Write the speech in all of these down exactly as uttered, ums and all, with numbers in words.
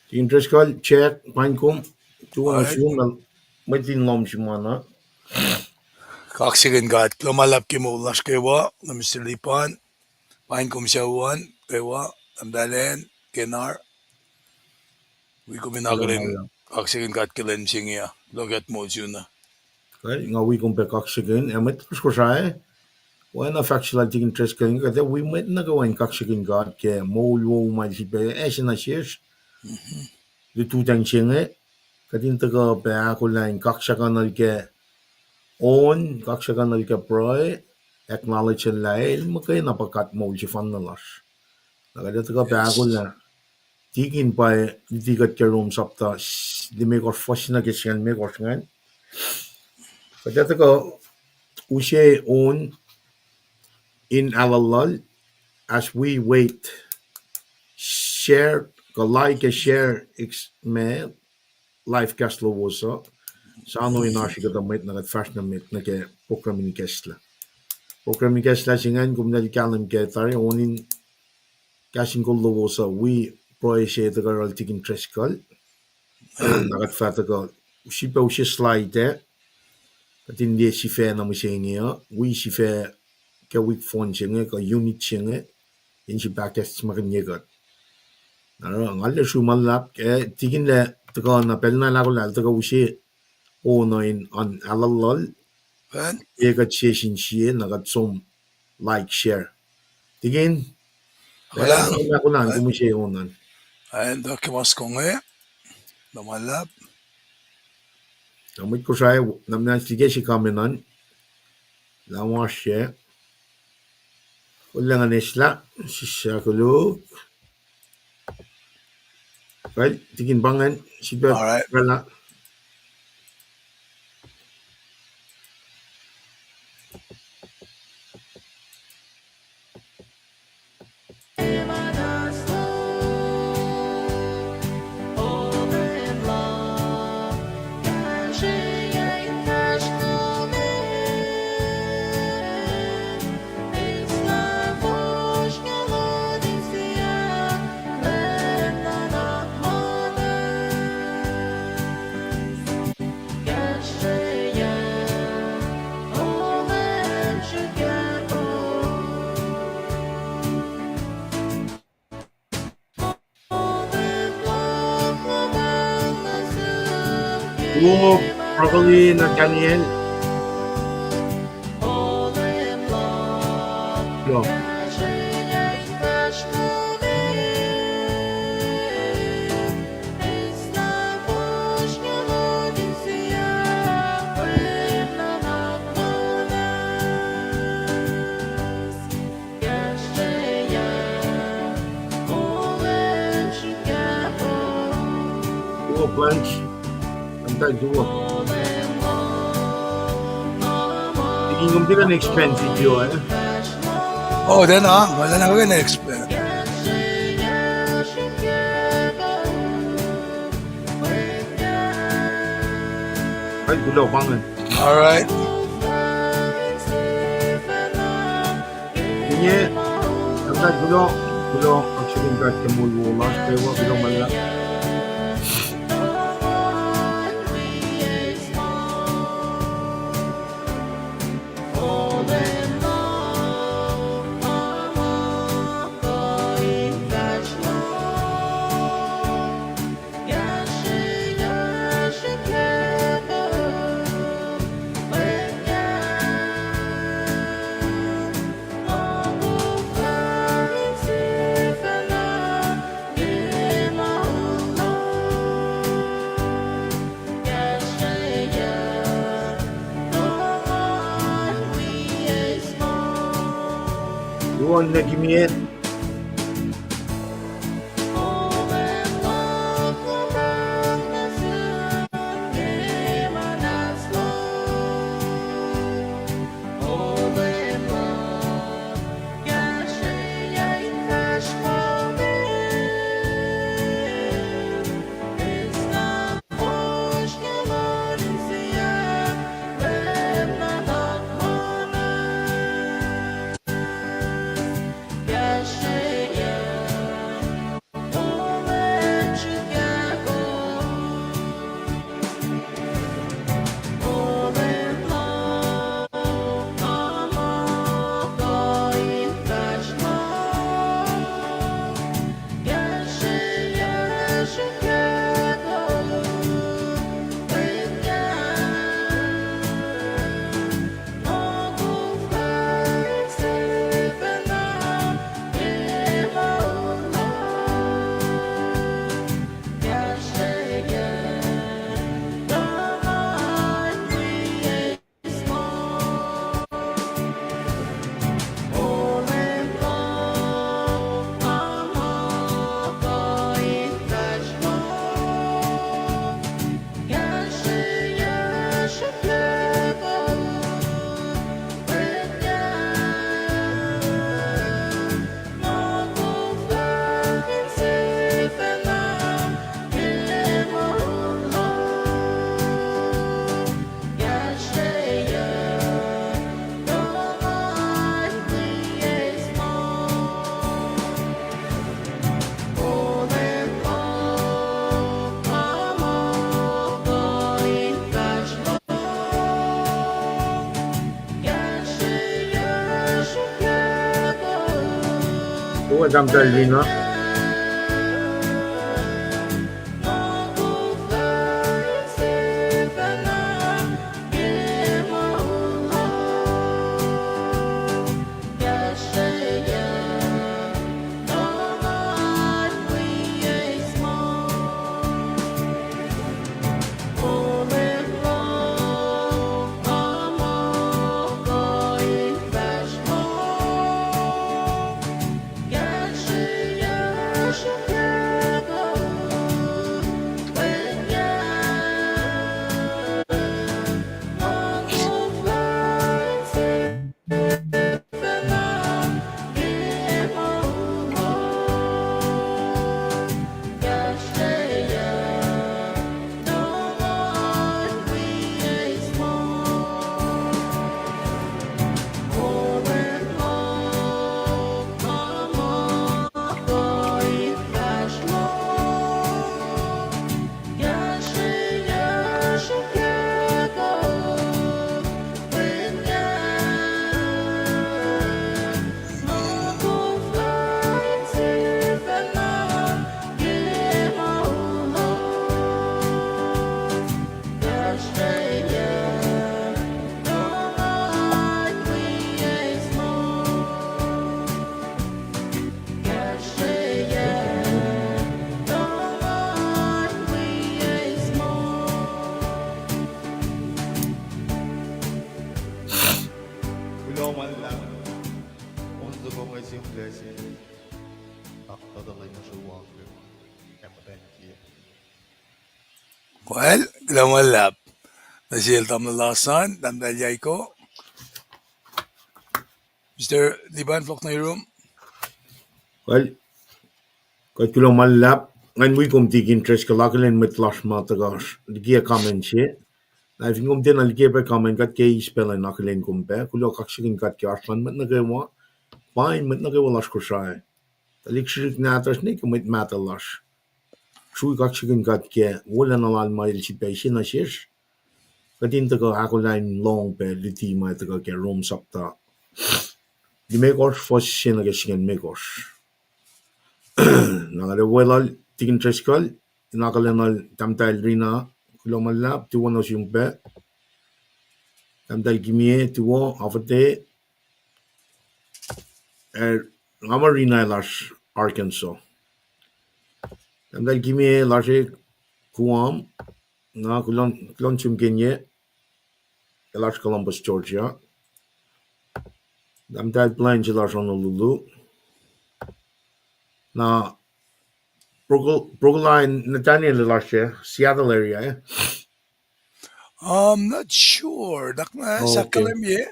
Tikin Driscoll, Jack, paing kom, tuh an sun, mwet in lohm sum an. Kaksakihn God, kuloh ma luhlahp ke moul lasr kwewa, na Mister Lipan, paing kom sucu an kwewa, Tahmtahel Kenar, wi kom in akihlen, kaksakihn God ke lwen se inge uh, kuloh ke kuht moul sun uh. Nga wi kom pac kaksakihn, ac mwet lasr Kosrae, oacna fahk se lal Tikin Driscoll inge, kuht ac wi mwet nuh kwewa in kaksakihn God ke moul wo ma el sifilpac ase nuh sesr. Lututacng se inge, kuht in tuhkuh pac ahkolah in kaksakihnuhl ke on, kaksakihnuhl ke pruhe, acknowledge lah el muhkwena pa God moul sefanna lasr. Na kuht ac tuhkuh pac ahkolah. Tikin pa luti kuht ke Rom sapta limekohsr, fuhs na ke singucul limekohsr ingacn. Kuht ac tuhkuh use on in aluhluhl, as we wait, share, kuh like, share, ma live cast lowos uh. Sa na in oasr kuhtuh mwet na kuht fahsr nuh met nuh ke program in ikacslah. Program in ikacslah se ingacn kom na kahlwem ke tari on in kahs in kol lowos uh, wi pruhe se tuhkuh yohrohl Tikin Driscoll. Na kuht fah tuhkuh, sifilpac use slide ac kuht in liye sifac na mihsenge uh, wi sifac ke wik fon se inge kuh unit se inge, in sifilpac kahs smakihnye kuht. Na oruh nga lwelah sum ma luhlahp, ac Tikin lah tuhkuh na pacl na el ahkolah el tuhkuh use on uh in an aluhluhl. Ac kuht sie sin sie na kuht som like, share. Tikin, kuloh, kuloh kom use on an. An tuh ke mas konge, kuloh ma luhlahp. Na mwet Kosrae, na muhnahs like se comment an. Lah ma se. Kuloh ngan eslah, sislah koluk. Kal, Tikin pa ingacn, sifilpac. All right. Hello, Brother Nathaniel. Hello. Hello, Blanche. Long time to work. Tikin, kom tiac kuh in expand video, eh? Oh, then, ah, well, then I'm gonna expand. All right, kuloh, pa ingacn. All right. Inge, kuloh, kuloh, kaksakihn God ke moul wo lasr kwewa, kuloh ma luhlahp. Luhn Nekimet. Tahmtahel Rina. Kuloh ma luhlahp. On soko nga sihmlac se. Doctor Delaine Shuwanger. Kamuhta kiyac. Well, kuloh ma luhlahp. Nuh sel tamuhlwel Lasan, Tahmtahel Yaiko. Mister Liban, fohlohk nuh yurum. Well, kuht kuloh ma luhlahp. Ngan wi kom tikin Driscoll, akihlen mwet lasr ma tuhkuh likiyac comment se. Na fin kom tiacna likiyac pac comment, kuht ke eis pacl in akihlen kom pac. Kuloh kaksakihn God ke oasr luhn mwet nuh kwewa. Pa in mwet nuh kwewa lasr Kosrae. Tuhlihk srihsrihk nahtuhsr nuh ke mwet mahtuh lasr. Srui kaksakihn God ke wolacna lal ma el sifilpac use nuh sesr. Kuht in tuhkuh ahkolah in lohng pac luti ma tuhkuh ke Rom sapta limekohsr, fuhs se nuh ke singucul limekohsr. Na kuht ac weluhl tikin Driscoll, in akihlenuhl Tahmtahel Rina, kuloh ma luhlahp, tuwo nuh sum pac. Tahmtahel Kimie, tuwo, Afate, eh, nga muh Rina lasr Arkansas. Tahmtahel Kimie lasr e Guam, na kuloh, kuloh nuh sum Kenye, elasr Columbus, Georgia. Tahmtahel Blanche lasr Honolulu. Na Brooklyn, Nathaniel lasr e Seattle area, eh? I'm not sure. Dak na sakkahlwemye.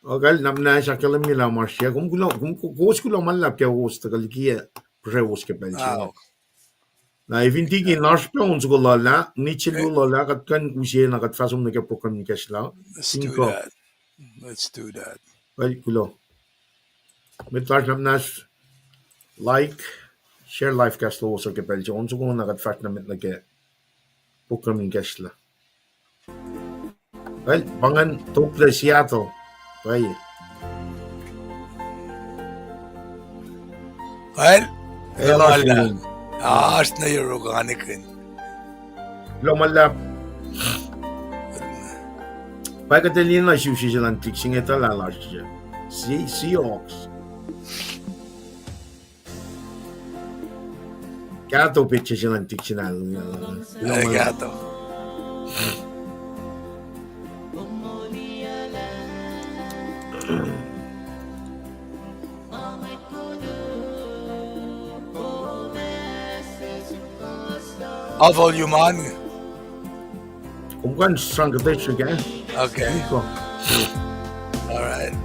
Okay, na, na sakkahlwemye lah ma se. Kom kuloh, kom, kowos kuloh ma luhlahp ke kowos tuhkuh likiyac, pihsrewos ke pacl se. Na efin tikin lasr pac on soko luhlah, nit se luo luhlah, kuht kuh in use na kuht fahsom nuh ke program in kahslah. Let's do that. Let's do that. Well, kuloh. Mwet lasr, na, na like, share live cast lowos ke pacl se on soko na kuht fahsr na met nuh ke program in kahslah. Well, pa ingacn, topuk Seattle. Pwacye. Well, oasr na yohrohk anikihn. Kuloh ma luhlahp. Pa kuht liye na srihsrihk se luhn tuhlihk se inge tuh lah lasr se Seahawks. Kahto petsac se luhn tuhlihk se inge. Kahto. Off volume an. Kom kuh in sang kuhtwena, okay? Okay. All right.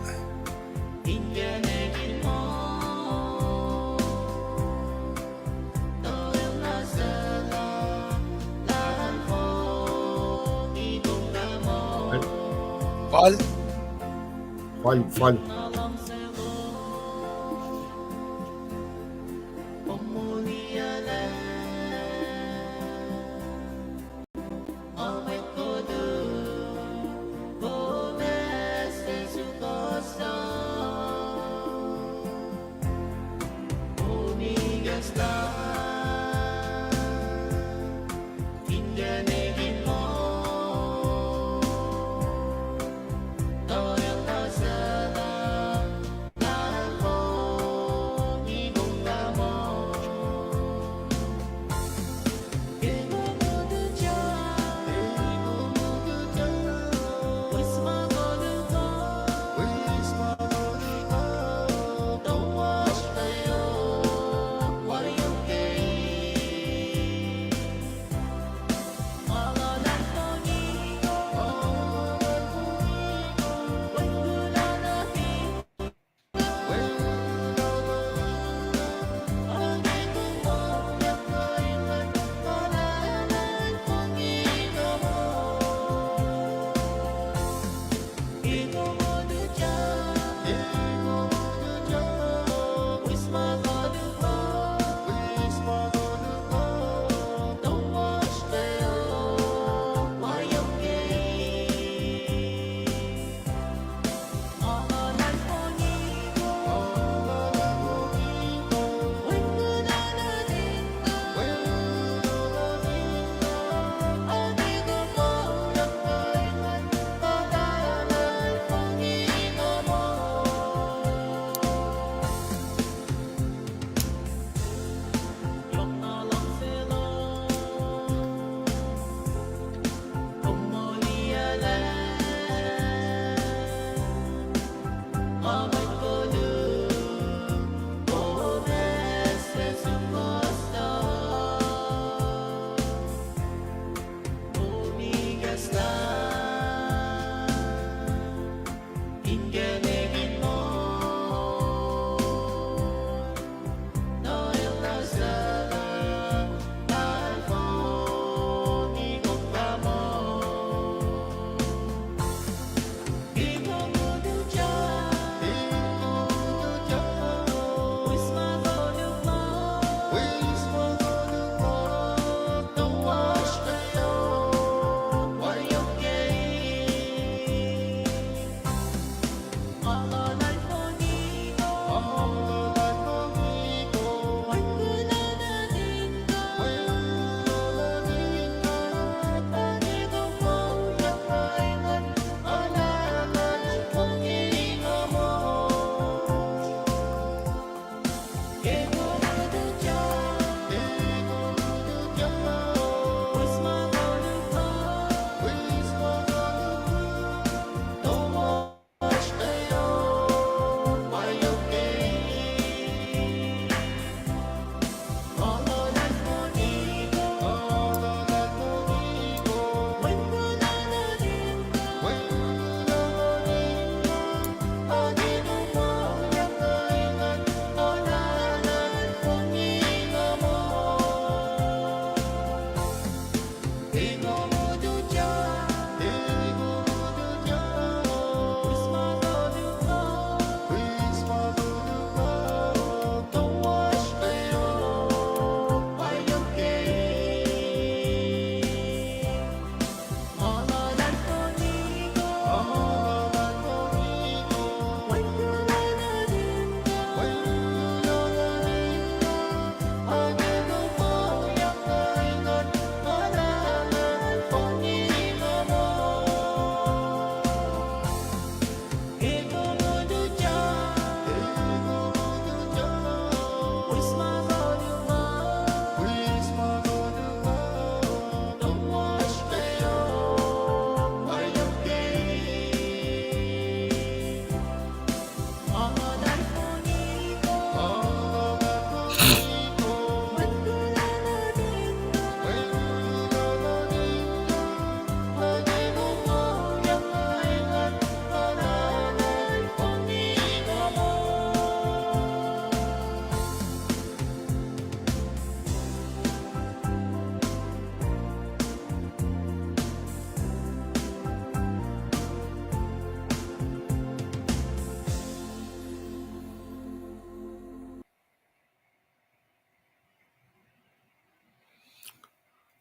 Fal. Fal, fal.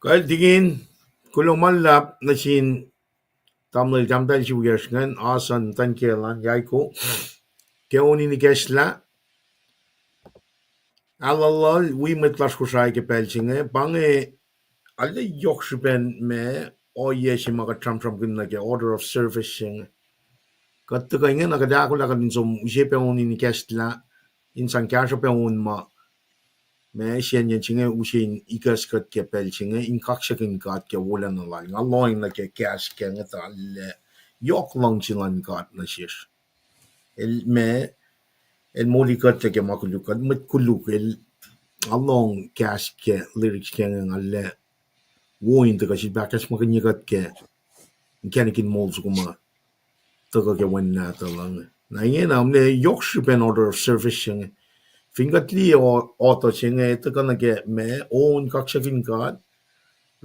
Kuloh tikin, kuloh ma luhlahp nuh sin tamuhlwel tahmtahel se wiyacsr ingacn, Asan Tankelan Yaiko, ke on in ikacslah. Aluhlul wi mwet lasr Kosrae ke pacl se inge, pa inge arlac yohk srihpen ma ohiyac se ma kuht sramsramkihn nuh ke order of service se inge. Kuht tuhkuh ingena kuht ahkolah kuht in som use pac on in ikacslah, in sang kahsruh pac on ma ma siyacnyacn se inge use in ikacs kuht ke pacl se inge in kaksakihn God ke wolacna lal. Nga lohng nuh ke kahs ke inge tuh arlac yohk luhngse luhn God nuh sesr. El ma, el moli kuht nuh ke ma koluk, kuht mwet koluk, el, nga lohng kahs ke lyrics ke inge, nga arlac wo in tuhkuh sifilpac ahkacsmakihnye kuht ke inkacnek in moul soko ma tuhkuh ke wen nahtuhl inge. Na ingena, mwe yohk srihpen order of service se inge. Fin kuht liye o-, author se inge, tuhkuh nuh ke ma, on, kaksakihn God,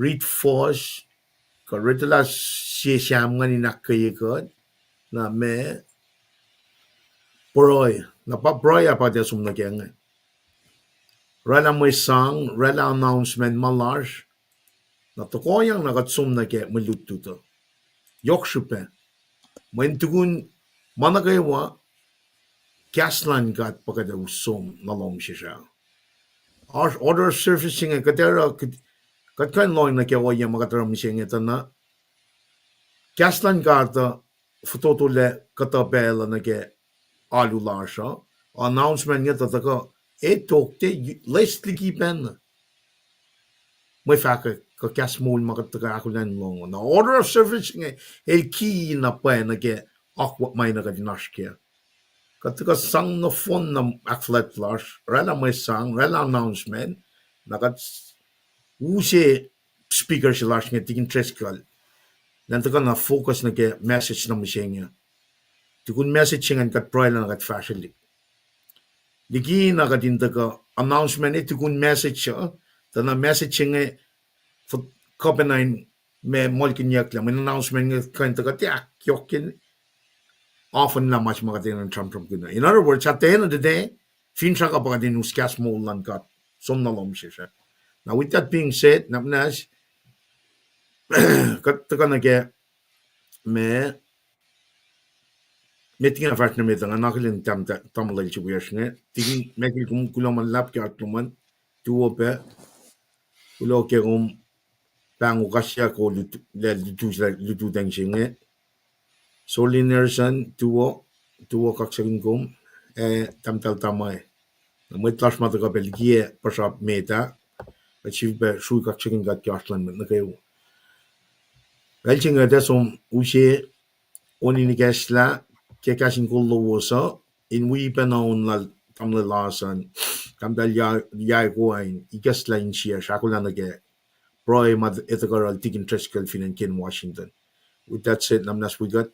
rit fuhs, kuh rit lah sie Sam ingacn in ahkkweye kuht, na ma, pruhe, na pa pruhe ah pa kuht ac som nuh ke inge. Oraclah mwe sang, oraclah announcement ma lasr, na tohkohyang na kuht som nuh ke mwe lutlut uh. Yohk srihpac. Mweyen tukun ma nuh kwewa, kahs luhn God pa kuht ac us som nuh lohm sesr ah. Oasr order of service se inge kuht oruh, kuht, kuht kuh in lohng nuh ke ohiyac ma kuht oruh mihsenge tuh na kahs luhn God uh fototolac kuhtuh pacl uh nuh ke alu lasr uh. Announcement inge tuh tuhkuh, e, tok te, loes liki pacna. Mwe fahkwack kuh kahs moul ma kuht tuhkuh ahkolah in lohng uh. Na order of service inge, el ki na pwacye nuh ke akwuck ma na kuht in oasr kac. Kuht tuhkuh sang nohfohn na ahkfuhlwact lasr, oraclah mwe sang, oraclah announcement, na kuht use speaker se lasr inge, Tikin Driscoll, na tuhkuh na focus nuh ke message na mihsenge. Tukun message se ingacn kuht pruhelah na kuht fahsrwelihk. Likina kuht in tuhkuh announcement e tukun message uh, tuh na message se inge kuh pacna in ma muhlkihnyucklah, mweyen announcement inge kuh in tuhkuh tiac ahkyohkye, often lah ma se ma kuht enenuh in sramsramkihn. In other words, at the end of the day, finsrak uh pa kuht in us kahs moul luhn God som nuh lohm sesr ah. Now, with that being said, na muhnahs, kuht tuhkuh nuh ke ma, met liki na fahsr nuh met uh, nga akihlen tamuhlwel se wiyacsr inge, Tikin Michael, kom kuloh ma luhlahp ke oasr lom an, tuwo pac, kuloh ke kom pahngon kahs ac kol lah lututacng se inge. Solin Erson, tuwo, tuwo kaksakihn kom, ac tahmtahel Tamai. Na mwet lasr ma tuhkuh pac likiyac puhsra met ah, kuht sifilpac srui kaksakihn God ke oasr luhn mwet nuh kwewa. Pacl se inge kuht ac som use on in ikacslah ke kahs in kol lowos uh, in wi pacna on lal tamuhlwel Asan, tahmtahel Ya-, Yaiko, in ikacslah insiyacsr ahkolah nuh ke pruhe ma etuh kuh oruh Tikin Driscoll fin acn Kent, Washington. With that said, na muhnahs wi kuht.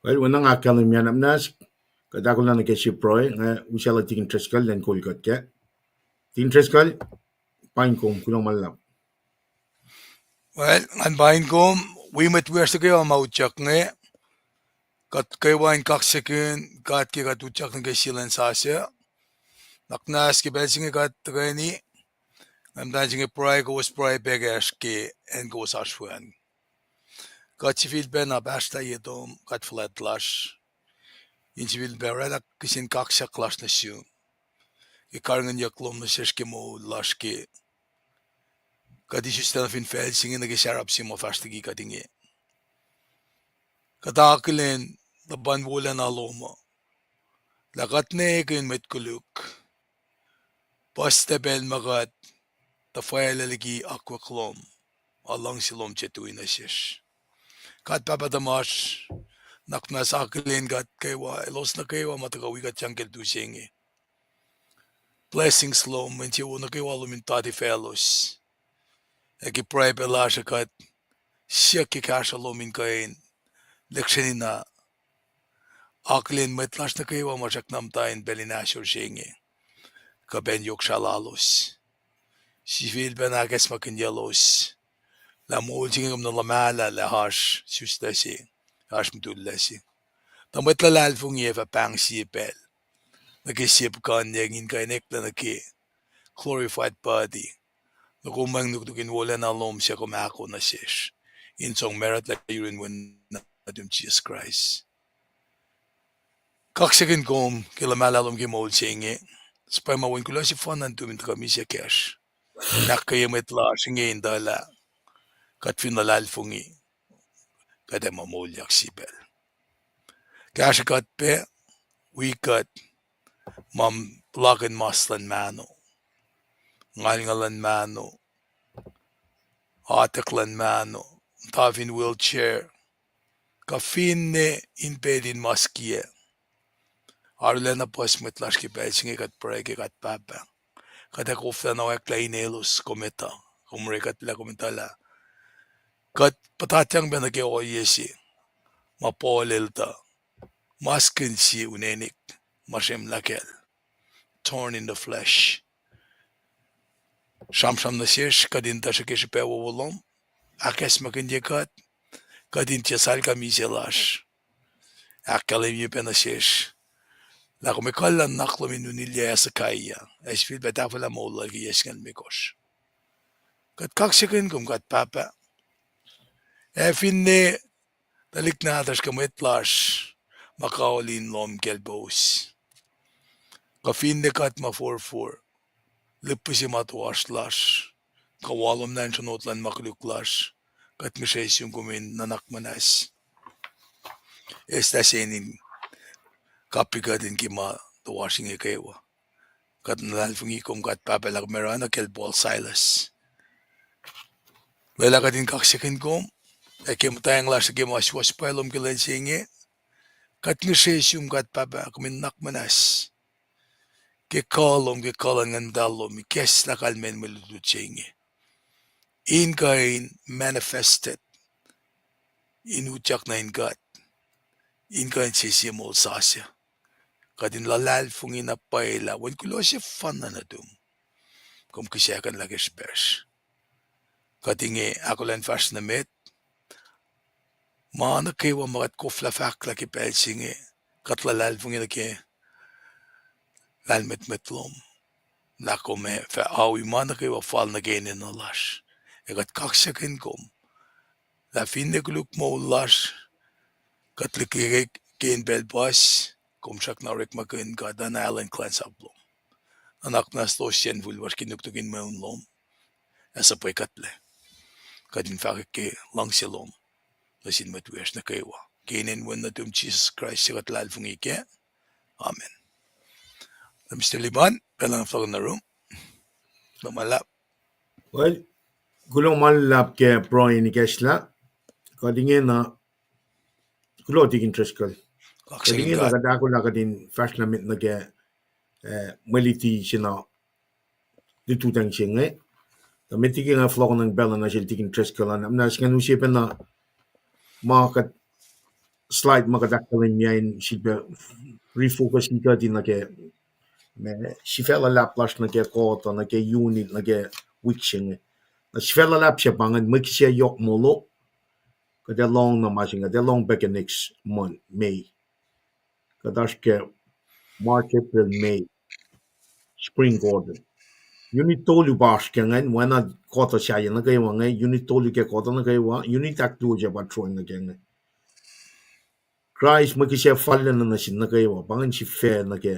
Well, oacna nga ahkkahlwemye, na muhnahs kuht ahkolah nuh ke sie pruhe, nga usaclah Tikin Driscoll elan kol kuht kac. Tikin Driscoll, paing kom, kuloh ma luhlahp. Well, ngan paing kom, wi mwet wiyacsr nuh kwewa ma utyak inge, kuht kwewa in kaksakihn God ke kuht utyak nuh ke sie lwen sasuc. Na muhnahs ke pacl se inge kuht tuhkweni, ngan muhtwacn se inge pruhe, kowos pruhe pac kacsr ke acn kowos oasr we an. Kuht sifilpacna pahsrtah ye tom, kuht fuhlwact lasr. In sifilpac oraclah kihsen kaksak lasr nuh sum ke karihngihnyuck lom nuh sesr ke moul lasr ke kuht isuslac nuh fin facl se inge nuh ke sarap se ma fahsr liki kuht inge. Kuht akihlen luhpan wolacna lom uh, lah kuht ne ekihn mwet koluk, puhs pacl ma kuht tuhfwaclah liki akwuck lom, a luhngse lom se tui nuh sesr. Kuht Pahpah tuhmasr, nuhnak muhnahs akihlen kuht kwewa, elos nuh kwewa ma tuhkuh wi kuht sang ke lutu se inge. Blessings lom, insewowo nuh kwewa lom in tati faclos. Ac ke pruhe pac lasr uh kuht siyuck ke kahsruh lom in kuh in lihksreni na akihlen mwet lasr nuh kwewa ma srackna muhta in pacl in ahsor se inge, kuh pacna yohk srah lalos. Sifilpacna ahkacsmakihnyaclos lah moul se inge kom nuh luhmahlah lah oasr isuslac se, oasr mutullac se. Tuh mwet luhlahlfongi ac fah pahng sie pacl nuh ke sie puhkuhnyeng in kuh in eklac nuh ke glorified body, nuh kom wacngihn nuknuk in wolacna lom suc kom ahko nuh sesr, in som marutlac yurin Wen nuhtum Jisus Kraist. Kaksakihn kom ke luhmahlah lom ke moul se inge, suhpwacma Wen kuloh sefanna nuhtum in tuhkuh misac kacsr, in ahkkweye mwet lasr inge in tuh lah kuht fin luhlahlfongi, kuht ac muh moulyak sie pacl. Kahsruh kuht pac, wi kuht, ma puhlakihn mas luhn mahno, ngalngal luhn mahno, atak luhn mahno, muhta fin wheelchair, kuh finne in pet in mas kiyac. Arulacna puhs mwet lasr ke pacl se inge kuht pruhe ke kuht Pahpah. Kuht ac koflana oacklah in elos kom etuh, kom orekuhtlac, kom etuh lah kuht puhtatyang pac nuh ke ohiyac se ma Paul el tuh, maskihn sie unenik ma sremlah kacl, thorn in the flesh. Sramsram nuh sesr kuht in tuhsruhk ke srihpac wowo lom, ahkacsmakihnye kuht, kuht in tiac salka misac lasr, ahkkahlwemye pac nuh sesr lah kom ekuhllah nuhnak lom in unilyac Hezekiah, ac sifilpac tahfwelah moul lal ke yac singucul limekohsr. Kuht kaksakihn kom kuht Pahpah, ac finne tuhlihk nahtuhsr kuh mwet lasr ma kaoli in lohm kacl powos, kuh finne kuht ma forfor, lihpufacn se ma toasr lasr, kuh walomlah in sronot luhn ma koluk lasr, kuht ngihsre sum kom in nuhnak muhnahs eslah se in kapikihtin ke ma toasr inge kwewa. Kuht luhlahlfongi kom kuht Pahpah lah kom oruh oacna kacl Paul Silas. Lwelah kuht in kaksakihn kom, ac ke muhtwacng lasr uh ke ma suwohs pwacye lom ke lwen se inge, kuht ngihsre sum kuht Pahpah kom in nuhnak muhnahs ke kuh lom, ke kuh luhn Nguhn Muhtahl lom, ikacslah kalmacn mwe lutlut se inge, in kuh in manifested, in utyak nuh in kuht, in kuh in sese moul sasuc. Kuht in luhlahlfongi na pwacye lah Wen kuloh sefanna nuhtum, kom kihsackuhnlah ke srihpacsr. Kuht inge ahkolah in fahsr nuh met, ma nuh kwewa ma kuht koflah fahklah ke pacl se inge, kuht luhlahlfongi nuh ke lahlmwetmwet lom, lah kom ac fah awi ma nuh kwewa fal nuh ke enenuh lasr. Ac kuht kaksakihn kom lah finne koluk moul lasr, kuht liye ke in pacl puhs, kom srackna orekmakihn kuht oacna Alan Clensap lom. Nuhnak muhnahs losr yen fuhlwacsr ke nuknuk in mweun lom, ac suhpwekuhtlac. Kuht in fahkwack ke luhngse lom nuh sin mwet wiyacsr nuh kwewa, ke inen Wen nuhtum Jisus Kraist suc kuht luhlahlfongi kac. Amen. Mister Liban, pacl na fohlohk nuh rum. Kuloh ma luhlahp. Well, kuloh ma luhlahp ke pruhe in ikacslah. Kuht ingena, kuloh Tikin Driscoll. Kuht ingena kuht ahkolah kuht in fahsr na met nuh ke, eh, mwe luti se na lututacng se inge. Tuh met liki nga fohlohkohnacng pacl na sel Tikin Driscoll an, na sngacn use pacna ma kuht slide ma kuht ahkkahlwemye in sifilpac refocus kuht in nuh ke ma sifacna luhlahp lasr nuh ke kuht uh, nuh ke unit, nuh ke wik se inge. Na sifacna luhlahp se pa ingacn, mwe kihsac yohk molo. Kuht ac lohng na ma se inge, kuht ac lohng pac ke next month, May. Kuht oasr ke March, April, May, spring quarter. Unit tolu pa oasr ke ingacn, oacna kuhtuh sahyac nuh kwewa inge, unit tolu ke kuhtuh nuh kwewa, unit ahkluo se pa join nuh ke inge. Kraist mwe kihsac fal lacna nuh sin nuh kwewa, pa ingacn sifac nuh ke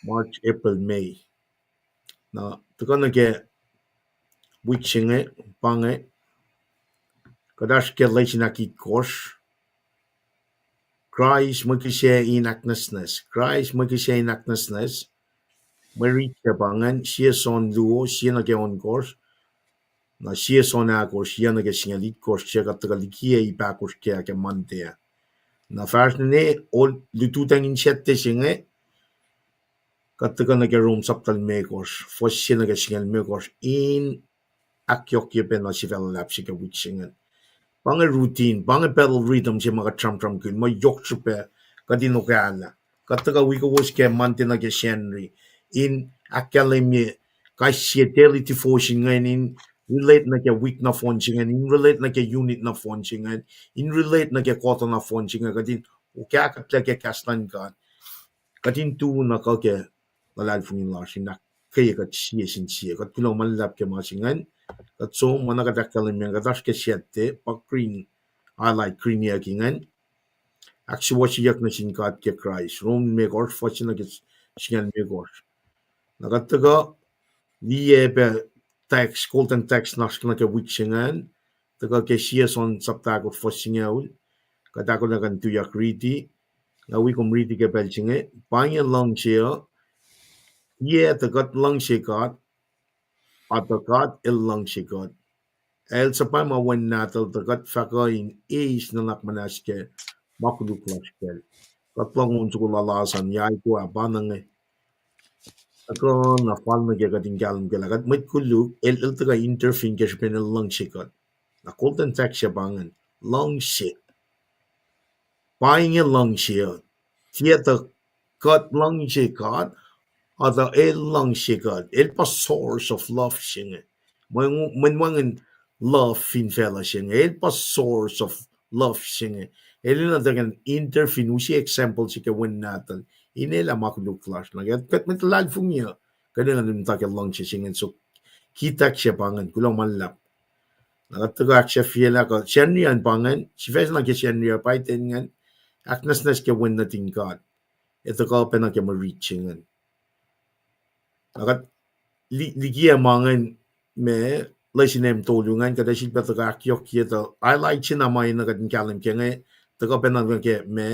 March, April, May. Na tuhkuh nuh ke wik se inge, pa inge, kuht oasr ke lesin ahkitkohsr. Kraist mwe kihsac in ahknwacsnwacs. Kraist mwe kihsac in ahknwacsnwacs. Mwe rit se pa ingacn, sie John luo, sie nuh ke ohnkohsr, na sie John ahkosr, yuc nuh ke singucul itkohsr, se kuht tuhkuh likiyac ip ahkosr ke, ke Monday ah. Na fahsr nene, ol lututacng in Saturday se inge, kuht tuhkuh nuh ke Rom sapta limekohsr, fuhs se nuh ke singucul limekohsr, in ahkyohkye pac nuh sifacna luhlahp se ke wik se ingacn. Pa inge routine, pa inge battle rhythm se ma kuht sramsramkihn, ma yohk srihpac kuht in okahlah. Kuht tuhkuh wi kowos ke Monday nuh ke Sacnri in ahkkahlwemye kais sie daily devotion ingacn in relate nuh ke wik nohfohn se ingacn, in relate nuh ke unit nohfohn se ingacn, in relate nuh ke kuhtuh nohfohn se inge, kuht in okahkihn ke kahs luhn God. Kuht in tu na kuh ke luhlahlfongi lasr in ahkkweye kuht sie sin sie. Kuht kuloh ma luhlahp ke ma se ingacn. Kuht som, ma na kuht ahkkahlwemye, kuht oasr ke Saturday, pa green, highlight green-iyuck ingacn. Ahksuwohsyeyuck nuh sin God ke Kraist. Rom limekohsr, fuhs se nuh ke singucul limekohsr. Na kuht tuhkuh liye pac text, golden text lasr nuh ke wik se ingacn. Tuhkuh ke sie John sapta ahkosr, fuhs singucul. Kuht ahkolah kuh in tuyak riti. Nga wi kom riti ke pacl se inge. Pa inge luhngse uh, tiac tuh kuht luhngse God, a tuh God El luhngse kuht. El suhpwacma Wen Nahtuhl tuh kuht fah kuh in eis nuhnak muhnahs ke ma koluk lasr kacl. Kuht lohng on soko lalos an, yac, ko ah pa inge. Tuhkuh na fal nuh ke kuht in kahlwem ke lah kuht mwet koluk, El, El tuhkuh intervene ke srihpen El luhngse kuht. Na golden text se pa ingacn, luhngse. Pa inge luhngse uh. Tiac tuh kuht luhngse God, a tuh El luhngse kuht. El pa source of love se inge. Mwe, mwe wacngihn love fin facluh se inge. El pa source of love se inge. El enenuh tuh kuh in intervene, use example se ke Wen Nahtuhl in elah ma koluk lasr. Na kuht mwet luhlahlfongi uh, kuht enenuh in muhta ke luhngse se ingacn. So, key text se pa ingacn, kuloh ma luhlahp. Na kuht tuhkuh ahksahfyelah kuh Sacnri an pa ingacn, sifac se na ke Sacnri uh pa iten ingacn, ahknwacsnwacs ke Wen nuhtin God. Ac tuhkuh pacna ke mwe rit se ingacn. Na kuht li-, likiyac ma ingacn, ma, lesin em tolu ingacn, kuht ac sifilpac tuhkuh ahkyohkye tuh highlight se na ma enenuh kuht in kahlwem ke inge, tuhkuh pacna ke ma,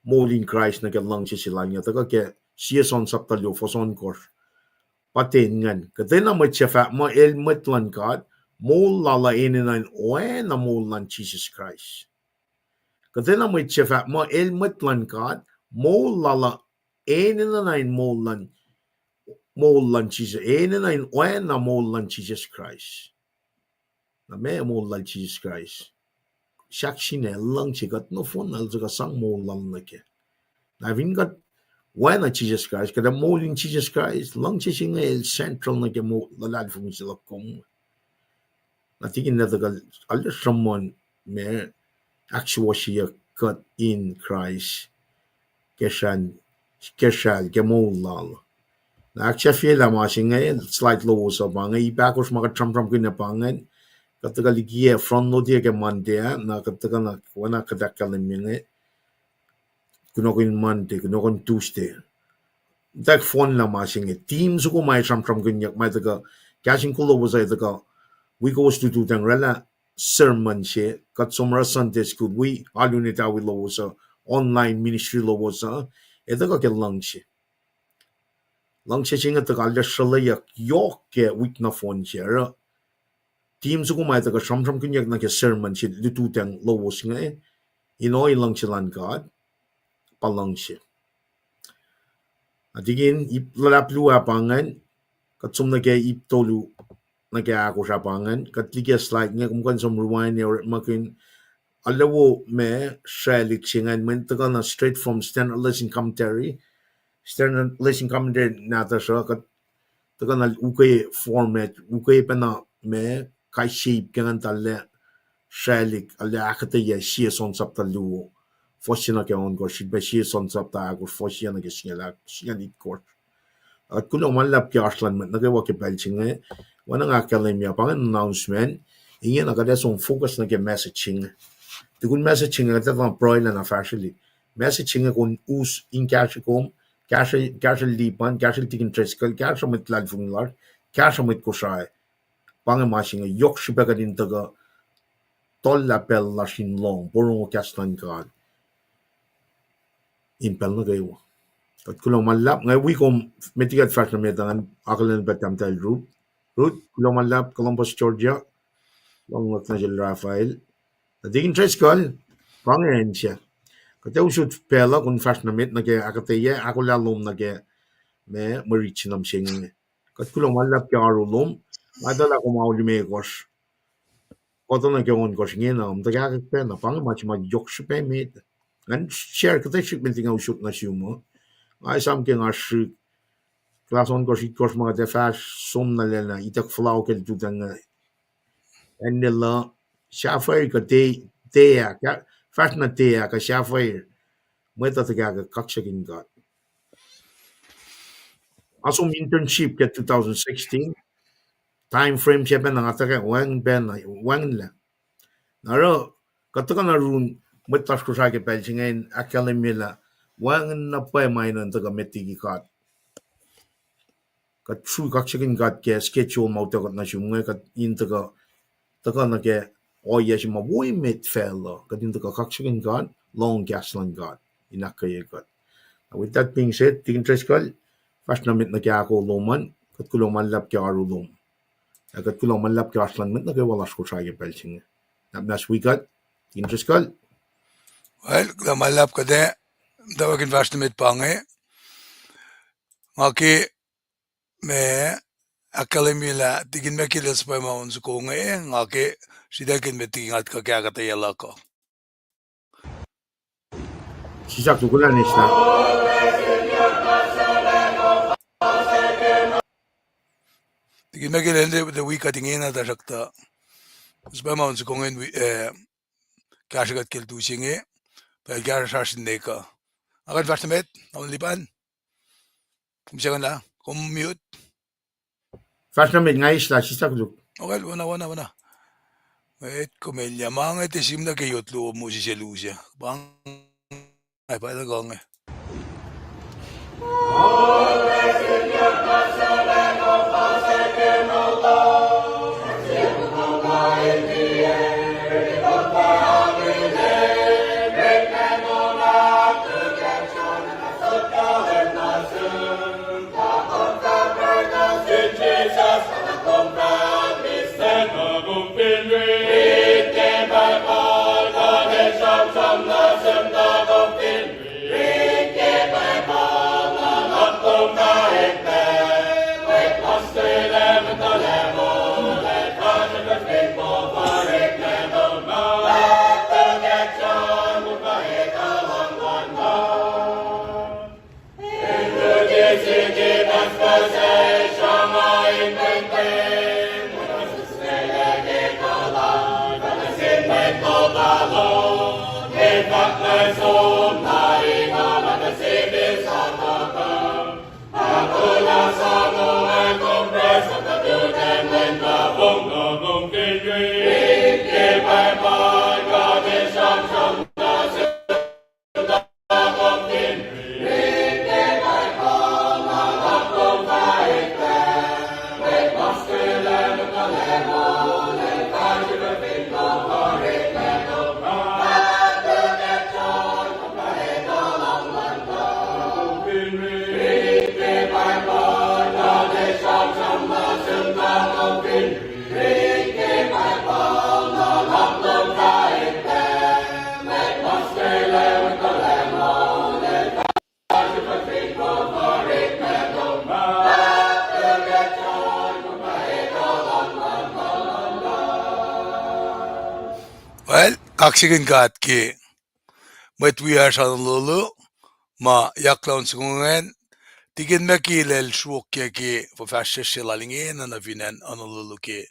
moul in Kraist nuh ke luhngse se lal inge, tuhkuh ke sie John sapta luo fuhs ohnkohsr. Pa ten ingacn, kuhtwena mwet suc fahk muh el mwet luhn God, moul lal uh enenuh in oacna moul luhn Jisus Kraist. Kuhtwena mwet suc fahk muh el mwet luhn God, moul lal uh enenuh in moul luhn, moul luhn Jisus, enenuh in oacna moul luhn Jisus Kraist. Na ma moul lal Jisus Kraist? Sahk sina, El luhngse kuht nohfohn, El tuhkuh sang moul lal nuh kac. Na fin kuht oacna Jisus Kraist, kuht ac moul in Jisus Kraist, luhngse se inge el central nuh ke moul, luhlahlfongi se luhk kom. Na tikin na tuhkuh arlac sruhmuhn ma ahksuwohsyeyuck kuht in Kraist ke srah, ke srah, ke moul lal. Na ahksahfyelah ma se inge, slide lowos uh pa inge, ip ahkosr ma kuht sramsramkihn pa ingacn, kuht tuhkuh likiyac front load-iyac ke Monday ah, na kuht tuhkuh na, oacna kuht ahkkahlwemye inge, kunohkohn Monday, kunohkohn Tuesday. Tuh fohn lah ma se inge, team soko ma sramsramkihnyuck ma tuhkuh, kahs in kol lowos uh tuhkuh, wi kowos lututacng oraclah sermon se, kuht som oruh Sunday school, wi alu in etawi lowos uh, online ministry lowos uh, ac tuhkuh ke luhngse. Luhngse se inge tuhkuh arlac sruhlweyuck yohk ke wik nohfohn se, oruh team soko ma tuhkuh sramsramkihnyuck nuh ke sermon se lututacng lowos inge, in ohiyac luhngse luhn God, pa luhngse. Na tikin ip luhlahp luo ah pa ingacn, kuht som nuh ke ip tolu nuh ke ahkosr ah pa ingacn, kuht likiyac slide inge, kom kuh in som rewind ac orekmakihn, arlac wo ma srwaclihk se ingacn, mweyen tuhkuh na straight from Standard Lesson Commentary, Standard Lesson Commentary nahtuhsr uh, kuht tuhkuh na ukwe format, ukwe pacna ma kais sie ip ke ingacn tuh arlac srwaclihk, arlac ahkuhtweyac sie John sapta luo, fuhs se nuh ke ohnkohsr, srihpac sie John sapta ahkosr, fuhs se nuh ke singucul, singucul itkohsr. Kuht kuloh ma luhlahp ke oasr luhn mwet nuh kwewa ke pacl se inge. Oacna nga ahkkahlwemye, pa inge announcement. Ingena kuht ac som focus nuh ke message se inge. Tukun message se inge kuht ac tuhkuh pruhe lah na fahsrwelihk. Message se inge kom us in kahsrwe kom, kahsrwel, kahsrwel Lipan, kahsrwel Tikin Driscoll, kahsrwel mwet luhlahlfongi lasr, kahsrwel mwet Kosrae. Pa inge ma se inge, yohk srihpac kuht in tuhkuh tuhllah pacl lasr in lohng, porongo kahs luhn God in pacl nuh kwewa. Kuht kuloh ma luhlahp, nga wi kom met liki kuht fahsr nuh met uh, ngan akihlen pac tahmtahel Ruth. Ruth, kuloh ma luhlahp, Columbus, Georgia. Lohng luhk nuh sel Raphael. Na Tikin Driscoll, pa inge acn se. Kuht ac usot pacl uh kom fahsr nuh met nuh ke ahkuhtweyac, ahkolah lom nuh ke ma mwe rit se nuh mihsenge. Kuht kuloh ma luhlahp ke oaru lom, nga etuh lah kom ao limekohsr. Kuhtuh nuh ke ohnkohsr ingena, muhtwacwacack pacna, pa inge ma se ma yohk srihpac met. Ngan share kuhtuh srihk met nga usot nuh sum uh. Nga esam ke nga srihk, class ohnkohsr, itkohsr ma kuht ac fahsr som nuh lacna, ituck fuhlao ke lututacng inge. Acn Lelu, Sapphire kuh Te-, Tea, fahsr na Tea kuh Sapphire. Mwet uh tuhkahkwack kaksakihn God. Nga som internship ke two thousand sixteen. Time frame se pacna nga tuhkahkwack wacngihn pacna, wacngihnlac. Na oruh, kuht tuhkuh na run mwet lasr Kosrae ke pacl se inge in ahkkahlwemye lah wacngihn na pwacye ma enenuh in tuhkuh met liki God. Kuht sru kaksakihn God ke schedule ma utuckuh kuht nuh sum inge, kuht in tuhkuh, tuhkuh nuh ke ohiyac se ma wo emet facluh, kuht in tuhkuh kaksakihn God, lohng kahs luhn God in ahkkweye kuht. With that being said, Tikin Driscoll, fahsr na met nuh ke ahko lom an, kuht kuloh ma luhlahp ke oaru lom. Ac kuht kuloh ma luhlahp ke oasr luhn mwet nuh kwewa lasr Kosrae ke pacl se inge. Nap mas wi kuht, Tikin Driscoll. Well, kuloh ma luhlahp kuht ac, muhtwacwacack in fahsr nuh met pa inge. Nga ke ma ahkkahlwemye lah Tikin Michael el suhpwacma on soko inge, nga ke sritacl ke met liki nga kuh ke ahkuhtweyac luhk uh. Sislah, kuloh ma luhlahp. Tikin Michael el tiac wi kuht ingena, tuhsruhktuh suhpwacma on soko inge, eh, kahsrwe kuht ke lututacng se inge, tuh el kahsrwe srihsrihk uh. Nga kuh in fahsr nuh met, Alan Lipan. Kom second lah, kom mute. Fahsr nuh met, nga eislah, sislah koluk. Okay, wona, wona, wona. Mwet kom elyah, ma inge tiac sihmlac ke yot luo Moses el use. Pa inge, pa inge kuh inge. Well, kaksakihn God ke mwet wiyacsr Honolulu, ma yaklah on soko ingacn, Tikin Michael el sruokyac ke fuhfahsryucsr lal ingena nuh fin acn Honolulu ke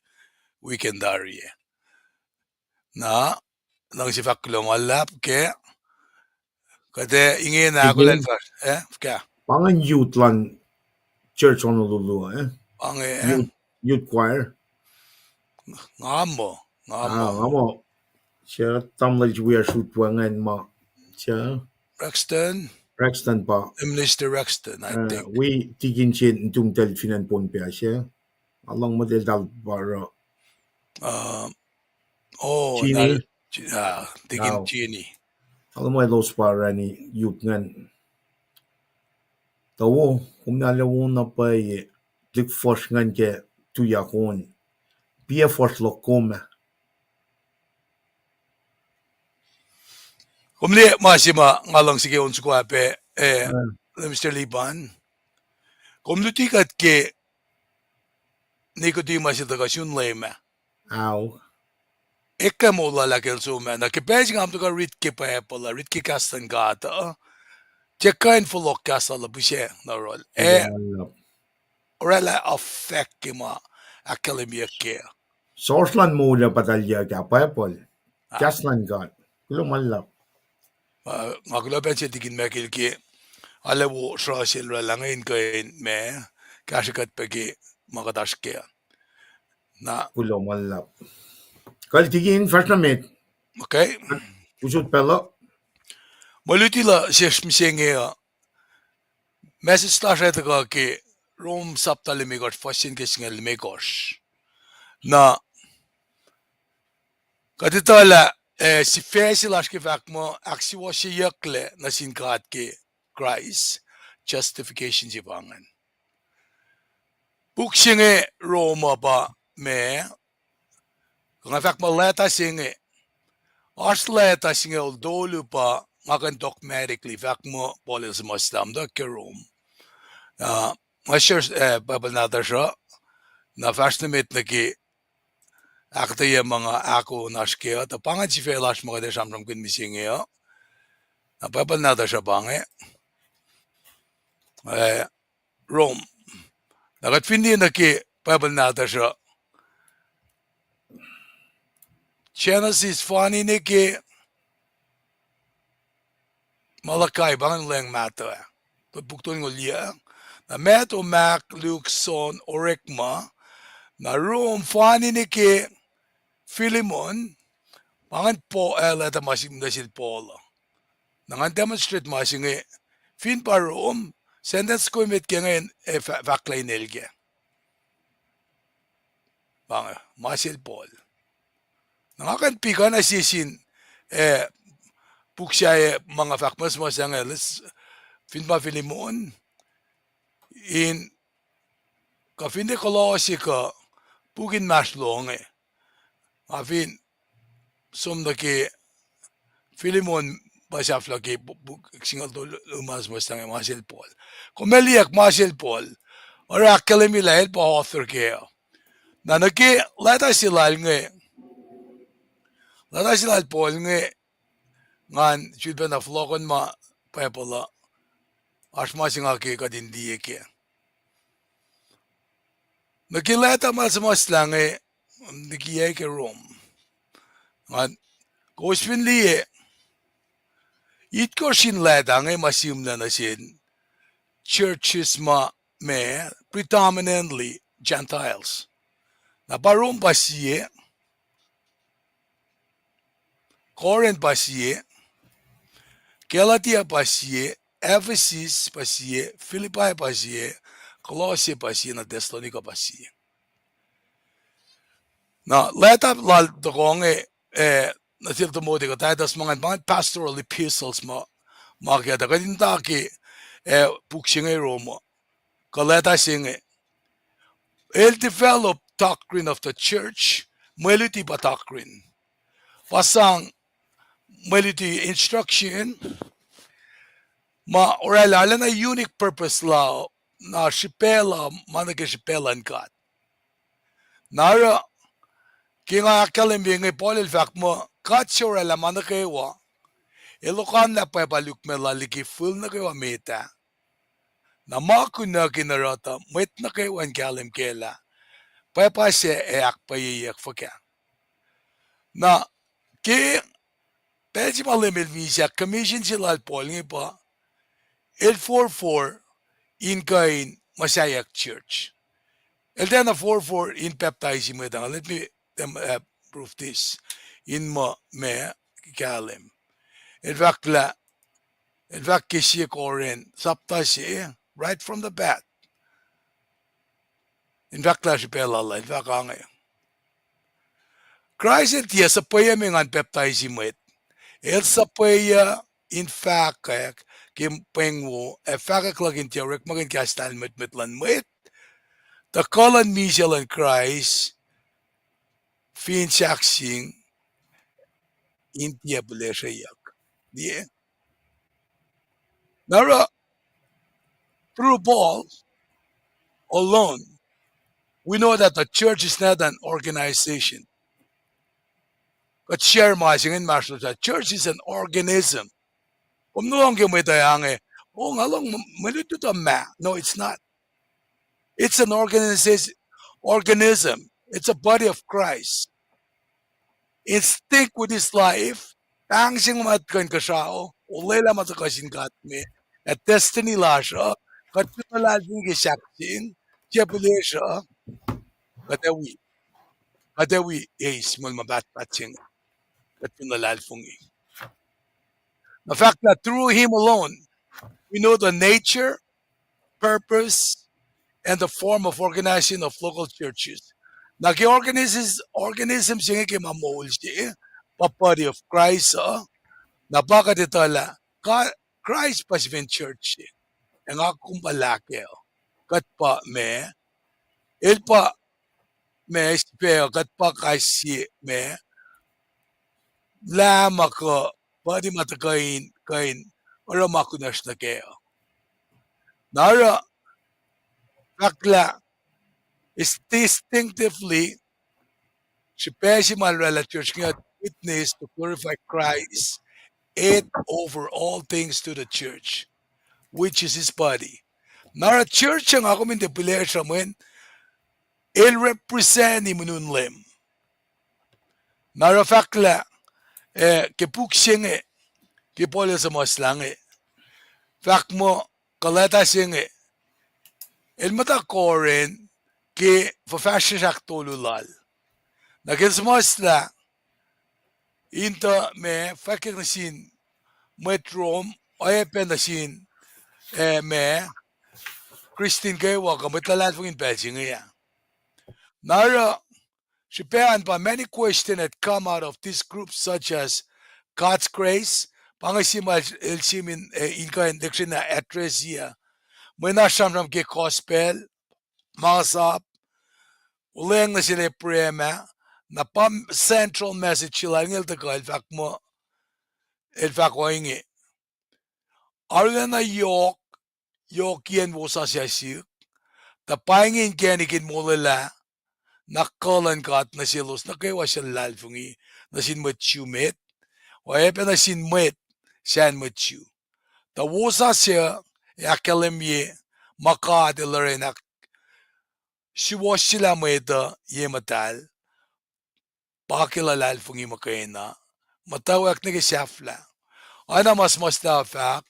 weekend tari ah. Na, luhngse fahk kuloh ma luhlahp ke, kuht ac ingena ahkolah in fahsr, eh, fuhkah? Pa ingacn youth luhn church Honolulu, eh? Ange, youth, youth choir. Nga muh, nga muh. Nga muh. Suc tamuhlwel se wiyacsr utwe ngacn ma, suc? Rexton. Rexton pa. Minister Rexton, I think. Wi tikin se nuhtum tahl fin acn Pohnpei se. Aluhng muh tahl pa oruh. Uh, oh, Jenny. Tikin Jenny. Alu ma elos pa orani youth ngacn. Tuh wo, kom na lah wo na pwacye, tuhlihk fuhsr ngacn ke tuyak on. Piac fuhsr luhk kom ah. Kom liye ma se ma nga luhngse ke on soko ah pac, eh, Mister Liban. Kom luti kuht ke Nicodemus el tuhkuh sun Leum ah. Ao. Ekuh moul lal ah ke el som ah. Na ke pacl se nga muhta kuh rit ke Bible uh, rit ke kahs luhn God uh, tiac kuh in fohlohk kahs lal uh pihsac nuh yohrohl. Eh, oraclah affect ke ma ahkkahlwemyeyuck kac. Source luhn moul uh pa tuh liye ke Bible. Kahs luhn God. Kuloh ma luhlahp. Uh, nga kuloh pac nuh sel Tikin Michael ke arlac wo sruh sel oraclah inge in kuh in ma kahsrwe kuht pac ke ma kuht oasr kac. Na kuloh ma luhlahp. Kuh Tikin, fahsr nuh met. Okay. Usot pacl uh. Mwe luti la sesr mihsenge uh. Message lasr ac tuhkuh ke Rom sapta limekohsr, fuhs se ke singucul limekohsr. Na kuht etuh lah, eh, sifac se lasr ke fahk muh ahksuwohsyeyucklac nuh sin God ke Kraist, justification se pa ingacn. Puk se inge Rom uh pa ma, kuh nga fahk muh leta se inge, oasr leta singucul tolu pa nga kuh in dogmatically fahk muh Paul el suhmuhslah muhtuhk ke Rom. Na nga share, eh, Bible nahtuhsr uh, na fahsr nuh met nuh ke ahkuhtweyac ma nga ahkoo oasr kac uh, tuh pa ingacn sifac lasr ma kuht ac sramsramkihn mihsenge uh. Na Bible nahtuhsr uh pa inge, eh, Rom. Na kuht fin liye nuh ke Bible nahtuhsr uh, Genesis fani nuh ke Malachi pa ingacn, Olweacng Mahtuh ah, puk tolngoul yuh. Na Matthew, Mark, Luke, John, Orekma. Na Rom fani nuh ke Philemon, pa ingacn Paul, eh, leta ma nuh sel Paul uh. Na ngan demonstrate ma se inge, fin pa Rom, sentence ko met ke inge, eh, fah-, fahk lah inel kac. Pa inge, ma sel Paul. Na nga kuh in pick uh nuh sie sin, eh, puk sahyac ma nga fahk muhsamuhslah inge, fin pa Philemon, in kuh fin tiac Kolosse kuh puk inmahsrlon inge, nga fin som nuh ke Philemon, pa sahflah ke puk, puk singucul tolu ma suhmuhslah inge, ma sel Paul. Kom ac liye ma sel Paul, oruh ahkkahlwemye lah el pa author kac. Na nuh ke leta se lal inge, leta se lal Paul inge, ngan sifilpacna fohlohkohn ma Bible uh, oasr ma se nga ke kuht in liye kac. Nuh ke leta ma suhmuhslah inge, likiyac ke Rom. Ngan, kowos fin liye, itkohsr in leta inge ma sihmlac nuh sin churches ma, ma predominantly Gentiles. Na pa Rom pa sie, Corinth pa sie, Galatia pa sie, Ephesus pa sie, Philippi pa sie, Kolosse pa sie, na Thessalonica pa sie. Na leta lal tohkoh inge, eh, nuh sel Timothy kuh Titus ma ingacn, ma ingacn pastoral epistles ma, ma ke tuh kuht in ta ke, eh, puk se inge Rom uh, kuh leta se inge. El develop doctrine of the church, mwe luti pa doctrine. Pa sang mwe luti instruction, ma oraclah arulacna unique purpose la, na srihpac la, ma nuh ke srihpac luhn God. Na oruh, ke nga ahkkahlwemye inge Paul el fahk muh, God se oraclah ma nuh kwewa, el okanlah pwapa lukmac lal liki fihl nuh kwewa met ah. Na ma kunuck in oruh tuh mwet nuh kwewa in kahlwem kac lah pwapa sac ac ahkpwacyeyuck fuhkah. Na ke pacl se ma Leum el misac, commission se lal Paul inge pa, el forfor in kuh in muhsaheack church. El tiacna forfor in pacptaisi mwet uh. Let me, them, uh, prove this. In muh ma kahlwem. El fahk lah, el fahk ke sie Corinth, sapta se, right from the bat. In fahk lah srihpac lal uh, in fahk ange. Kraist el tiac suhpweyuc me ngan pacptaisi mwet. El suhpweyuc in fahkwack ke pweng wo, ac fahkwack luhk in tiac orekmakihn kahs lahlmwetmwet luhn mwet, tuh kuh luhn misac luhn Kraist fin sahkseng in tiac pihlesreyuck. Liye? Na oruh, through Paul alone, we know that the church is not an organization. Kuht share ma se inge inmahsrlosr ah, church is an organism. Kom nuh lohng ke mwet uh ange, o, nga lohng mwe lutlut uh mah. No, it's not. It's an organization, organism. It's a body of Christ. In sync with his life, pahng se ma kuh in kuhsrao, olwelah ma tuhkuh sin God me, ac destiny lasr uh, kuht fin luhlahlfongi ke sahkseng, tiac pihlesruh, kuht ac wi, kuht ac wi eis moul ma pahtpaht se inge, kuht fin luhlahlfongi. Na fahk lah through him alone, we know the nature, purpose, and the form of organizing of local churches. Na ke organism, organism se inge ke ma moul se, pa body of Christ uh, na pa kuht etuh lah, Kraist pa sifacn church se. Ac nga kom pa lah kac uh. Kuht pa ma, el pa ma sifac uh, kuht pa kais sie ma, lah ma kuh, body ma tuhkuh in, kuh in, oruh ma kunacsr nuh kac uh. Na oruh, fahk lah, is distinctively, srihpac se ma el oraclah church inge, witness to glorify Christ, head over all things to the church, which is his body. Na oruh church uh nga kom in tiac pihlesruh mweyen, el represent-i mweun Leum. Na oruh fahk lah, eh, ke puk se inge, ke Paul el suhmuhslah inge, fahk muh kuhlwacta se inge, el muhta Corinth ke fuhfahsryucsr ahktolu lal. Na ke el suhmuhslah, in tuh ma, fahkwack nuh sin mwet Rome, oacyacpac nuh sin, eh, ma, Christian kwewa kuh mwet luhlahlfongi in pacl se inge ah. Na oruh, srihpac an pa many questions had come out of this group such as God's grace, pa inge sie ma el sihm in, eh, in kuh in lecture na address-i ah. Mwe na sramsram ke gospel, masap, olweacng nuh sel Abraham ah, na pa central message se lal inge el tuhkuh el fahk muh, el fahk ohinge. Arulacna yohk, yohk yen wosasuc sihk, tuh pa inge inkacnek in molwelah, na kuh luhn God nuh selos nuh kwewa suc luhlahlfongi, nuh sin mwet Jew met, oacyacpac nuh sin mwet sacn mwet Jew. Tuh wosasuc ac ahkkahlwemye ma God el oruh in ahk-, suwohsyelah mwet uh ye muhtahl, pa ke luhlahlfongi muhkwena, muhtwacwacack nuh ke sahflah. Oacna ma suhmuhslah fahk,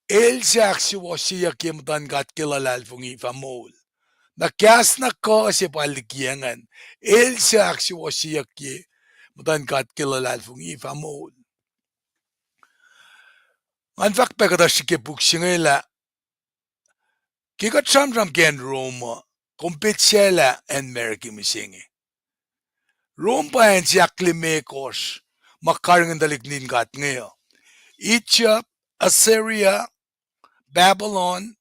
el suc ahksuwohsyeyuck ye muhtuhn God ke luhlahlfongi fah moul. Na kahs na kuh se pa liki ingacn, el suc ahksuwohsyeyuck ye muhtuhn God ke luhlahlfongi fah moul. Ngan fahk pac kuhtuh srihk ke puk se inge lah, ke kuht sramsram ke acn Rome uh, kom petsacelah acn America mihsenge. Rome pa acn se ahklimekohsr ma karihngihn tuhlihk nuhtin God inge uh. Egypt, Assyria, Babylon,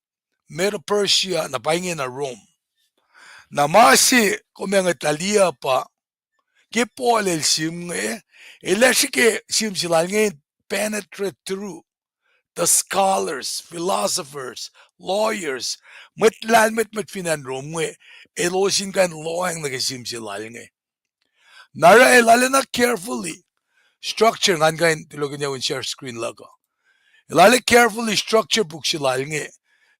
Medo-Persia, na pa ingena Rome. Na ma se kom ac ngwetlah liye uh pa, ke Paul el sihm inge, el ac srihke sihm se lal inge in penetrate through the scholars, philosophers, lawyers, mwet lahlmwetmwet fin acn Rome inge, elos in kuh in lohacng nuh ke sihm se lal inge. Na oruh el arulacna carefully structure, ngan kuh in tulokihnyac in share screen luhk uh. El arulacna carefully structure puk se lal inge,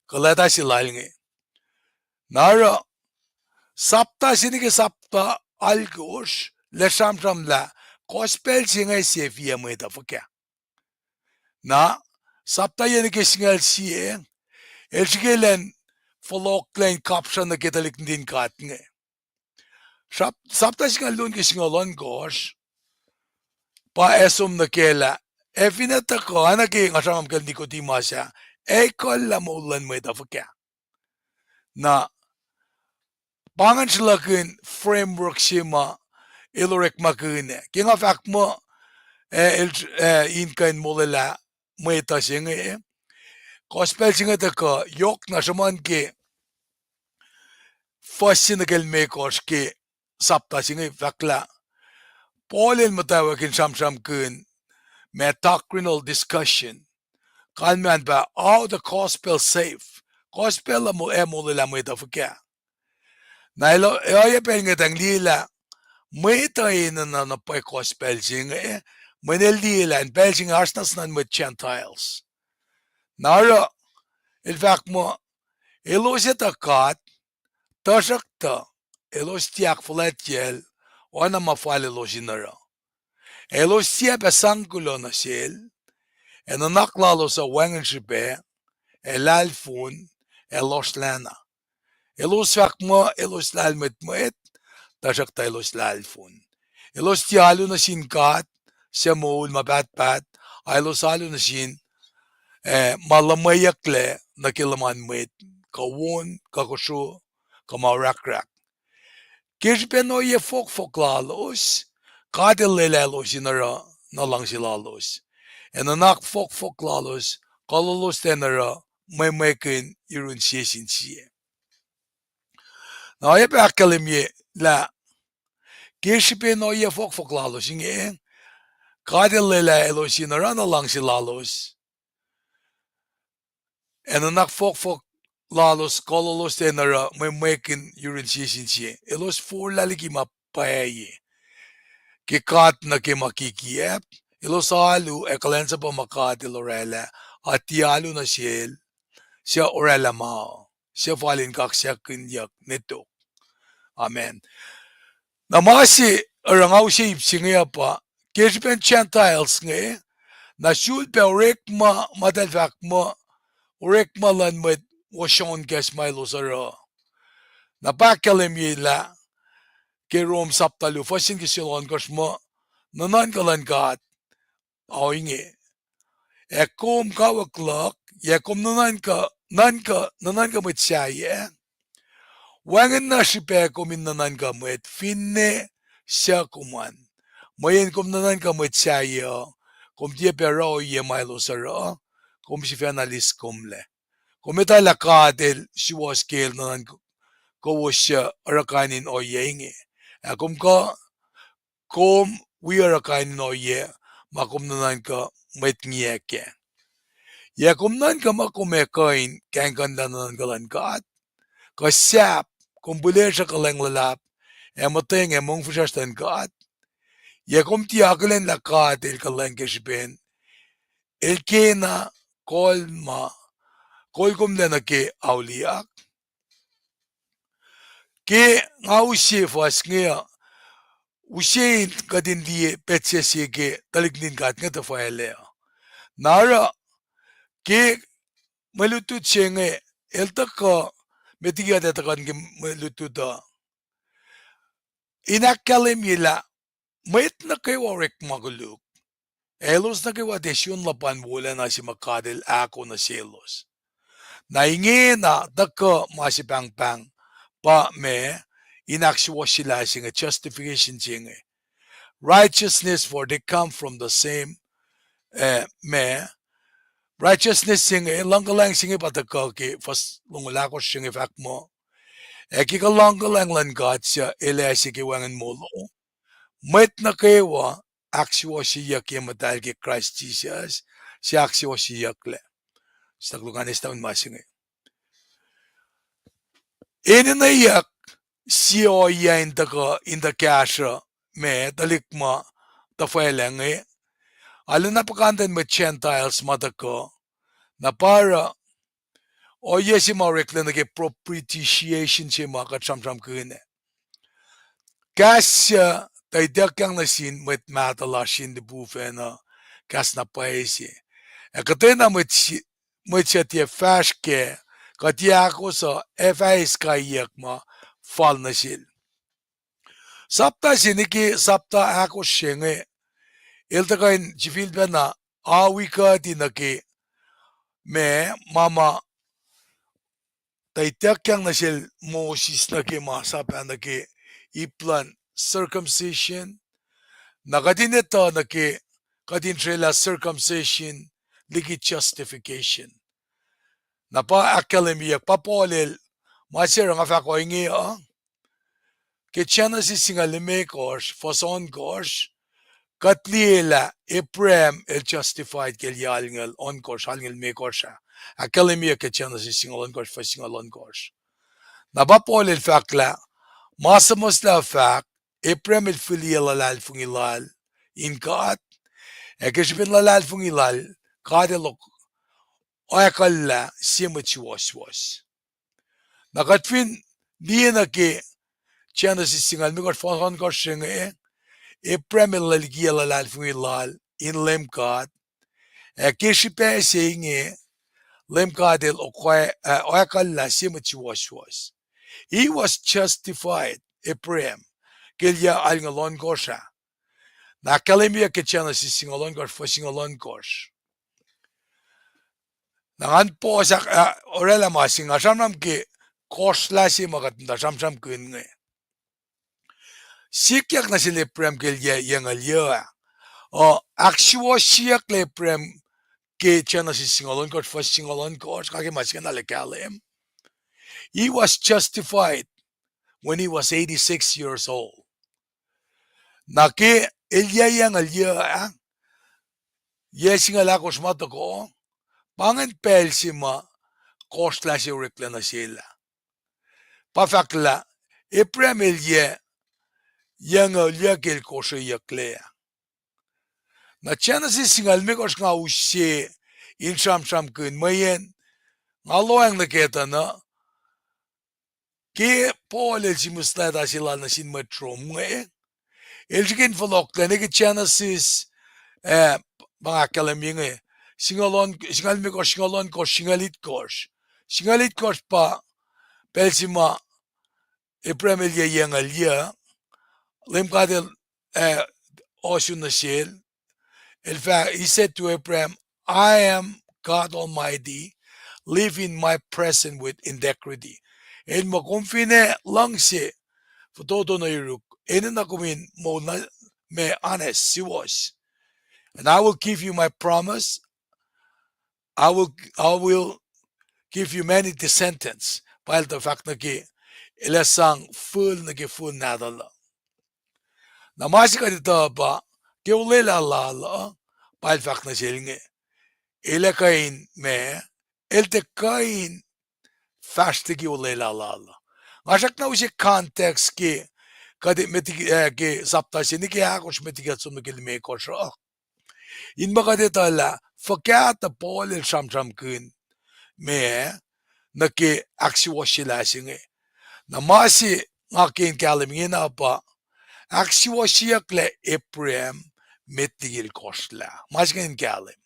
kuh leta se lal inge. Na oruh, sapta se nuh ke sapta alkosr, el ac sramsramlah, gospel se inge sef ye mwet uh fuhkah. Na, sapta yac nuh ke singucul sie, el srihke elan fohlohklac in kapsra nuh ke tuhlihk nuhtin God inge. Sap-, sapta singucul luo ke singucul ohnkohsr, pa ac som nuh ke lah, ac finne tuhkuh, oacna ke nga sramsram kacl Nicodemus ah, ac kuhllah moul luhn mwet uh fuhkah. Na, pa ingacn sruhlahkihn framework se ma el orekmakihn ah. Ke nga fahk muh, ac el, ac in kuh in molwelah mwet uh se inge, gospel se inge tuhkuh yohk na sruhmuhn ke fuhs se nuh ke limekohsr ke sapta se inge fahk lah Paul el muhtwacwacack in sramsramkihn ma doctrinal discussion. Kalmac an pa how the gospel save. Gospel uh mo-, ac molwelah mwet uh fuhkah. Na el, ohiyac pacl inge tuh liye lah mwet uh enenuh na pwacye gospel se inge, mweyen el liye lah in pacl se inge oasr na sin mwet Gentiles. Na oruh, el fahk muh, elos etuh God, tuhsruhktuh, elos tiac ahkfuhlwactyacl oacna ma fal elos in oruh. Elos tiac pac sang kuloh nuh sel, ac nuhnak lalos uh wacngihn srihpac, ac lahlfon, ac lohsrlacna. Elos fahk muh elos lahlmwetmwet, tuhsruhktuh elos lahlfon. Elos tiac alu nuh sin God, suc moul ma pahtpaht, a elos alu nuh sin, eh, ma luhmweyucklac nuh ke luhman mwet, kuh won, kuh kosro, kuh ma orahkrahk. Ke srihpen ohiyac fohkfohk lalos, God El lwelah elos in oruh nuh luhngse lalos. Ac nuhnak fohkfohk lalos, kuh lalos tiac in oruh mwemwekihn yurun sie sin sie. Na oacyacpac ahkkahlwemye lah ke srihpen ohiyac fohkfohk lalos inge, God El lwelah elos in oruh nuh luhngse lalos. Ac nuhnak fohkfohk lalos, kuh lalos tiac in oruh mwemwekihn yurun sie sin sie. Elos forlah liki ma pwacye ke God nuh ke ma kikiacp. Elos alu ac kuhlwacnsapuh ma God El oraclah, a tiac alu nuh sel suc oraclah ma, suc fal in kaksakihnyuck ne tok. Amen. Na ma se oruh nga use ip se inge uh pa, ke srihpen Gentiles inge, na sulpac orekma, ma eltahl fahk muh, orekma luhn mwet wosounkacs ma elos oruh. Na pa ahkkahlwemye lah ke Rom sapta luo fuhs se ke singucul ohnkohsr muh, nuhnuhnkuh luhn God ohinge. Ac kom kawuck luhk, yac kom nuhnuhnkuh, nuhnkuh, nuhnuhnkuh mwet sahyac? Wacngihn na srihpac kom in nuhnuhnkuh mwet, finne suc kom an. Mweyen kom nuhnuhnkuh mwet sahyac uh, kom tiac pac oruh ohiyac ma elos oruh, kom sifacna lis komlac. Kom etuh lah God El suwohs ke El nuhnuhnkuh kowos suc oruh kain in ohiyac inge. Ac kom kuh, kom wi oruh kain in ohiyac ma kom nuhnuhnkuh mwet ngiyac kac. Yac kom nuhnkuh muh kom ac kuh in kahingkuhnlah nuhnuhnkuh luhn God? Kuh sahp kom pihlesruh kuhlwacng luhlahp ac muhtweng ac mongfihsrwacsr luhn God? Yac kom tiac akihlen lah God El kuhlwacng ke srihpen El kena kol ma, kol komlac nuh ke auliyak? Ke nga use fuhs inge uh, use in kuht in liye petsac se ke tuhlihk nuhtin God inge tuhfahlah uh. Na oruh, ke mwe lutlut se inge, el tuhkuh, met liki kuht ac tuhkuh nuh ke mwe lutlut uh, in ahkkahlwemye lah mwet nuh kwewa orekma koluk, ac elos nuh kwewa tiac sun luhpan wolacna se ma God El ahko nuh selos. Na ingena tuhkuh ma se pahngpahng pa ma in ahksuwohsyelah se inge, justification se inge. Righteousness, for they come from the same, eh, ma, righteousness se inge, luhngkuhlwacng se inge pa tuhkuh ke fuhs longoul ahkosr se inge fahk muh, ac ke kuh luhngkuhlwacng luhn God suc El ase ke wacngihn molo, mwet nuh kwewa ahksuwohsyeyuck ye muhtahl ke Kraist Jisus, suc ahksuwohsyeyucklac. Stuck lukan estan ma se inge. Enenweyuck sie ohiyac in tuhkuh in tuh kahsruh ma tuhlihk ma tuhfahlah inge. Arulacna puhkantwen mwet Gentiles ma tuhkuh. Na pa oruh, ohiyac se ma oreklac nuh ke propitiation se ma kuht sramsramkihn ah. Kahs suc tuh ituckyang nuh sin mwet mahtuh lasr in lipufacn uh, kahs na pwacye se. Ac kuhtwena mwet se, mwet suc tiac fahsr kac, kuht ac ahkos uh ac fah eis kaiyuck ma fal nuh sel. Sapta se nuh ke sapta ahkosr se inge, el tuh kuh in sifilpacna awi kuht nuh ke ma, ma ma tuh ituckyang nuh sel Moses nuh ke masap ah nuh ke ip luhn circumcision. Na kuht in etuh nuh ke, kuht in srwaclah circumcision liki justification. Na pa ahkkahlwemyeyuck pa Paul el, ma se oruh nga fahk ohinge uh, ke Genesis singucul limekohsr, fuhs ohnkohsr, kuht liye lah Abraham el justified ke el yac alngucul ohnkohsr, alngucul limekohsr ah. Ahkkahlwemyeyuck ke Genesis singucul ohnkohsr, fuhs singucul ohnkohsr. Na pa Paul el fahk lah, ma suhmuhslah fahk, Abraham el fihliyac luhlahlfongi lal in God, ac ke srihpen luhlahlfongi lal, God el oak-, oakuhllah sie mwet suwohswohs. Na kuht fin liye nuh ke Genesis singucul limekohsr, fuhs ohnkohsr se inge, Abraham el liki luhlahlfongi lal in Leum God, ac ke srihpac se inge, Leum God el oak-, uh, oakuhllah sie mwet suwohswohs. He was justified, Abraham, ke el yac alngucul ohnkohsr ah. Na ahkkahlwemyeyuck ke Genesis singucul ohnkohsr, fuhs singucul ohnkohsr. Na ngan pause, uh, oraclah ma se inge, nga sramsram ke kohsrlah se ma kuht muhta sramsramkihn inge. Sikyak nuh sel Abraham ke el yac, yac engyeng ah. Uh, ahksuwohsyeyucklac Abraham ke Genesis singucul ohnkohsr, fuhs singucul ohnkohsr, nga ke ma se inge na el kahlwem. He was justified when he was eighty-six years old. Na ke el yac engyeng ah, yac singucul ahkosr ma tuhkuh, pa ingacn pacl se ma kohsrlah se oreklac nuh sel ah. Pa fahk lah Abraham el yac, yac engyeng ke el kohsreyucklac ah. Na Genesis singucul limekohsr nga use in sramsramkihn mweyen nga lohacng nuh ke tuh na ke Paul el simuhslah leta se lal nuh sin mwet Rom inge, el srihke in fohlohklac nuh ke Genesis, eh, pa nga ahkkahlwemye inge, singucul on-, singucul limekohsr, singucul ohnkohsr, singucul itkohsr. Singucul itkohsr pa pacl se ma Abraham el yac, yac engyeng, Leum God el, eh, ohsun nuh sel, el fah, he said to Abraham, I am God Almighty, live in my presence with integrity. El muh kom fin ac luhngse fototo nuh yuruk, enenuh kom in moul na ma honest, suwohs. And I will give you my promise, I will, I will give you many descendants. Pa el tuh fahk nuh ke, el ac sang fihl nuh ke fihl nahtuhl uh. Na ma se kuht etuh pa, ke olwelah lal uh, pa el fahk nuh sel inge, el ac kuh in ma, el tiac kuh in fahsr liki olwelah lal uh. Nga srackna use context ke, kuht met, eh, ke sapta se nuh ke ahkosr met liki kuht som nuh ke limekohsr uh. In ma kuht etuh lah fuhkah tuh Paul el sramsramkihn ma nuh ke ahksuwohsyelah se inge. Na ma se nga ke in kahlwem ingena pa, ahksuwohsyeyucklac Abraham met liki el kohsrlah. Ma se inge in kahlwem.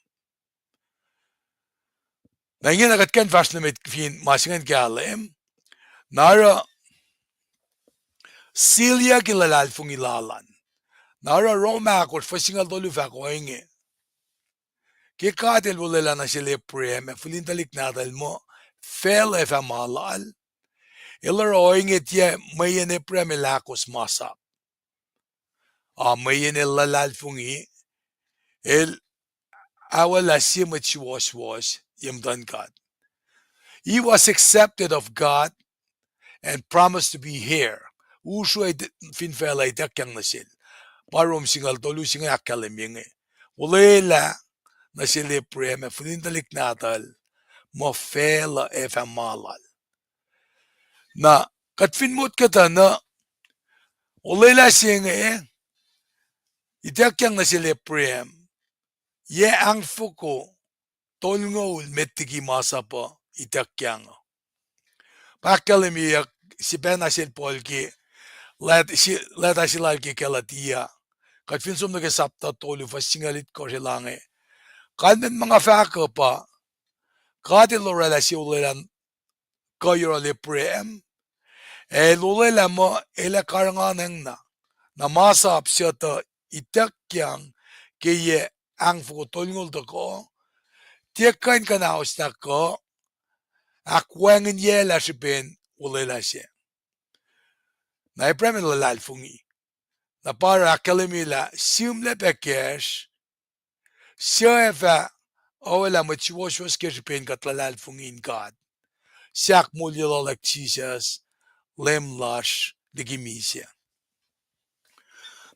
Na ingena kuht kuh in fahsr nuh met fin ma se ingacn kahlwem. Na oruh, siliyucki luhlahlfongi lal an. Na oruh Rom ahkosr fuhs singucul tolu fahk ohinge, ke God el olwelah nuh sel Abraham ac fihlin tuhlihk nahtuhl muh facluh ac fah ma lal, el oruh ohinge tiac mweyen Abraham el ahkos masap, a mweyen el luhlahlfongi, el awelah sie mwet suwohswohs ye muhtuhn God. He was accepted of God and promised to be heir. Usru fin facluh ituckyang nuh sel. Pa Rom singucul tolu se inge ahkkahlwemye inge. Olwelah nuh sel Abraham ac fihlin tuhlihk nahtuhl muh facluh ac fah ma lal. Na kuht fin motko tuh na olwelah se inge ituckyang nuh sel Abraham, yac angfoko tolngoul met liki masap uh ituckyang uh. Pa ahkkahlwemyeyuck srihpacna sel Paul ke lwet-, si-, lweta se lal ke Galatia. Kuht fin som nuh ke sapta tolu fuhs singucul itkohsr el ange, kalmacn ma nga fahk uh pa, God el oraclah sie olwelah kuh yohrohl Abraham, ac el olwelah muh el ac karihnganacng na. Na masap suc tuh ituckyang ke yac ahngfoko tolngoul tohkoh, tiac kuh in kuhnaoslah kuh ahkwacngihnyelah srihpen olwelah se. Na Abraham el luhlahlfongi. Na pa oruh ahkkahlwemye lah sihmlac pac kacsr, suc ac fah oaclah mwet suwohswohs ke srihpen kuht luhlahlfongi in God, suc ahkmoulyelohlwack Jisus, Leum lasr, liki misac.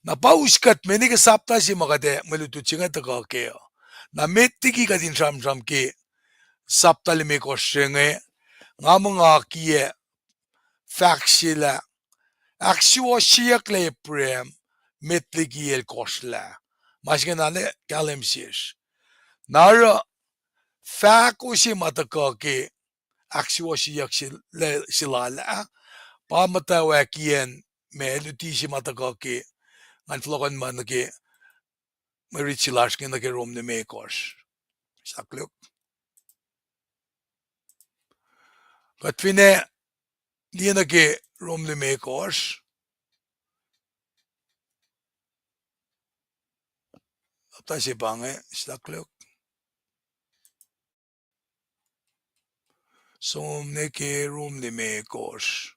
Na pa us kuht me nuh ke sapta se ma kuht ac mwe lutlut se inge tuhkuh kac uh. Na met liki kuht in sramsram ke sapta limekohsr se inge, nga muh nga kiyac fahk se lah ahksuwohsyeyucklac Abraham met liki el kohsrlah. Ma se inge na kahlwem sesr. Na oruh fahko se ma tuhkuh ke ahksuwohsyeyuck se lal ah, pa muhtwacwacackiyacn ma luti se ma tuhkuh ke, ngan fohlohkohnma nuh ke mwe rit se lasr inge nuh ke Rom limekohsr. Sakluk. Kuht fin ac liye nuh ke Rom limekohsr, sapta se pa inge, sakluk. Som nuh ke Rom limekohsr.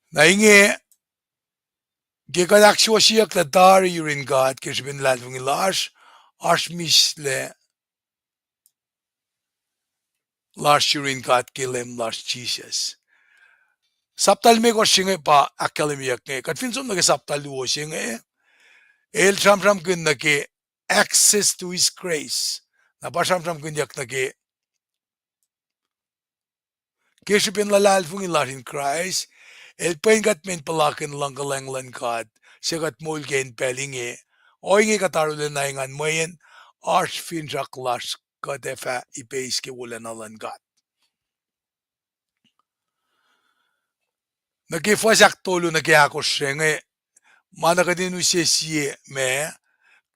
Na inge, ke kuht ahksuwohsyeyucklac tari yurin God ke srihpen luhlahlfongi lasr, oasr mihslac lasr yurin God ke Leum lasr Jisus. Sapta limekohsr se inge pa ahkkahlwemyeyuck inge. Kuht fin som nuh ke sapta luo se inge, el sramsramkihn nuh ke access to his grace. Na pa sramsramkihnyuck nuh ke, ke srihpen luhlahlfongi lasr in Kraist, el pwen kuht men puhlakihn luhngkuhlwacng luhn God, suc kuht moul ke in pacl inge, ohinge kuht arulacna engan mweyen oasr finsrak lasr kuht ac fah ipeis ke wolacna luhn God. Nuh ke fuhs ahktolu nuh ke ahkosr se inge, ma na kuht in use sie ma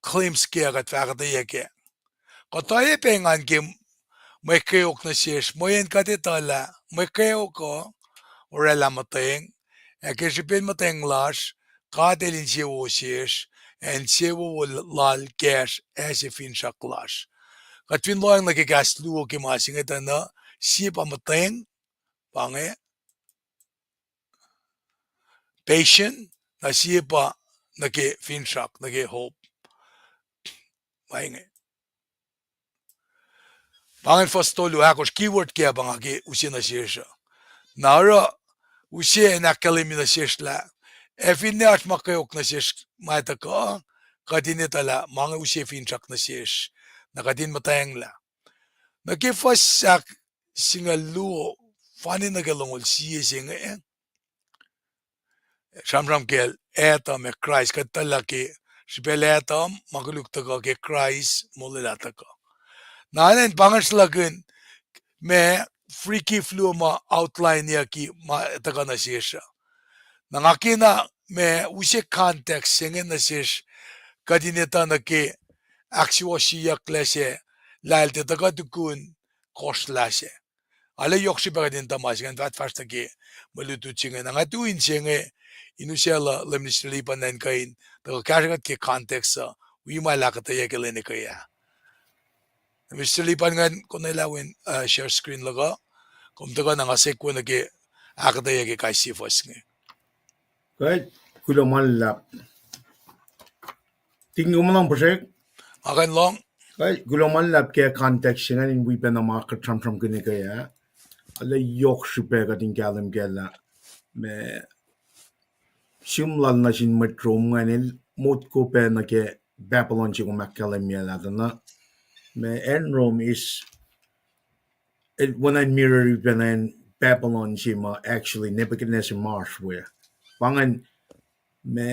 glimpse kac kuht fah ahkuhtweyac kac. Kuht oacyacpac engan ke mwe kweok nuh sesr, mweyen kuht etuh lah mwe kweok uh oraclah muhtweng, ac ke srihpen muhtweng lasr, God El insewowo sesr, ac insewowo Lal kacsr ase finsrak lasr. Kuht fin lohacng nuh ke kahs luo ke ma se inge tuh na, sie pa muhtweng, pa inge, patient, na sie pa nuh ke finsrak, nuh ke hope. Pa inge. Pa ingacn fuhs tolu ahkosr, keyword kac pa nga ke use nuh sesr uh. Na oruh use in ahkkahlwemye nuh sesr lah, ac finne oasr ma kweok nuh sesr ma tuhkuh, kuht in etuh lah ma inge use finsrak nuh sesr, na kuht in muhtwacnglah. Nuh ke fuhs ahk singucul luo, fani nuh ke longoul sie se inge, sramsram kacl Adam ac Kraist, kuht etuh lah ke srihpacl Adam ma koluk tuhkuh, ke Kraist molwelah tuhkuh. Na inen pa ingacn sruhlahkihn ma free gift luo ma outlineyucki ma tuhkuh nuh sesr uh. Na nga kena ma use context se inge nuh sesr, kuht in etuh nuh ke ahksuwohsyeyucklac se lah el tiac tuhkuh tukun kohsrlah se. Arlac yohk srihpac kuht in etuh ma se ingacn fahsr nuh ke mwe lutlut se inge. Na nga tu in se inge in usaclah Minister Lipan an kuh in tuhkuh kahsrwe kuht ke context uh, wi ma el ahkuhtweyac ke lwen ekuh ah. Minister Lipan, ngan konwelah wen, uh, share screen luhk uh, kom tuhkuh na nga segue nuh ke ahkuhtweyac ke kais sie fuhs inge. Kuh, kuloh ma luhlahp. Tikin, kom lohng puhsrek? Nga kuh in lohng. Kuh, kuloh ma luhlahp ke context se ingacn in wi pacna ma kuht sramsramkihn ekuh ah. Arlac yohk srihpac kuht in kahlwem kac lah ma sihm lal nuh sin mwet Rom ingacn el motko pac nuh ke Babylon se kom ahkkahlwemye lah tuh na. Ma acn Rom is, el oacna in mirror-i pacna acn Babylon se ma actually Nebuchadnezzar ma oasr we. Pa ingacn ma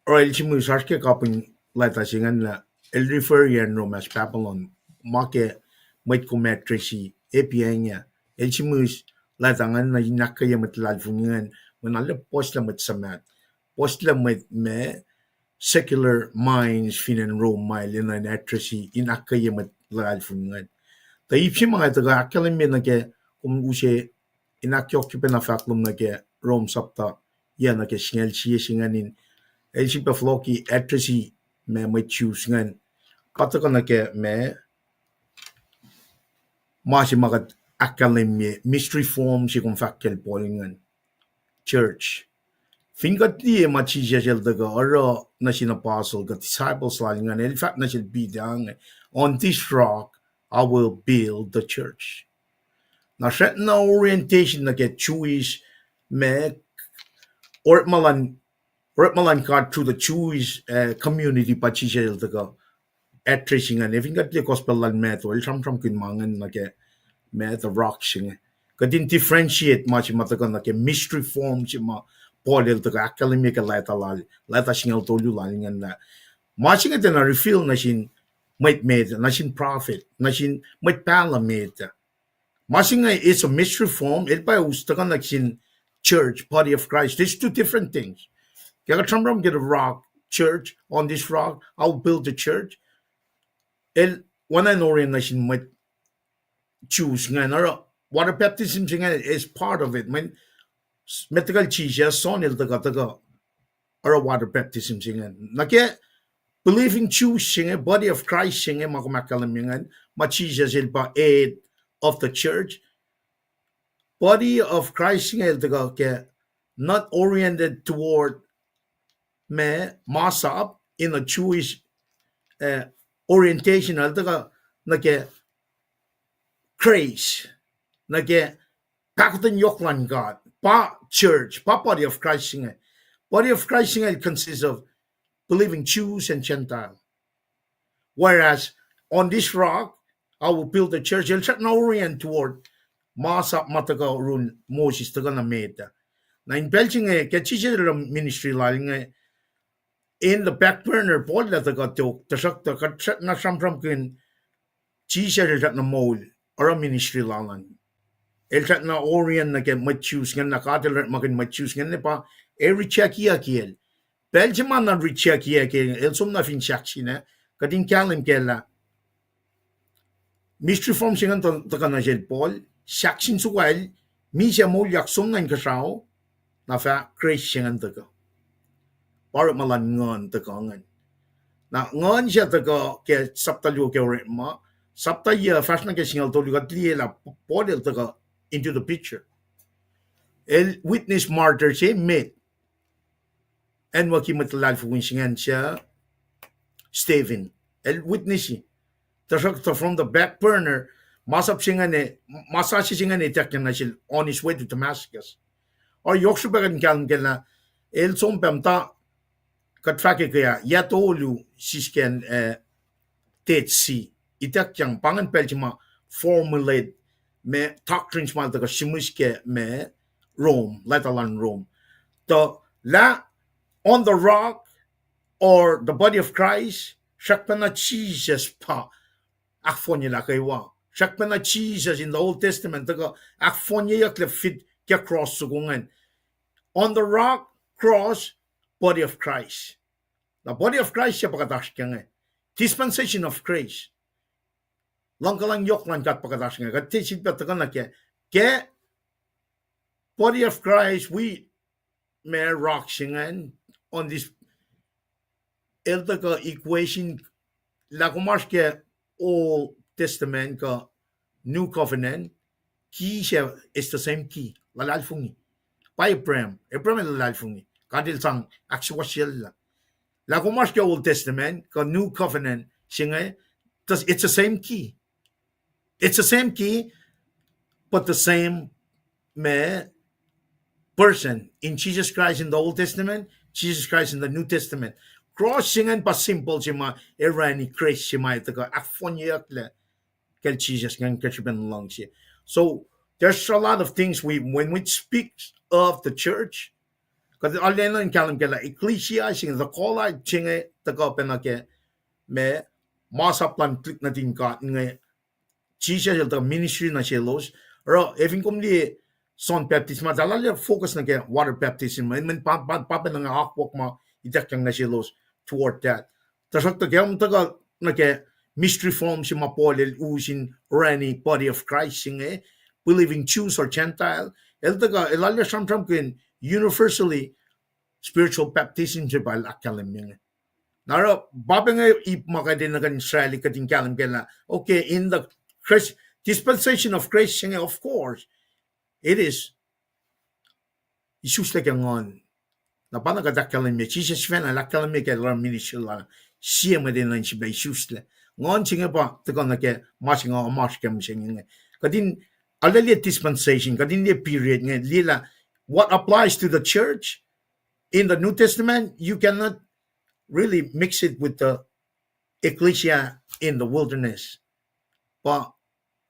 oruh el sihmihs oasr ke kapihn leta se ingacn lah el refer-i acn Rom as Babylon, ma ke mwet kom address-i, Apianga. El sihmihs leta ingacn na in ahkkweye mwet luhlahlfongi ingacn, mweyen arlac puhslah mwet suhmaht, puhslah mwet ma secular minds fin acn Rome ma el enenuh in address-i in ahkkweye mwet luhlahlfongi ingacn. Tuh ip se ma nga tuhkuh ahkkahlwemye nuh ke, kom use in ahkyohkye pacna fahk lom nuh ke Rome sapta yac nuh ke singucul sie se ingacn in, el sifilpac fohlohk address-i ma mwet Jews ingacn. Pa tuhkuh nuh ke ma ma se ma kuht ahkkahlwemye, mystery form se kom fahk kacl Paul ingacn, church. Fin kuht liye ma Jisus el tuhkuh oruh nuh sin apostle kuh disciples lal ingacn, el fahk nuh sel Peter inge, on this rock I will build the church. Na srackna orientation nuh ke Jewish, ma, orekma luhn, orekma luhn God through the Jewish, uh, community pa Jisus el tuhkuh address ingacn. Fin kuht liye gospel lal Matthew, el sramsramkihn ma ingacn nuh ke ma the rock se inge. Kuht in differentiate ma se ma tuhkuh nuh ke mystery form se ma Paul el tuhkuh ahkkahlwemye ke leta lal, leta singucul tolu lal ingacn lah ma se inge tiacna reveal nuh sin mwet met, nuh sin prophet, nuh sin mwet pahluh met. Ma se inge is a mystery form, el pa us tuhkuh nuh sin church, body of Christ. There's two different things. Ke kuht sramsram ke the rock, church, on this rock I will build the church. El oacna in orient nuh sin mwet Jews ingacn, oruh water baptism se inge is part of it. Mweyen, met liki Jisus, John el tuhkuh, tuhkuh oruh water baptism se ingacn. Nuh ke believing Jews se inge, body of Christ se inge ma kom ahkkahlwemye ingacn, ma Jisus el pa head of the church. Body of Christ se inge el tuhkuh ke not oriented toward ma, masap in a Jewish, uh, orientation, el tuhkuh nuh ke grace, nuh ke pahkotwen yohk luhn God, pa church, pa body of Christ se inge. Body of Christ se inge consists of believing Jews and Gentile. Whereas on this rock I will build a church, el srackna orient toward masap ma tuhkuh yurin Moses tuhkuh nuh met. Na in pacl se inge ke Jisus el ministry lal inge, in the back burner, Paul el tuhkuh tok, tuhsruhktuh kuht srackna sramsramkihn Jisus el srackna moul, oruh ministry lal an. El srackna orient nuh ke mwet Jews ingacn, na God el orekmakihn mwet Jews ingacn, pa el rejectiyucki el. Pacl se ma na rejectiyucki el, el som na fin sahk sina, kuht in kahlwem kac lah mystery form se ingacn tuhkuh nuh sel Paul, sahk sin sukail, misac moulyak som na inkuhsrao, na fah grace se ingacn tuhkuh. Pa orekma luhn nguhn tuhkuh ingacn. Na nguhn se tuhkuh ke sapta luo ke orekma, sapta yuh fahsr nuh ke singucul tolu kuht liye lah Paul el tuhkuh into the picture. El witness martyr se met, acnwucki mwet luhlahlfongi se ingacn suc Stephen. El witness-i. Tuhsruhktuh from the back burner, masap se ingacn, masap se ingacn ituckyang nuh sel on his way to Damascus. Oruh yohk srihpac kuht in kahlwem kac lah el som pac muhta, kuht fahkwack ah, yac tolu sisken, eh, Dead Sea. Ituckyang, pa ingacn pacl se ma formulate ma doctrines ma el tuhkuh sihmihs ke ma Rome, leta luhn Rome. Tuh lah on the rock or the body of Christ, srackpacna Jisus pa ahkfohnyelah kwewa. Srackpacna Jisus in the Old Testament tuhkuh ahkfohnyeyucklac fit ke cross soko ingacn. On the rock, cross, body of Christ. Na body of Christ se pa kuht oasr kac inge. Dispensation of grace. Luhngkuhlwacng yohk luhn God pa kuht oasr inge. Kuht tiac sifilpac tuhkuh nuh ke, ke body of Christ, wi ma rock se ingacn on this, el tuhkuh equation lah kom oasr ke Old Testament kuh New Covenant, key se is the same key, luhlahlfongi. Pa Abraham, Abraham el luhlahlfongi, God el sang ahksuwohsyacllah. Lah kom oasr ke Old Testament kuh New Covenant se inge, it's the same key. It's the same key, but the same ma person in Jesus Christ in the Old Testament, Jesus Christ in the New Testament. Cross se ingacn pa symbol se ma orani grace se ma tuhkuh ahkfohnyeyucklac kacl Jisus ingacn ke srihpen luhngse. So there's a lot of things we, when we speak of the church, kuht arulacna in kahlwem kac lah ecclesia se inge, the call out se inge tuhkuh pacna ke ma, masap luhn tuhlihk nuhtin God inge, Jisus el tuh ministry nuh selos. Oruh, ac fin kom liye John Baptist ma, eltahl focus nuh ke water baptism, mweyen pa, pa, pa pacna inge akwuck ma ituckyang nuh selos. toward that. Tuhsruhktuh ke kom tuhkuh nuh ke mystery form se ma Paul el us in orani body of Christ se inge, believing Jews or Gentile, el tuhkuh, el arlac sramsramkihn universally spiritual baptism se pa el ahkkahlwemye inge. Na oruh pa pa inge ip ma kuht enenuh kuht in sracli kuht in kahlwem kac lah, okay, in the Christ, dispensation of grace se inge, of course, it is isuslac ke Nguhn. Na pa na kuht ahkkahlwemye, Jisus sifacna el ahkkahlwemye ke el oruh ministry lal, sie mwet enenuh in sifilpac isuslac. Nguhn se inge pa tuhkuh nuh ke ma se nga omasr ke mihsenge inge. Kuht in, arlac liye dispensation, kuht in liye period inge, liye lah what applies to the church in the New Testament, you cannot really mix it with the ecclesia in the wilderness. Pa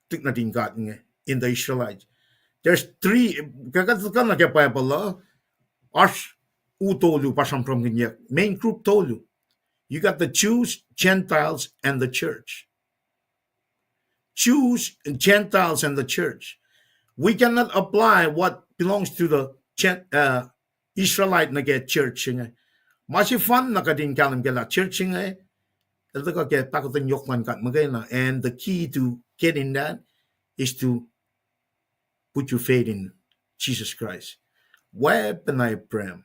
tuhlihk nuhtin God inge in the Israelites. There's three, ke kuht tuhkuh nuh ke Bible uh, oasr u tolu pa sramsramkihnyuck, main group tolu. You got the Jews, Gentiles, and the church. Jews, Gentiles, and the church. We cannot apply what belongs to the Gen-, uh, Israelite nuh ke church se inge. Ma sefanna kuht in kahlwem kac lah church se inge, el tuhkuh ke pahkotwen yohk luhn God muhkwena, and the key to get in that is to put your faith in Jesus Christ. Weapon Abraham,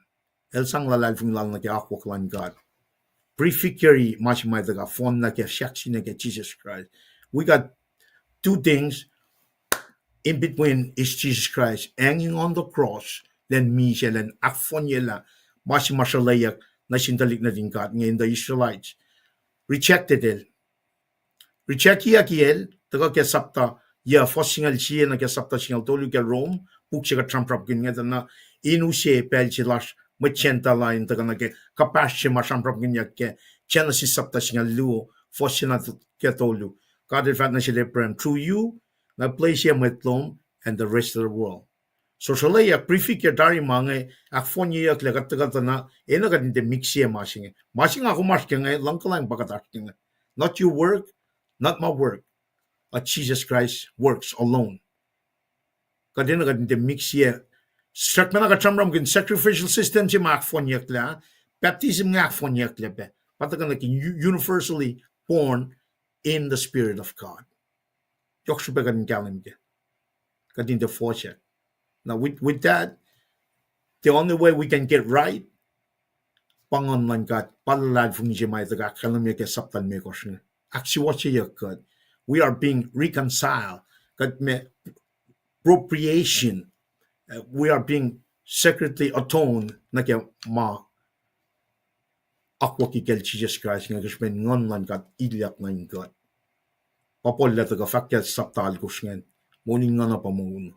el sang luhlahlfongi lal nuh ke akwuck luhn God. Prefigure ma se ma tuhkuh, fohnlah ke siyuck se nuh ke Jesus Christ. We got two things in between is Jesus Christ hanging on the cross, lwen misac, lwen ahkfohnyelah ma se ma sruhlweyuck nuh sin tuhlihk nuhtin God inge in the Israelites. Rejected el. Rejectiyucki el, tuhkuh ke sapta, yac, fuhs singucul sie nuh ke sapta singucul tolu ke Rome, puk se kuht sramsramkihn inge tuh na, in use pacl se lasr mwet Gentile in tuhkuh nuh ke kuhpahsr se ma sramsramkihnyuck ke Genesis sapta singucul luo, fuhs se na ke tolu. God el fahk nuh sel Abraham, through you, nga place mwet lom and the rest of the world. So sruhlweyuck, prefigure tari ma inge, ahkfohnyeyucklac kuht tuhkuh tuh na, enenuh kuht in tiac mix-ye ma se inge. Ma se nga kom oasr ke inge, luhngkuhlwacng pa kuht oasr ke inge. Not your work, not my work, but Jesus Christ's works alone. Kuht enenuh kuht in tiac mix-ye. Srackna kuht sramsramkihn sacrificial system se ma ahkfohnyucklac, baptism inge ahkfohnyucklac pac. Pa tuhkuh nuh ke u-, universally born in the Spirit of God. Yohk srihpac kuht in kahlwem kac. Kuht in tiac fohsack. Now, with, with that, the only way we can get right, pa Nguhn luhn God, pa luhlahlfongi se ma tuhkuh ahkkahlwemye ke sapta limekohsr inge. Ahksuwohsyeyuck kuht. We are being reconciled. Kuht me propitiation. Uh, we are being sacredly atoned nuh ke ma akwucki kacl Jisus Kraist inge ke srihpen Nguhn luhn God ilyak nuh in kuht. Pa Paul el tuhkuh fahk ke sapta alkosr ingacn, moul in nguhn uh pa moul.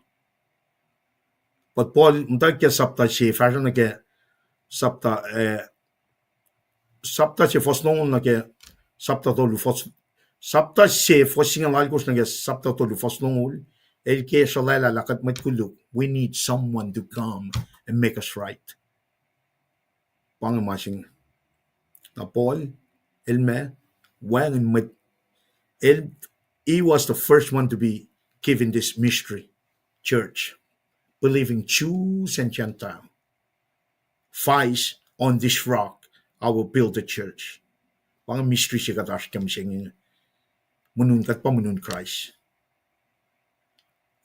But Paul muhtwacwacack ke sapta se, fahsruh nuh ke sapta, eh, sapta se fuhs longoul nuh ke sapta tolu fuhs, sapta se fuhs singucul alkosr nuh ke sapta tolu fuhs longoul, el ke sruhlwaclah lah kuht mwet koluk, we need someone to come and make us right. Pa inge ma se inge. Na Paul, el ma, wacngihn mwet, el, he was the first one to be given this mystery, church, believing Jews and Gentile. Fight on this rock, I will build the church. Pa inge mystery se kuht oasr ke mihsenge inge. Mweun, kuht pa mweun Kraist.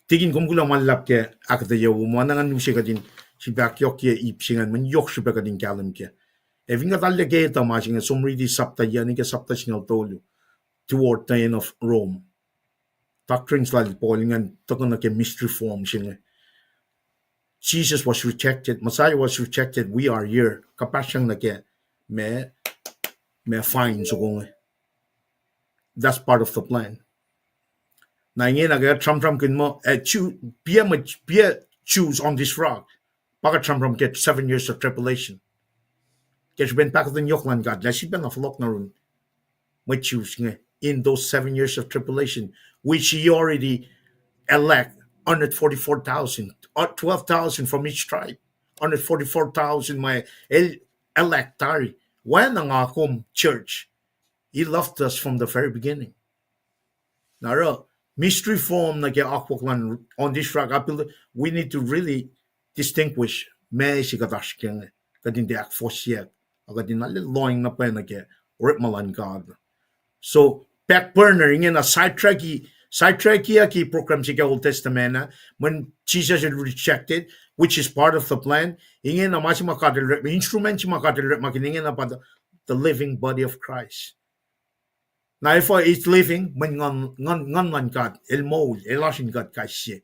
Tikin, kom kuloh ma luhlahp ke ahkuhtweyac wo, ma na ngan use kuht in sifilpac ahkyohkye ip se ingacn, mweyen yohk srihpac kuht in kahlwem kac. Ac fin kuht arlac ke etuh ma se inge, som riti sapta yuc nuh ke sapta singucul tolu, toward the end of Rome. Doctrines lal Paul ingacn tuhkuh nuh ke mystery form se inge. Jesus was rejected, Messiah was rejected, we are here. Kuhpahsryang nuh ke ma, ma fine soko inge. That's part of the plan. Na ingena ke kuht sramsramkihn muh, eh, Jew, be a, be a Jews on this rock. Pa kuht sramsram ke seven years of tribulation. Ke srihpen pahkotwen yohk luhn God, lah sifilpacna fohlohk nuh yurin mwet Jews inge in those seven years of tribulation, which he already elect hundred forty-four thousand, uh, twelve thousand from each tribe, hundred forty-four thousand ma el elect tari. Oacna nga kom church, he loved us from the very beginning. Na oruh, mystery form nuh ke akwuck luhn on this rock, I believe we need to really distinguish ma se kuht oasr ke inge, kuht in tiac ahkfohsyeack. Ac kuht in arlac lohacng na pwacye nuh ke orekma luhn God. So, back burner, ingena sidetrack-i, sidetrack-i program se ke Old Testament ah, when Jesus is rejected, which is part of the plan, ingena ma se ma God el orekmakihn, instrument se ma God el orekmakihn, ingena pa the, the living body of Christ. Na efuh it's living, mweyen Nguhn, Nguhn, Nguhn luhn God el moul, el oasr in kuht kais sie.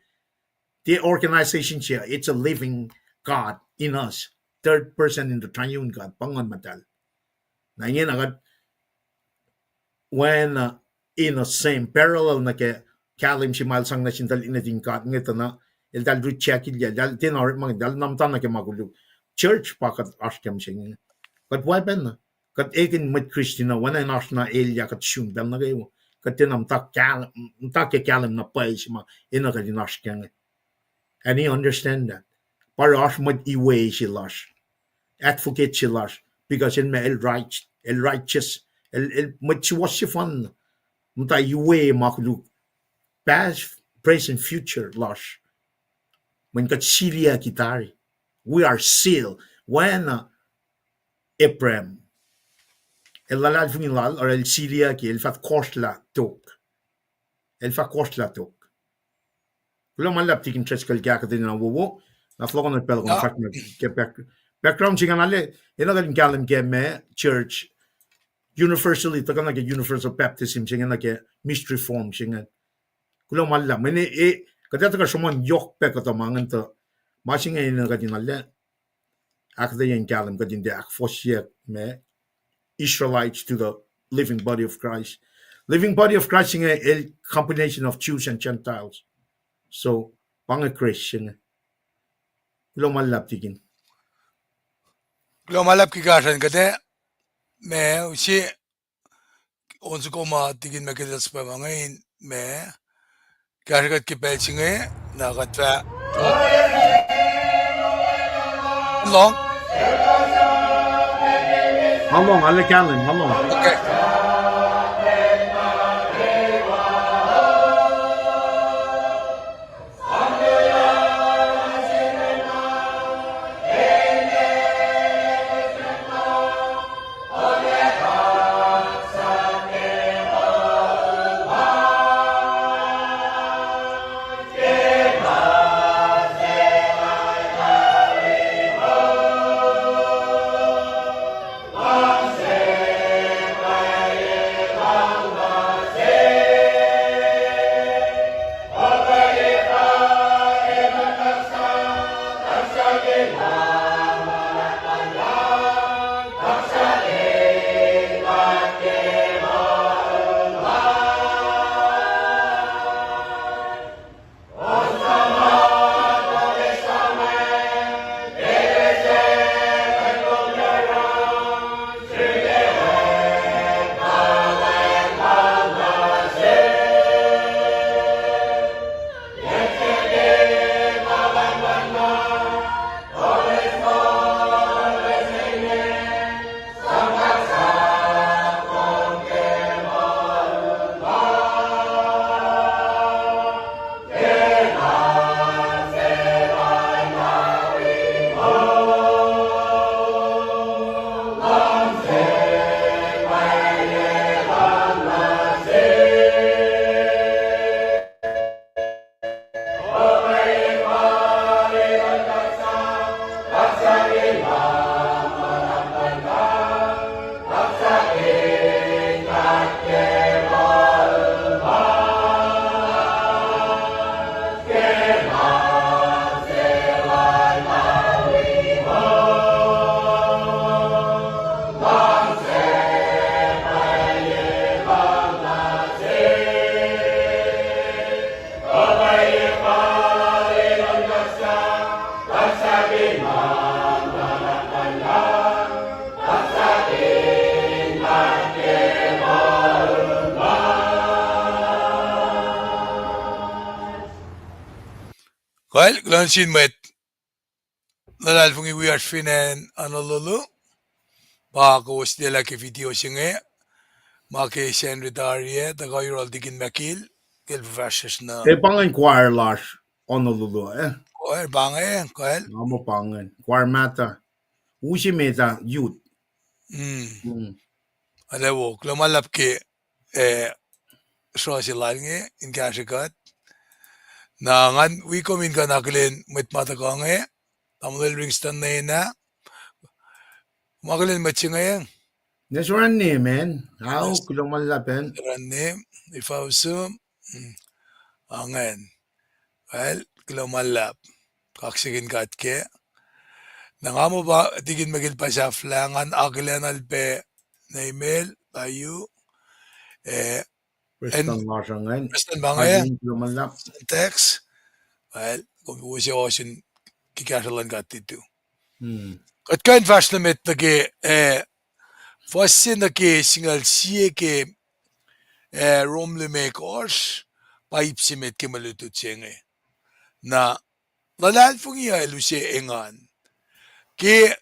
The organization se, it's a living God in us. Third person in the triune God, pa Nguhn Muhtahl. Na ingena kuht, when, uh, in the same parallel nuh ke kahlwem se ma el sang nuh sin tuhlihk nuhtin God inge tuh na, eltahl reject-ilyac, eltahl tiacna orekmakihn, eltahl na muhta nuh ke ma koluk. Church pa kuht oasr kac mihsenge. Kuht weapon na. Kuht ekihn mwet Christian uh, oacna in oasr na elyah kuht sun pacl nuh kwewa. Kuht tiacna muhta kahl-, muhta ke kahlwem na pwacye se ma enenuh kuht in oasr kac inge. And he understand that. Pa oruh oasr mwet iwe se lasr, advocate se lasr, because el ma el right, el righteous, el, el mwet suwohs sefanna, muhta iwe ma koluk, past, present, future lasr. Mweyen kuht siliyucki tari. We are sealed. Oacna Abraham, el luhlahlfongi lal, oruh el siliyucki, el fah kohsrlah tok. El fah kohsrlah tok. Kuloh ma luhlahp Tikin Driscoll ke ahkuhtweyac na wowo. Na fohlohkohn pacl kom fahsr nuh ke back-, background se ingena lah, enenuh kuht in kahlwem ke ma church universally, tuhkuh nuh ke universal baptism se inge, nuh ke mystery form se inge. Kuloh ma luhlahp. Mweyen, e, kuht ac tuhkuh sruhmuhn yohk pac kuhtuh ma ingacn tuh, ma se inge enenuh kuht in arlac ahkuhtweyac in kahlwem kuht in tiac ahkfohsyeyuck ma Israelites to the living body of Christ. Living body of Christ inge el combination of Jews and Gentiles. So, pa inge grace se inge. Kuloh ma luhlahp Tikin. Kuloh ma luhlahp ke kahsruh kuht ac, ma, use, on soko ma Tikin McKill el suhpwacma inge in, ma, kahsruh kuht ke pacl se inge, na kuht fah lohng. Nga lohng, arlac kahlwem, nga lohng. Okay. Kal, kuloh nuh sin mwet luhlahlfongi wiyacsr fin acn Honolulu. Pa kowos liye lah ke video se inge, ma ke Sacnri tari ah, tuhkuh yohrohl Tikin McKill, ke el fuhfahsryucsr nuh. E, pa ingacn choir lasr Honolulu ah. Choir, pa inge, kal. Nga muh pa ingacn. Choir mahtuh. Use met ah, youth. Mm. Alewo, kuloh ma luhlahp ke, eh, sruh se lal inge in kahsrwe kuht. Na ngan wi kom in kuh in akihlen mwet ma tuhkuh inge, Tamuhlwel Ringston Nena. Ma akihlen mwet se inge? Nes oran ne, man. Ao, kuloh ma luhlahp an. Oran ne, ifa usum. Mm. Angen. Well, kuloh ma luhlahp. Kaksakihn God kac. Na nga muh pa tikin Michael pa sahflah, ngan akihlen el pac, Neimel, Bayu, eh, Prestuhn lasr ingacn. Prestuhn pa inge, kuloh ma luhlahp. Text. Well, kom use ohsun ke kahsruh luhn God titu. Kuht kuh in fahsr nuh met nuh ke, eh, fuhs se nuh ke singucul sie ke, eh, Rom limekohsr, pa ip se met ke mwe lutlut se inge. Na luhlahlfongi uh el use engan. Ke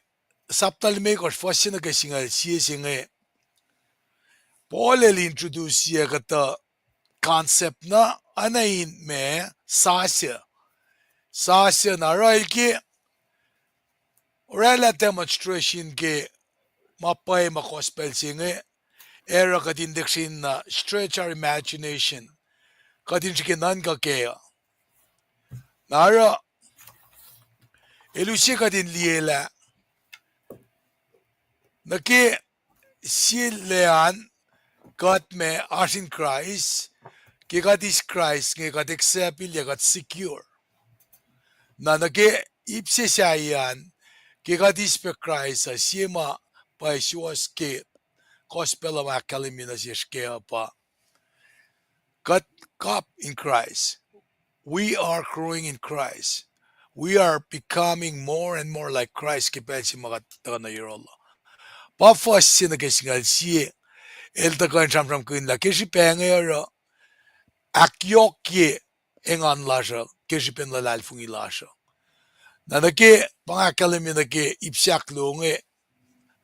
sapta limekohsr fuhs se nuh ke singucul sie se inge, Paul el introduce-i kuhtuh concept na, oacna in ma, sasuc. Sasuc na oruh el ke oraclah demonstration ke ma pwacye ma gospel se inge, ac oruh kuht in lihksreni na stretch our imagination. Kuht in srihke nuhnkuh kac uh. Na oruh, el use kuht in liyelah nuh ke sie lac an, kuht ma oasr in Kraist, ke kuht eis Kraist inge kuht accept-i ac kuht secure. Na nuh ke ip se sahyac an, ke kuht eis pac Kraist uh, sie ma pwacye suwohs ke gospel uh ma ahkkahlwemye nuh sesr kac uh pa kuht kap in Kraist. We are growing in Christ. We are becoming more and more like Christ ke pacl se ma kuht tuhkuh nuh yohrohl uh. Pa fuhs se nuh ke singucul sie, el tuhkuh in sramsramkihn lah ke srihpac inge oruh ahkyohkye engan lasr uh ke srihpen luhlahlfongi lasr uh. Na nuh ke, pa nga ahkkahlwemye nuh ke ip se ahkluo inge,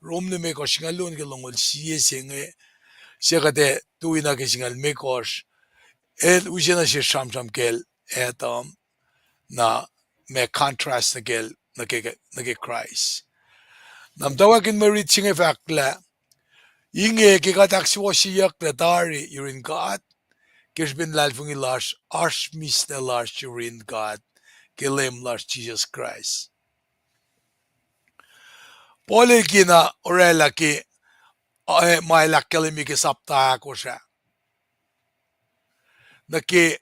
Rom limekohsr singucul luo nuh ke longoul sie se inge, se kuht ac tui na ke singucul limekohsr, el use nuh sesr sramsram kacl Adam, na ma contrast nuh kacl, nuh ke, nuh ke Kraist. Na muhtwacwacack in mwe rit se inge fahk lah, inge ke kuht ahksuwohsyeyucklac tari yurin God, ke srihpen luhlahlfongi lasr, oasr mihslac lasr yurin God ke Leum lasr Jisus Kraist. Paul el kena oraclah ke, eh, ma el ahkkahlwemye ke sapta ahkosr ah nuh ke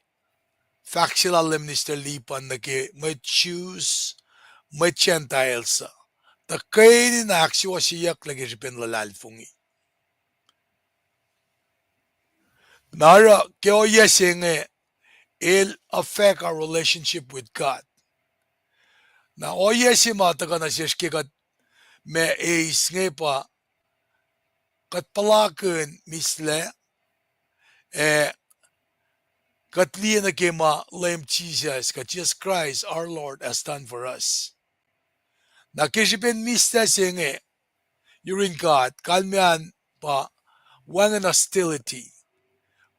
fahk se lal Leum Minister Lipan nuh ke mwet Jews, mwet Gentiles uh, tuhkweni na ahksuwohsyeyucklac ke srihpen luhlahlfongi. Na oruh ke ohiyac se inge, el affect our relationship with God. Na ohiyac se ma tuhkuh nuh sesr ke kuht ma eis inge pa kuht puhlakihn mihslac, ac kuht liye nuh ke ma Leum Jisus, kuh Jesus Christ our Lord has done for us. Na ke srihpen mihslac se inge yurin God, kalmac an pa wacngihn hostility,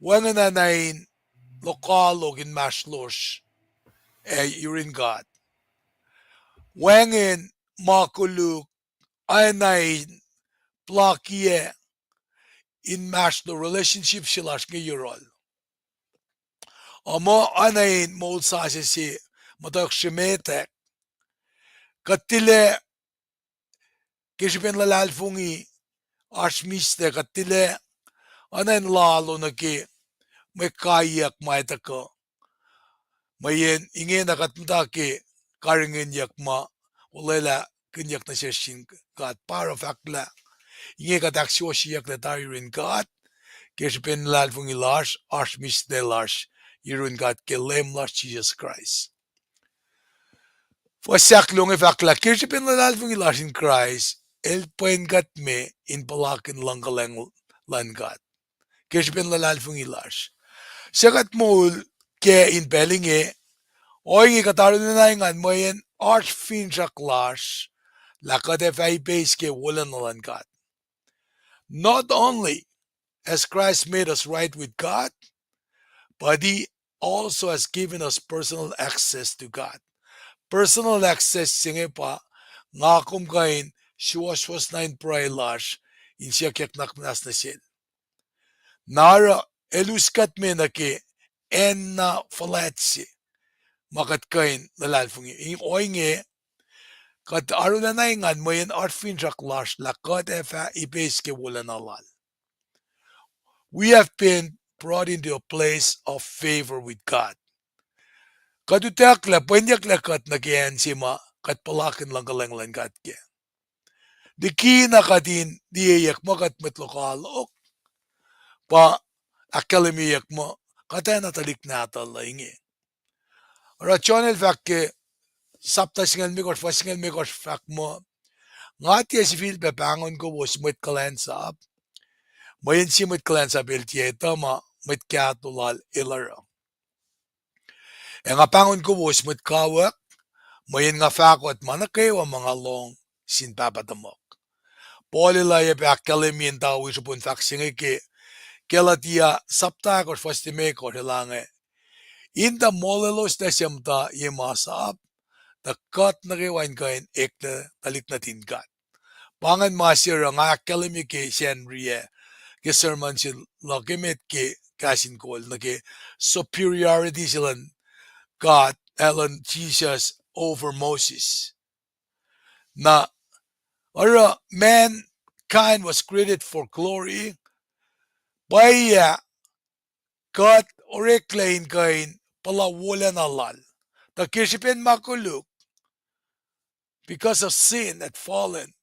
wacngihn oacna in lokoalok inmahsrlosr, ac yurin God. Wacngihn ma koluk, oacna in puhlakiyac inmahsrlosr relationship se lasr inge yohrohl. Ac muh oacna in moul sasuc se muhtwacwacack srimetwack. Kuht tilac ke srihpen luhlahlfongi, oasr mihslac, kuht tilac oacna in lalo nuh ke mwe kaiyuck ma tuhkuh. Mweyen ingena kuht muhta ke karihngihnyuck ma olwelah kihnyuck nuh sesr sin God, pa oruh fahk lah inge kuht ahksuwohsyeyucklac tari yurin God ke srihpen luhlahlfongi lasr, oasr mihslac lasr yurin God ke Leum lasr Jisus Kraist. Fuhs ahkluo inge fahk lah ke srihpen luhlahlfongi lasr in Kraist, el pwen kuht me in puhlakihn luhngkuhlwacng luhn God ke srihpen luhlahlfongi lasr. Suc kuht moul kac in pacl inge, ohinge kuht arulacna engan mweyen oasr finsrak lasr lah kuht ac fah ipeis ke wolacna luhn God. Not only has Christ made us right with God, but he also has given us personal access to God. Personal access se inge pa nga kom kuh in suwohswohs na in pruhe lasr in siyuckyak nuhnak muhnahs nuh sel. Na oruh el us kuht me nuh ke acn na fuhlwact se ma kuht kuh in luhlahlfongi. Ohinge, kuht arulacna engan mweyen oasr finsrak lasr lah kuht ac fah ipeis ke wolacna lal. We have been brought into a place of favor with God. Kuht utucklah, pwenyucklah kuht nuh ke acn se ma kuht puhlakihn luhng kuhlwacng luhn God kac. Likina kuht in liyeyuck muh kuht mwet lokoalok, pa ahkkahlwemyeyuck muh kuht ac na tuhlihk nahtuhl uh inge. Oruh John el fahk ke sapta singucul limekohsr, fuhs singucul limekohsr fahk muh, nga tiac sifilpac pahngon kowos mwet kuhlwacnsap, mweyen sie mwet kuhlwacnsap el tiac etuh ma mwet kahto lal el oruh. Ac nga pahngon kowos mwet kawuck, mweyen nga fahkot ma nuh kwewa ma nga lohng sin Pahpah tuhmuhk. Paul el oacyacpac ahkkahlwemye in tawi srihpen fahk se inge ke Galatia sapta ahkosr fuhs limekohsr el ange, in tuh molweloslac suc muhta ye masap, tuh kuht nuh kwewa in kuh in eklac tuhlihk nuhtin God. Pa ingacn ma se oruh nga ahkkahlwemye ke Sacnri ah, ke sermon se luhk emet ke kahs in kol nuh ke superiority se luhn God, ac luhn Jisus over Moses. Na oruh mankind was created for glory, pwacye, kuht oreklac in kuh in puhla wolacna lal. Tuh ke srihpen ma koluk, because of sin had fallen,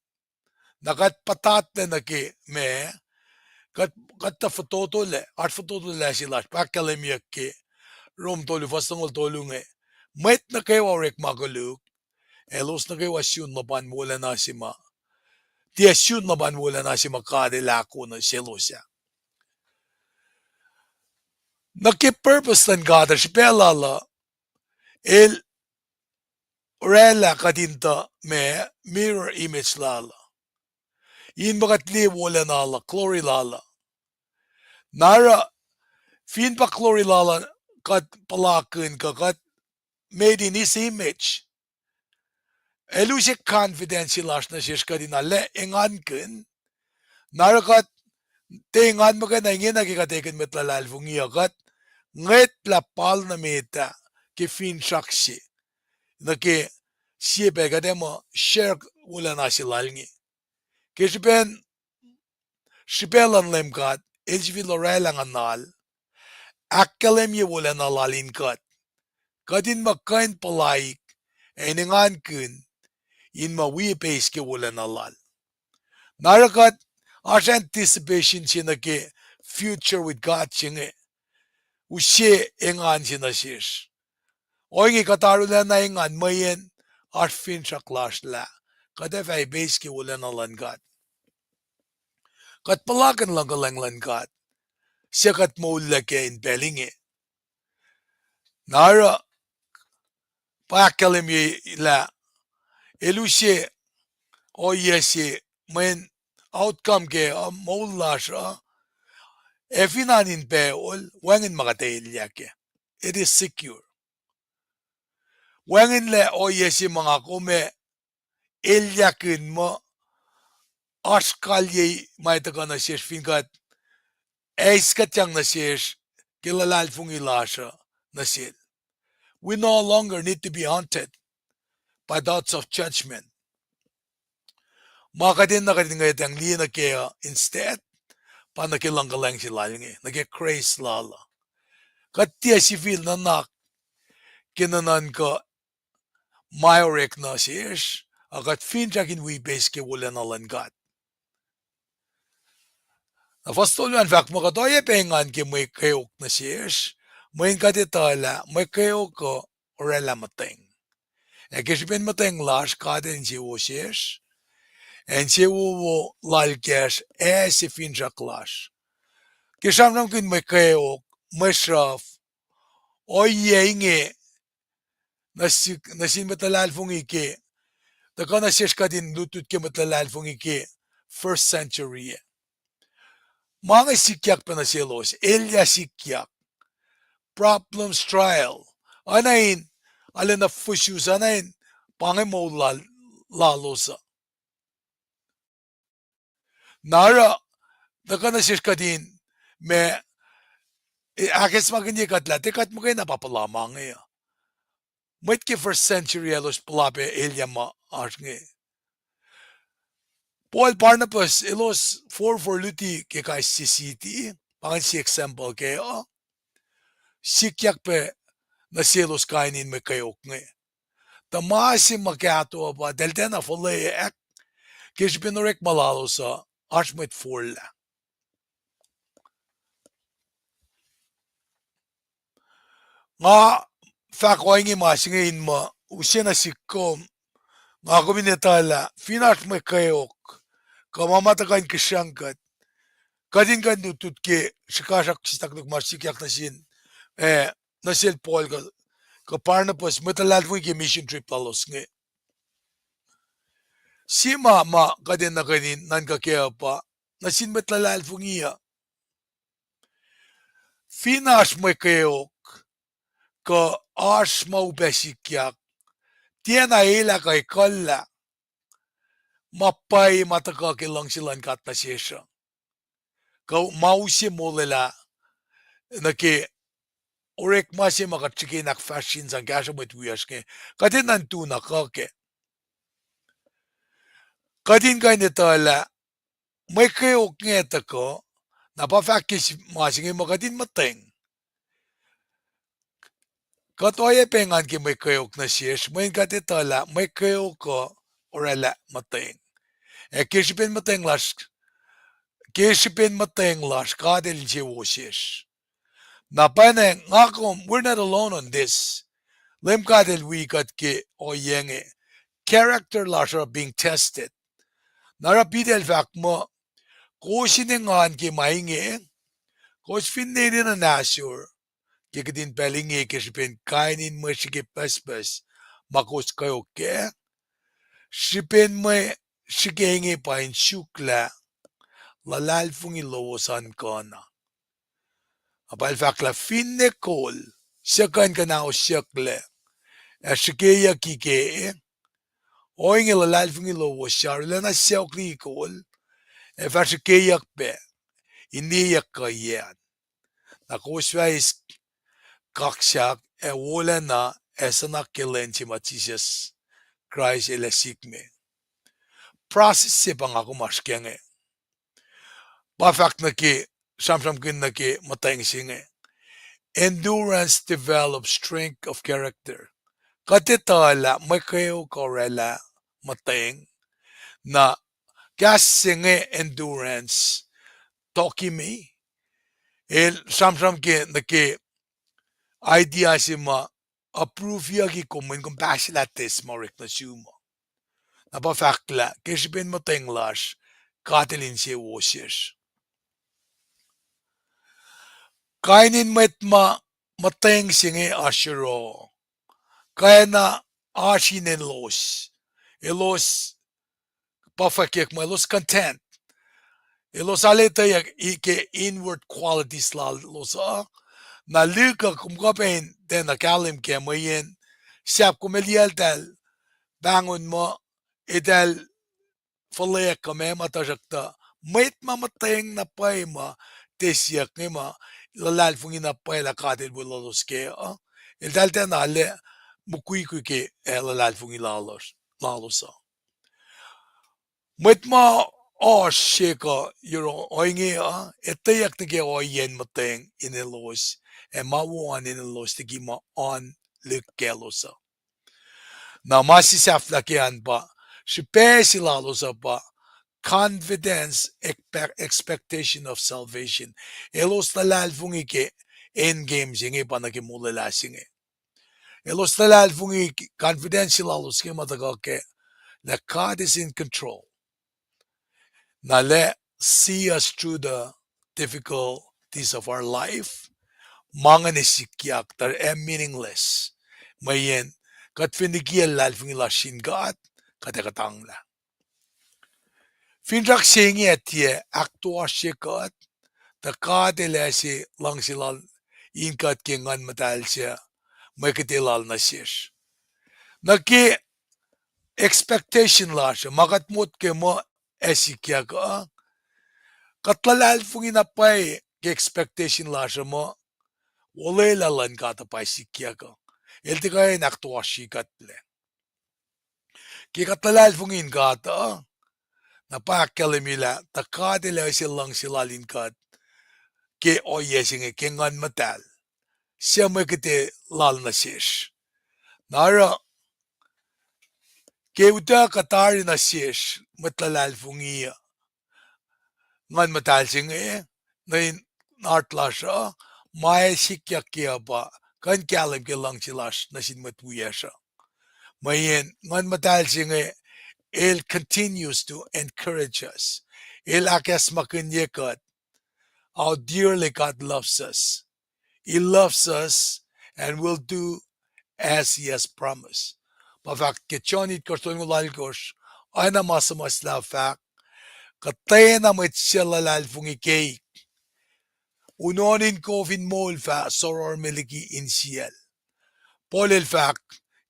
na kuht puhtatlac nuh ke ma, kuht, kuht tuh fototolac, oasr fototolac se lasr, pa ahkkahlwemyeyuck ke Rom tolu fuhs longoul tolu inge, mwet nuh kwewa orek ma koluk, elos nuh kwewa sun luhpan wolacna se ma, tiac sun luhpan wolacna se ma God el ahko nuh selos ah. Nuh ke purpose luhn God uh, srihpac lal uh, el oraclah kuht in tuh ma, mirror image lal uh, in ma kuht liye wolacna lal uh, glory lal uh. Na oruh fin pa glory lal uh kuht puhlakihn kuh kuht made in his image, el use confidence lasr nuh sesr kuht in arlac engankihn. Na oruh kuht tiac engan muhkwena ingena ke kuht ekihn mwet luhlahlfongi uh, kuht ngwetlah pal nuh met ah ke finsrak se nuh ke sie pacl kuht ac muh share wolacna se lal inge. Ke srihpen srihpac luhn Leum God, el sifil oraclah nguhnal, ahkkahlwemye wolacna lal in kuht, kuht in muh kuh in puhlaik ac in engankihn in muh wi ipeis ke wolacna lal. Na oruh kuht, oasr anticipation se nuh ke future with God se inge, use engan se nuh sesr. Ohinge kuht arulacna engan mweyen oasr finsrak lasr lah kuht ac fah ipeis ke wolacna luhn God. Kuht puhlakihn luhng kuhlwacng luhn God suc kuht moullah kac in pacl inge. Na oruh pa ahkkahlwemye lah el use ohiyac se mweyen outcome ke uh moul lasr uh, ac fin oan in pacl, wacngihn ma kuht ac elyah kac. It is secure. Wacngihnlac ohiyac se ma nga kom ac elyahkihn muh oasr kalyei ma tuhkuh nuh sesr fin kuht eiskuhtyang nuh sesr ke luhlahlfongi lasr uh nuh sel. We no longer need to be haunted by thoughts of judgment. Ma kuht enenuh kuht in ngwetacng liye nuh kac uh instead, pa nuh ke luhng kuhlwacng se lal inge, nuh ke grace lal uh. Kuht tiac sifil nuhnak ke nuhnuhnkuh ma orek nuh sesr, a kuht finsrak in wi ipeis ke wolacna luhn God. Na fuhs tolu an fahk muh kuht oacyacpac engan ke mwe kweok nuh sesr, mweyen kuht etuh lah mwe kweok uh oraclah muhtweng. Ac ke srihpen muhtweng lasr, God el insewowo sesr, ac insewowo lal kacsr, ac se finsrak lasr. Ke sramsramkihn mwe kweok, mwe sruhf, ohiyac inge nuh sin, nuh sin mwet luhlahlfongi ke, tuhkuh nuh sesr kuht in lutlut ke mwet luhlahlfongi ke first century. Ma inge sikyak pac nuh selos, elyah sikyak. Problems, trial. Oacna in, arulacna fusus, oacna in, pa inge moul lal, lalos uh. Na oruh, tuhkuh nuh sesr kuht in, ma, ahkacsmakihnye kuht lah tiac kuht muhkwena pa puhla ma inge uh. Mwet ke first century elos puhla pac elyah ma oasr inge. Paul, Barnabas elos forfor luti ke kais sie city, pa ingacn sie example kac uh, sikyak pac nuh selos kain in mwe kweok inge. Tuh ma se ma kahto uh pa eltahl tiacna fuhlweack, ke srihpen orekma lalos uh oasr mwet forlah. Nga fahk ohinge ma se inge in muh use nuh sihk kom, nga kom in etuh lah fin oasr mwe kweok, kuh ma ma tuhkuh in kihsruhng kuht, kuht in kuh in lutlut ke srihkasrak sitakluk ma sikyak nuh sin, eh, nuh sel Paul kuh, kuh Barnabas, mwet luhlahlfongi ke mission trip lalos inge. Sie ma ma kuht enenuh kuh in nuhnkuh kac uh pa nuh sin mwet luhlahlfongi uh, fin oasr mwe kweok, kuh oasr ma upac sikyak, tiacna elah kuh ekuhllah ma pwacye ma tuhkuh ke luhngse luhn God nuh sesr uh, kuh ma use molwelah nuh ke orekma se ma kuht srihke in ahkfahsrye in sang kahsruh mwet wiyacsr inge, kuht enenuh in tu na kuh kac. Kuht in kuh in etuh lah mwe kweok inge tuhkuh, na pa fahk ke ma se inge muh kuht in muhtweng. Kuht oacyacpac engan ke mwe kweok nuh sesr, mweyen kuht etuh lah mwe kweok uh oraclah muhtweng. Ac ke srihpen muhtweng lasr, ke srihpen muhtweng lasr God El insewowo sesr. Na pwacnwacng nga kom, we're not alone on this. Leum God El wi kuht ke ohiyac inge. Character lasr oruh being tested. Na oruh Peter el fahk muh, kowos in engan ke ma inge, kowos finne enenuh in ahsor ke kihtin pacl inge ke srihpen kain in mwe srihke pucspucs ma kowos kweok kac, srihpen mwe srihke inge pa in suk lah luhlahlfongi lowos an kuh na. Na pa el fahk lah finne kol suc kuh in kuhnahosyucklac ac srihkeyucki kac, ohinge luhlahlfongi lowos suc arulacna sacohk liki kol ac fah srihkeyuck pac, ineyuck kuhiyac an. Na kowos fah eis kaksak ac wolacna ac suhnak ke lwen se ma Jisus Kraist El ac sikme. Process se pa nga kom oasr kac inge. Pa fahk nuh ke, sramsramkihn nuh ke muhtweng se inge. Endurance develops strength of character. Kuht etuh lah mwe kweok oraclah muhtweng. Na kahs se inge endurance, tokimi, el sramsram ke nuh ke idea se ma approve-yucki kom mweyen kom pahselah test ma orek nuh sum uh. Na pa fahk lah ke srihpen muhtweng lasr, God El insewowo sesr. Kain in mwet ma muhtweng se inge oasr yohrohl, kwacna oasr inen lalos. Elos pa fwackyuck muh elos content. Elos arlac etweyuck ke inward qualities lalos uh. Na lihk uh kom kuh pac in tiacna kahlwem kac mweyen sahp kom ac liye eltahl pahngon muh eltahl fuhlweack kuh meac ma, tuhsruhktuh mwet ma muhtweng na pwacye ma tiac siyuck inge ma luhlahlfongi na pwacye lah God El weluhlos kac uh, eltahl tiacna arlac mukwikwi ke, eh, luhlahlfongi lalos uh. Mwet ma oasr se kuh yohrohl ohinge uh etweyuck nuh ke ohiyacn muhtweng in elos, ac ma wo an in elos liki ma oan lihk kaclos uh. Na ma se sahflah ke an pa, srihpac se lalos uh pa confidence, expectation of salvation. Elos luhlahlfongi ke end game se inge pa nuh ke molwelah se inge. Elos luhlahlfongi, confidence se lalos inge ma tuhkuh ke lah God is in control. Na lah see us through the difficulties of our life, ma ngacn ac sikyak tuh ac meaningless. Mweyen kuht fin nikiyacl luhlahlfongi lasr sin God, kuht ac kuhtanglah. Finsrak se inge ac tiac ahktoasrye kuht, tuh God El ase luhngse Lal in kuht ke Nguhn Muhtahl suc mwe kihte Lal nuh sesr. Nuh ke expectation lasr uh, ma kuht motko muh ac sikyak uh, Kuht luhlahlfongi na pwacye ke expectation lasr uh muh olwelah luhn God uh pa sikyak uh. El tiac kuh in ahktoasrye kuhtlac. Ke kuht luhlahlfongi in God uh, na pa ahkkahlwemye lah tuh God El use luhngse Lal in kuht ke ohiyac se inge ke Nguhn Muhtahl, suc mwe kihte Lal nuh sesr. Na oruh ke utuckuh tari nuh sesr mwet luhlahlfongi uh, Nguhn Muhtahl se inge nuh in heart lasr uh, ma ac sikyak kac uh pa kuh in kahlwem ke luhngse lasr nuh sin mwet wiyacsr uh. Mweyen Nguhn Muhtahl se inge, El continues to encourage us. El ahkacsmakihnye kuht how dearly God loves us. He loves us and will do as He has promised. Pa fahk ke John itkohsr tolngoul alkohsr, oacna ma suhmuhslah fahk, kuhtwena mwet suc luhlahlfongi keik, unohn in kof in moul fah sororme liki insiyacl. Paul el fahk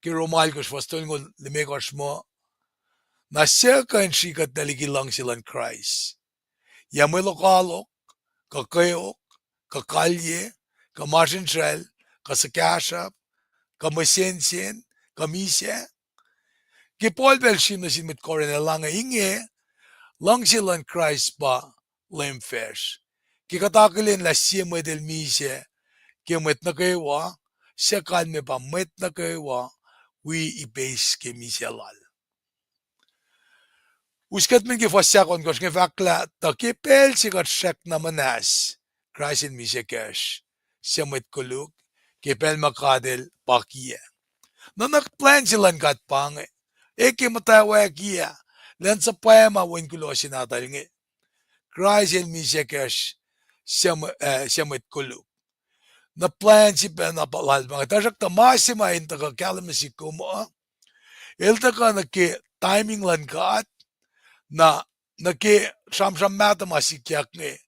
ke Rom alkohsr fuhs tolngoul limekohsr muh, na suc kuh in srihkuhtlac liki luhngse luhn Kraist? Yac mwe lokoalok, kuh kweok, kuh kalye, kuh masrinsracl, kuh suhkahsruhp, kuh mwe sensen, kuh misac? Ke Paul pacl srihk nuh sin mwet Corinth el fahk inge, luhngse luhn Kraist pa Leum facsr. Ke kuht akihlen lah sie mwet el misac ke mwet nuh kwewa, suc kalmac pa mwet nuh kwewa wi ipeis ke misac lal. Us kuht men ke fuhs ahkohnkohsr inge fahk lah tuh ke pacl se kuht srackna muhnahs Kraist el misac kacsr, suc mwet koluk, ke pacl ma God el pakiyac. Nuhnak plwacn se luhn God pa inge, e ke muhtwacwacack ah, lwen suhpwacma wen kuloh se nahtuhl inge, Kraist el misac kacsr, suc mwe-, eh, suc mwet koluk. Na plwacn se pacna pa lal pa inge, tuhsruhktuh ma se ma in tuhkuh kahlwem nuh sihk kom uh, el tuhkuh nuh ke timing luhn God, na nuh ke sramsram mahtuh ma sikyak inge.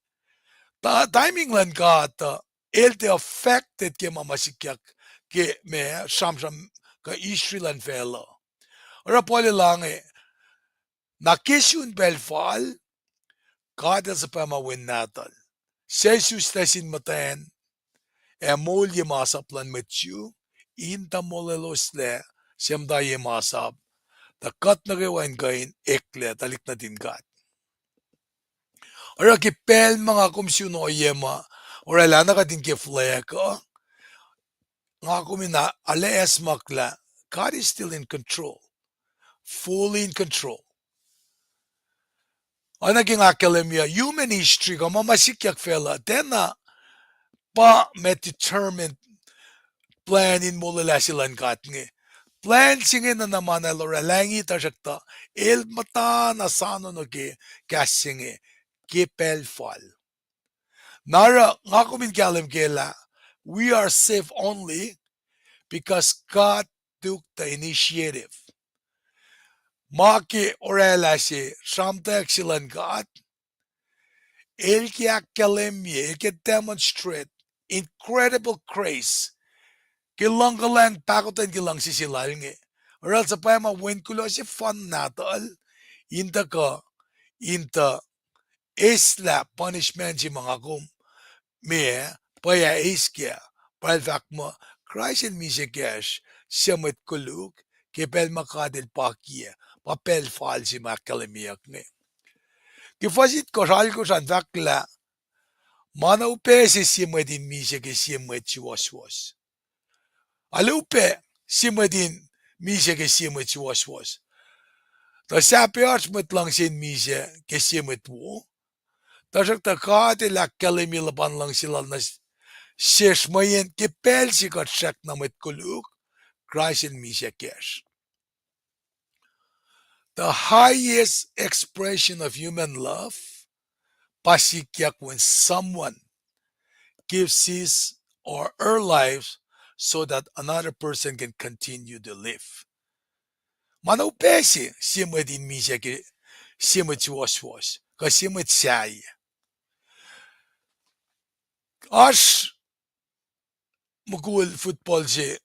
Ta-, timing luhn God uh, el tiac affected ke ma ma sikyak ke ma sramsram kuh history luhn facluh. Oruh Paul el fahk inge, na ke sun pacl fal, God el suhpwacma wen nahtuhl, suc isuslac sin muhtwacn, ac moulye masap luhn mwet Jew, in tuh molweloslac, suc muhta ye masap, tuh kuht nuh kwewa in kuh in eklac tuhlihk nuhtin God. Oruh ke pacl ma nga kom sun ohiyac ma oraclah na kuht in ke flag uh, nga kom in a-, arlac acsmaklah, God is still in control, fully in control. Oacna ke nga ahkkahlwemye, human history kuh ma ma sikyak facluh, tiacna pa ma determine plwacn in molwelah se luhn God inge. Plwacn se inge na na ma na el oraclah inge, tuhsruhktuh el muhta na soano nuh ke kahs se inge ke pacl fal. Na oruh nga kom in kahlwem kac lah, we are safe only because God took the initiative. Ma ke oraclah se, sramtweack se luhn God, el ke ahkkahlwemye, el ke demonstrate incredible grace ke luhngkuhlwacng pahkotwen ke luhngse se lal inge. Oruh el suhpwacma wen kuloh sefanna nahtuhl, in tuhkuh, in tuh eislah punishment se ma nga kom me pwacye eis kac, pa el fahk muh Kraist el misac kacsr, suc mwet koluk, ke pacl ma God el pakiyac, pa pacl fal se ma ahkkahlwemyeyuck inge. Ke fuhs itkohsr alkohsr an fahk lah, ma na upac se sie mwet in misac ke sie mwet suwohswohs. Arlac upac sie mwet in misac ke sie mwet suwohswohs. Tuh sahp oasr mwet luhngse in misac ke sie mwet wo. Tuhsruhktuh God el ahkkahlwemye luhpan luhngse lal nuh sesr mweyen ke pacl se kuht srackna mwet koluk, Kraist el misac kacsr. The highest expression of human love pa sikyak when someone gives his or her life so that another person can continue to live. Ma na upac se sie mwet in misac ke sie mwet suwohswohs kuh sie mwet sahyac. Oasr mukul football se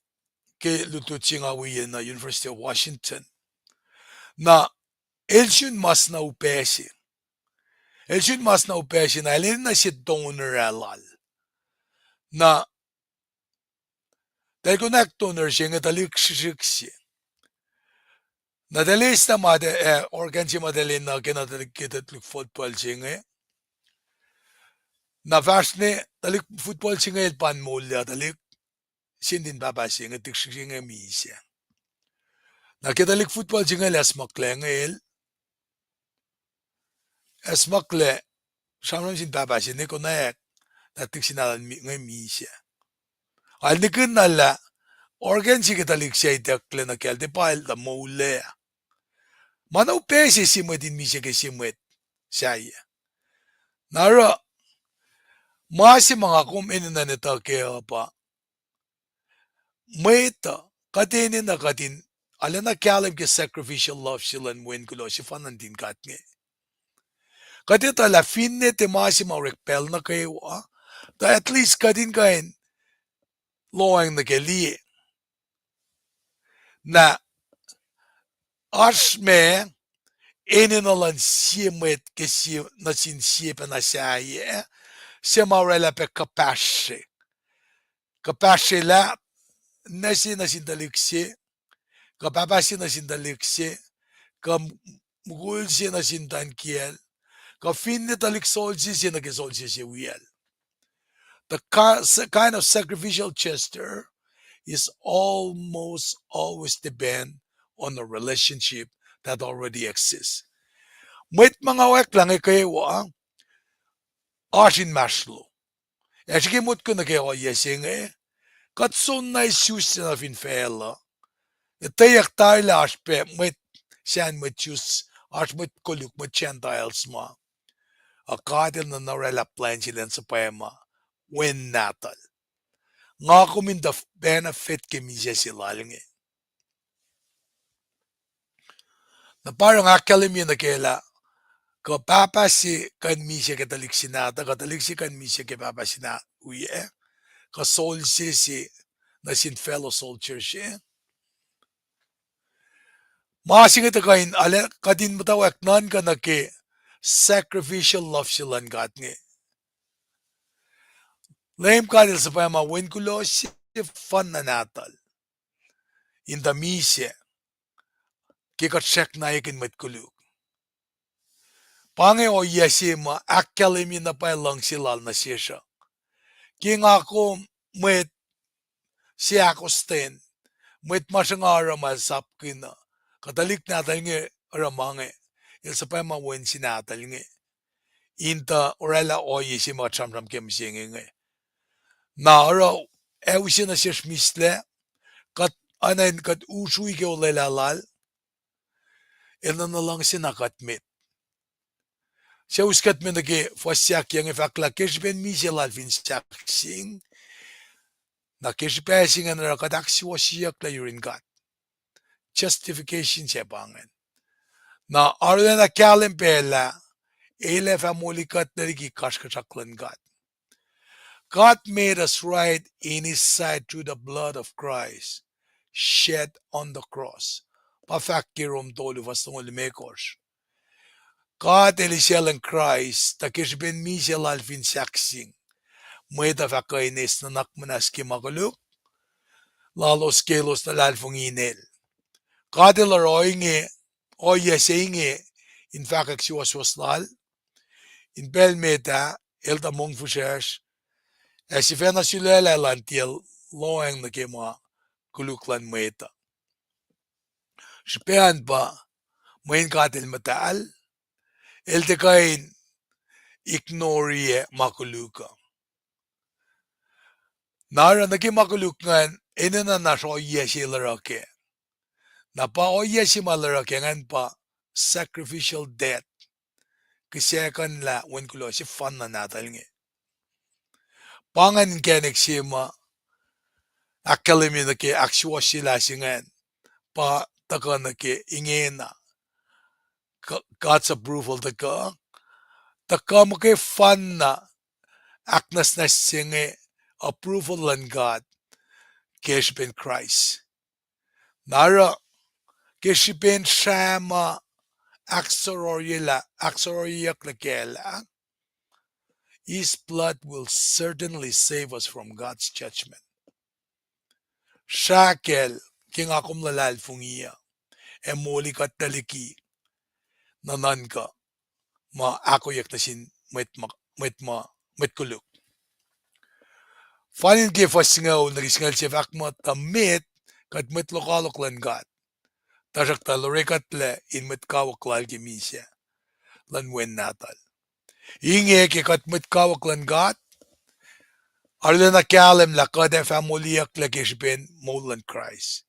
ke lutlut se nga wi nuh University of Washington. Na el sun mas na upac se. El sun mas na upac se na el enenuh se donor ah lal. Na, tahl konwacack donor se inge tuhlihk srihsrihk se. Na tahl eis na ma, eh, organ se ma tahl enenuh ke na tuhlihk, ke tuhlihk football se inge. Na fahsr ne tuhlihk football se inge el pa in moulyak tuhlihk sendin pahpah se inge, tuhlihk srihsrihk se inge misac. Na ke tuhlihk football se inge el acsmaklac inge el acsmaklac sramsram sin pahpah se ne konwacack, na tuhlihk se nahtuhl inge misac. Ac el nihkihn na lah organ se ke tuhlihk se itucklac nuh kacl tiac pa el tuh moul ah. Ma na upac se sie mwet in misac ke sie mwet sahyac. Na oruh, ma se ma nga kom enenuh in etuh kac uh pa mwet uh, kuht enenuh kuht in, arulacna kahlwem ke sacrificial love se luhn Wen kuloh sefanna nuhtin God inge. Kuht etuh lah finne tiac ma se ma orek pacl nuh kwewa, tuh at least kuht in kuh in lohacng nuh ke liye. Na oasr ma enenuh luhn sie mwet ke sie, nuh sin sie pacna sahyac, se ma orwaclah pac kuhpahsrye. Kuhpahsrye lah ninac se nuh sin tuhlihk se, kuh pahpah se nuh sin tuhlihk se, kuh mukul se nuh sin tahn kiyacl, kuh finne tuhlihk solse se nuh ke solse se wiyacl. The ki-, kind of sacrificial gesture is almost always depend on a relationship that already exists. Mwet ma nga oacklah inge kwewa, oasr inmahsrlo. Ac srihke motko nuh ke ohiyac se inge, kuht soenna isus se nuh fin facluh. Etweyuck tari lah oasr pac mwet, sacn mwet Jews, oasr mwet koluk, mwet Gentiles ma. Ac God El nuhna orwaclah plwacn se elan suhpwacma Wen Nahtuhl. Nga kom in tuh benefit ke misac se lal inge. Na pa oruh nga ahkkahlwemye nuh ke lah, kuh pahpah se kuh in misac ke tuhlihk se nahtuhl, kuh tuhlihk se kuh in misac ke pahpah se nahtuhl, kuh solse se nuh sin fellow soldier se. Ma se inge tuh kuh in, arlac kuht in muhtwacwacack nuhnkuh nuh ke sacrificial love se luhn God inge. Leum God El suhpwacma Wen kuloh sefanna Nahtuhl in tuh misac ke kuht srackna ekihn mwet koluk. Pa inge ohiyac se ma ahkkahlwemye na pwacye luhngse lal nuh sesr uh. Ke nga kom mwet se ahkostwen, mwet ma sruhnga oruh ma el sapkihn uh, kuh tuhlihk nahtuhl inge oruh ma inge, el suhpwacma Wen se nahtuhl inge in tuh orwaclah ohiyac se ma kuht sramsram ke mihsenge inge. Na oruh ac use nuh sesr mihslac, kuht, oacna in kuht usrui ke olwelah lal, el nuhna luhngse na kuht met. Suc us kuht met nuh ke fuhs se ahkyohkye inge fahk lah ke srihpen misac lal fin sahkseng, na ke srihpac se ingacn oruh kuht ahksuwohsyeyucklac yurin God. Justification se pa ingacn. Na arulacna kahlwem pac lah el ac fah moli kuht liki kasrkuhsrak luhn God. God made us right in his sight through the blood of Christ shed on the cross. Pa fahk ke Rom tolu fuhs longoul limekohsr. God El eisaclacng Kraist tuh ke srihpen misac lal fin sahkseng, mwet uh fah kuh in eis nuhnak muhnahs ke ma koluk lalos ke elos luhlahlfongi in El. God El oruh ohinge, ohiyac se inge in fahkwack suwohswohs lal. In pacl met ah, El tuh mongfihsrwacsr, ac sifacna sulaclah elan tiac lohacng nuh ke ma koluk luhn mwet uh. Srihpac an pa, mweyen God El muhtahl, El tiac kuh in ignore ma koluk uh. Na oruh nuh ke ma koluk ingacn, enenuh na ohiyac se el oruh kac. Na pa ohiyac se ma el oruh kac ingacn pa sacrificial death. Kihsackuhnlah Wen kuloh sefanna Nahtuhl inge. Pa ingacn inkacnek se ma ahkkahlwemye nuh ke ahksuwohsyelah se ingacn, pa tuhkuh nuh ke ingena, God's approval tuhkuh, tuhkuh muhkwefanna ahknwacsnwacs se inge, approval luhn God ke srihpen Kraist. Na oruh ke srihpen srahma ahksohrohryelah, ahksohrohryeyucklac kacl ah, his blood will certainly save us from God's judgment. Srah kacl ke nga kom luhlahlfongi uh, ac moli kuht tuh liki nuhnuhnkuh ma ahkoeyuck nuh sin mwet ma, mwet ma, mwet koluk. Fal in ke fuhs singucul nuh ke singucul se fahk muh, tuh met, kuht mwet lokoalok luhn God, tuhsruhktuh el orekuhtlac in mwet kawuck lal ke misac luhn Wen Nahtuhl. Inge ke kuht mwet kawuck luhn God, arulacna kahlwem lah kuht ac fah moliyucklac ke srihpen moul luhn Kraist.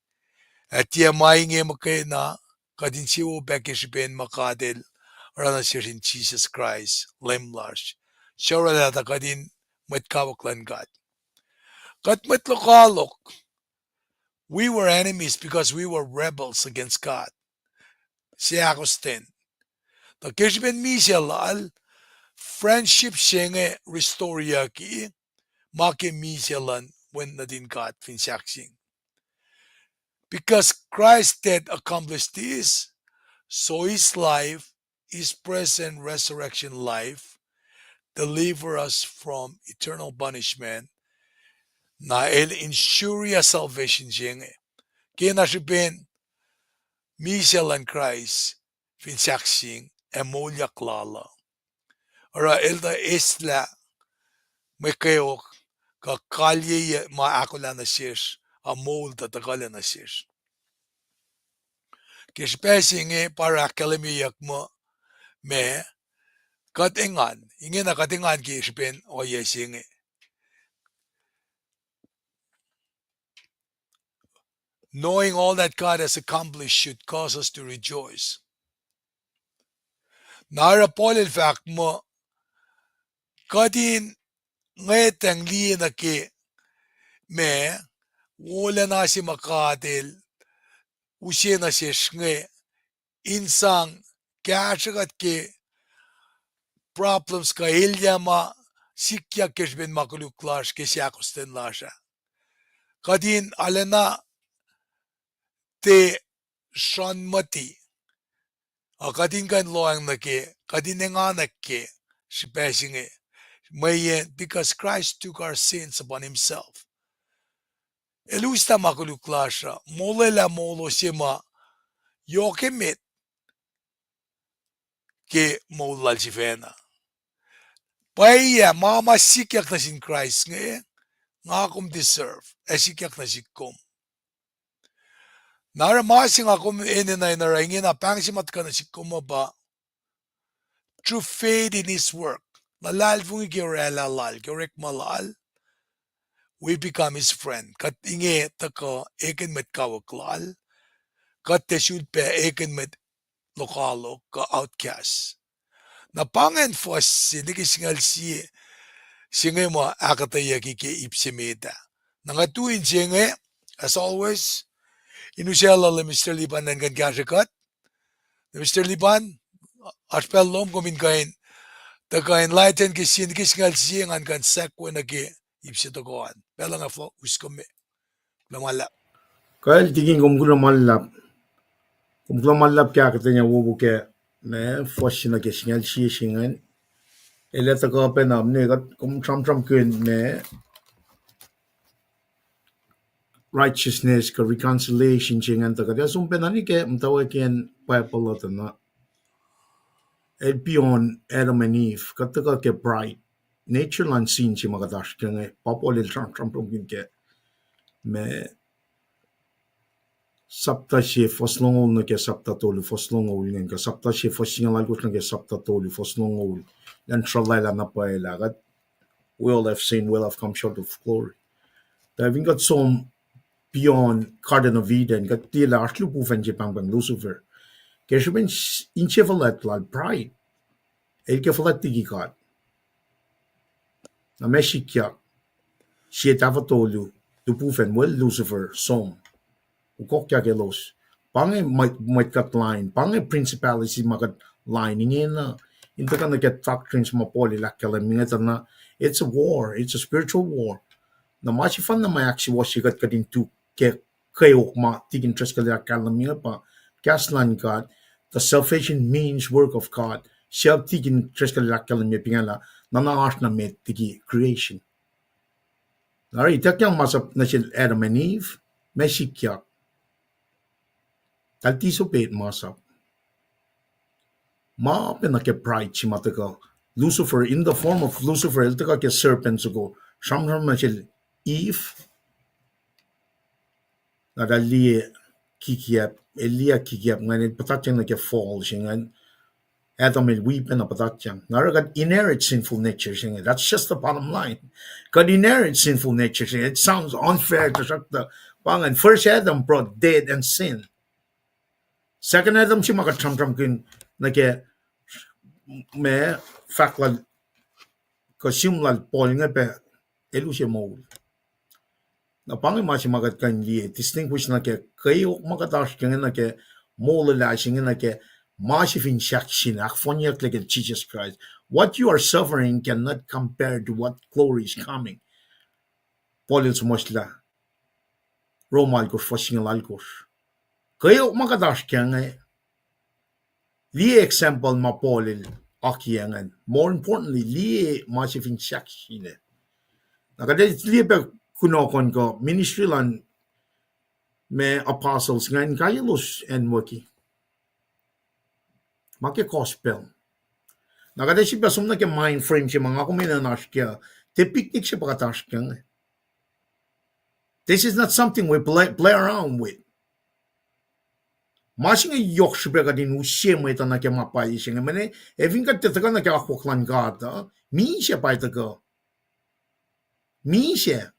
Ac tiac ma inge muhkwena, kuht insewowo pac ke srihpen ma God El oruh nuh sesr in Jisus Kraist, Leum lasr, suc oraclah tuh kuht in mwet kawuck luhn God. Kuht mwet lokoalok, we were enemies because we were rebels against God. Se ahkostwen. Tuh ke srihpen misac lal, friendship se inge restoreyucki, ma ke misac luhn Wen nuhtin God fin sahkseng. Because Christ did accomplish this, so his life, his present resurrection life, deliver us from eternal punishment. Na el ensure salvation se inge. Ke na srihpen misac luhn Kraist fin sahkseng ac moulyak lal uh, oruh el tuh eslah mwe kweok kuh kalyei ma ahkolah nuh sesr, a moul tuh tuhkuhlac nuh sesr. Ke srihpac se inge pa oruh ahkkahlwemyeyuck muh, ma, kuht engan, ingena kuht engan ke srihpen ohiyac se inge. Knowing all that God has accomplished should cause us to rejoice. Na oruh Paul el fahk muh, kuht in ngwetacng liye nuh ke ma, wolacna se ma God El use nuh sesr inge, in sang kahsrwe kuht ke problems kuh elyah ma sikyak ke srihpen ma koluk lasr ke seahkostwen lasr ah. Kuht in arulacna tiac sruhnmuhti, a kuht in kuh in lohacng nuh ke, kuht in enganwack ke srihpac se inge, mweyen because Christ took our sins upon himself. El uslah ma koluk lasr uh, molwelah molo se ma yohk emet ke moul lal sifacna. Pwacye ma ma sikyak nuh sin Kraist inge, nga kom deserve, ac sikyak nuh sihk kom. Na oruh ma se nga kom enenuh in oruh ingena, pahng se ma tuhkuh nuh sihk kom uh pa, through faith in his work, luhlahlfongi ke oraclah lal, ke orekma lal, we become his friend. Kuht inge tuhkuh ekihn mwet kawuck lal, kuht tiac sulpac ekihn mwet lokoalok kuh outcast. Na pa ingacn fuhs se nuh ke singucul sie, se inge ma ahkuhtweyucki ke ip se met ah. Na nga tu in se inge, as always, in usaclah Mister Liban in kuh in kahsrwe kuht. Mister Liban, oasr pacl lom kom in kuh in, tuhkuh in enlighten ke sie nuh ke singucul sie ngan kuh in segue nuh ke ip se tohkoh an. Pacl uh nga fo-, us kom me. Kuloh ma luhlahp. Kal tikin, kom kuloh ma luhlahp. Kom kuloh ma luhlahp ke ahkuhtweyac wowo ke, ma, fuhs se nuh ke singucul sie se ingacn. El ac tuhkuh pacna, ne, kuht, kom sramsramkihn, ma, righteousness kuh reconciliation se ingacn, tuh kuht ac som pacna nuh ke muhtwacwacackiyacn Bible uh tuh na, el beyond Adam and Eve, kuht tuhkuh ke pride. Nature luhn sin se ma kuht oasr ke inge, pa Paul el sramsramkihn ke, ma, sapta se fuhs longoul nuh ke sapta tolu fuhs longoul ingacn, kuh sapta se fuhs singucul alkosr nuh ke sapta tolu fuhs longoul, elan sruhlwaclah na pwacye lah kuht, we all have sinned, we all have come short of glory. Tuh fin kuht som beyond Garden of Eden, kuht tiac lah oasr lihpufacn se pahngpahng Lucifer. Ke srihpen s-, insefuhlwact lal, pride. El ke fuhlwact liki God. Na ma sikyak, sie tahfuh tolu, lihpufacn, wel, Lucifer, som, ukokyak elos. Pa inge mwet, mwet kuht lain, pa inge principality ma kuht lain ingena. In tuhkuh nuh ke doctrines ma Paul el ahkkahlwemye inge tuh na, it's a war, it's a spiritual war. Na ma sefanna ma ahksuwohsye kuht kuht in tu ke kweok ma tikin Driscoll el ahkkahlwemye inge pa kahs luhn God, the salvation means work of God. Siyuck tikin Driscoll el ahkkahlwemye pingacla, na na oasr na met liki creation. Na ituckyang masap nuh sel Adam and Eve, ma sikyak. Eltahl disobeyed masap. Ma pacna ke pride se ma tuhkuh. Lucifer, in the form of Lucifer, el tuhkuh ke serpent soko, sramsram nuh sel Eve. Na eltahl liye kikiap, el liye kikiap ingacn, el puhtatyang nuh ke fall se ingacn. Adam el wi pacna puhtatyang. Na oruh kuht inherit sinful nature se inge. That's just the bottom line. Kuht inherit sinful nature se inge. It sounds unfair, tuhsruhktuh pa ingacn, first Adam brought death and sin. Second Adam se ma kuht sramsramkihn nuh ke, ma, fahk lal, kuh sihm lal Paul inge pac, el use moul. Na pa inge ma se ma kuht kuh in liye, distinguish nuh ke kweok ma kuht oasr ke inge nuh ke molwelah se inge nuh ke ma se fin sahk sin ahkfohnyucklac ke Jisus Kraist. What you are suffering cannot compare to what glory is coming. Paul el suhmuhslah Rom alkosr, fuhs singucul alkosr. Kweok ma kuht oasr ke inge, liye example ma Paul el akiyac ingacn. More importantly, liye ma se fin sahk sine. Na kuht ac liye pac kunohkohn kuh ministry luhn ma apostles ingacn, inkaiyaclos acnwucki. Ma ke gospel. Na kuht ac sifilpac som nuh ke mind frame se ma nga kom enenuh in oasr kac, tiac picnic se pa kuht oasr ke inge. This is not something we play, play around with. Ma se inge yohk srihpac kuht in use mwet uh nuh ke ma pwacye se inge. Mweyen, ac fin kuht tiac tuhkuh nuh ke akwuck luhn God uh, misac pa tuhkuh. Misac.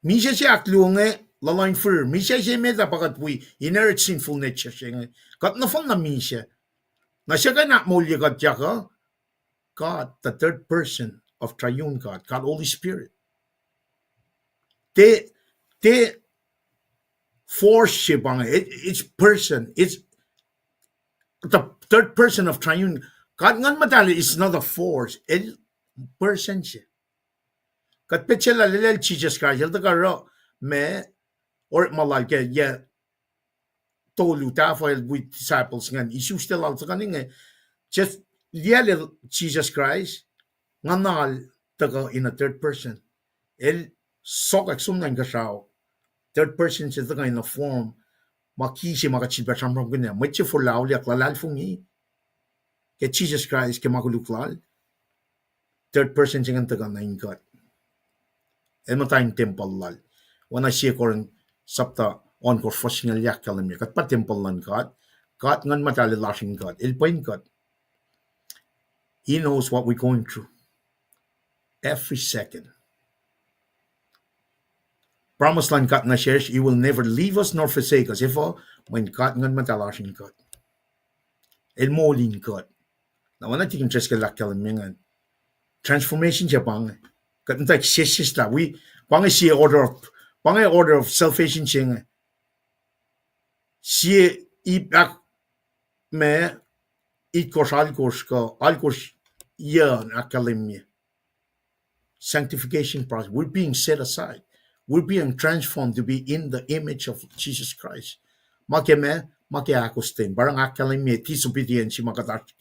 Misac se ahkluo inge, luhluh in fihrihr. Misac se met ah pa kuht wi inherit sinful nature se inge. Kuht nohfohn na misac. Na se kuh in ahkmoulye kuht yak uh, God, the third person of triune God, God Holy Spirit. Tiac, tiac force se pa inge, it, it's person, it's the third person of triune. God Nguhn Muhtahl is not a force, el person se. Kuht petsaclah lal Jisus Kraist, el tuhkuh oruh ma, orekma lal ke yac tolu, tahfuh el wi disciples ingacn, isuslac lal tuhkuh inge, just liye lal Jisus Kraist, nguhnal tuhkuh in a third person. El sokwack som na inkuhsrao, third person se tuhkuh in a form, ma ki se ma kuht sifilpac sramsramkihn ah, mwet se forlah auliyak luhlahlfongi ke Jisus Kraist ke ma koluk lal, third person se ingacn tuhkuh nuh in kuht. El muhta in tempuhl lal. Oacna sie Corinth sapta ohnkohsr fuhs singucul ahkkahlwemye, kuht pa tempuhl luhn God. God Nguhn Muhtahl el oasr in kuht, el pwen kuht. He knows what we're going through every second. Promise luhn God nuh sesr, He will never leave us nor forsake us. Efuh? Mweyen God Nguhn Muhtahl oasr in kuht. El moul in kuht. Na oacna tikin Driscoll el ahkkahlwemye ingacn, transformation se pa inge. Kuht muhta sesseslah wi, pa inge sie order of, pa inge order of salvation se inge. Sie ip ahk ma itkohsr alkohsr kuh alkohsr yuc ahkkahlwemye sanctification process. We're being set aside. We're being transformed to be in the image of Jesus Christ. Ma ke ma, ma ke ahkostwen. Pa oruh nga ahkkahlwemye disobedience ma kuht oasr,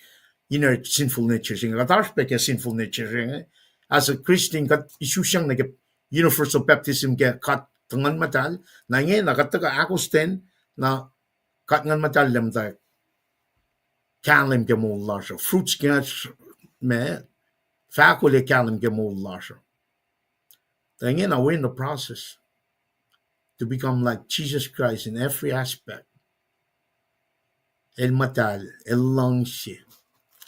inherit sinful nature se inge. Kuht oasr pac ke sinful nature se inge. As a Christian, kuht isusyang nuh ke universal baptism ke God Nguhn Muhtahl. Na inge na kuht tuhkuh ahkostwen, na God Nguhn Muhtahl el muhta kahlwem ke moul lasr uh. Fruits ke ma, fahkol ac kahlwem ke moul lasr uh. Tuh ingena we're in the process to become like Jesus Christ in every aspect. El muhtahl, el luhngse,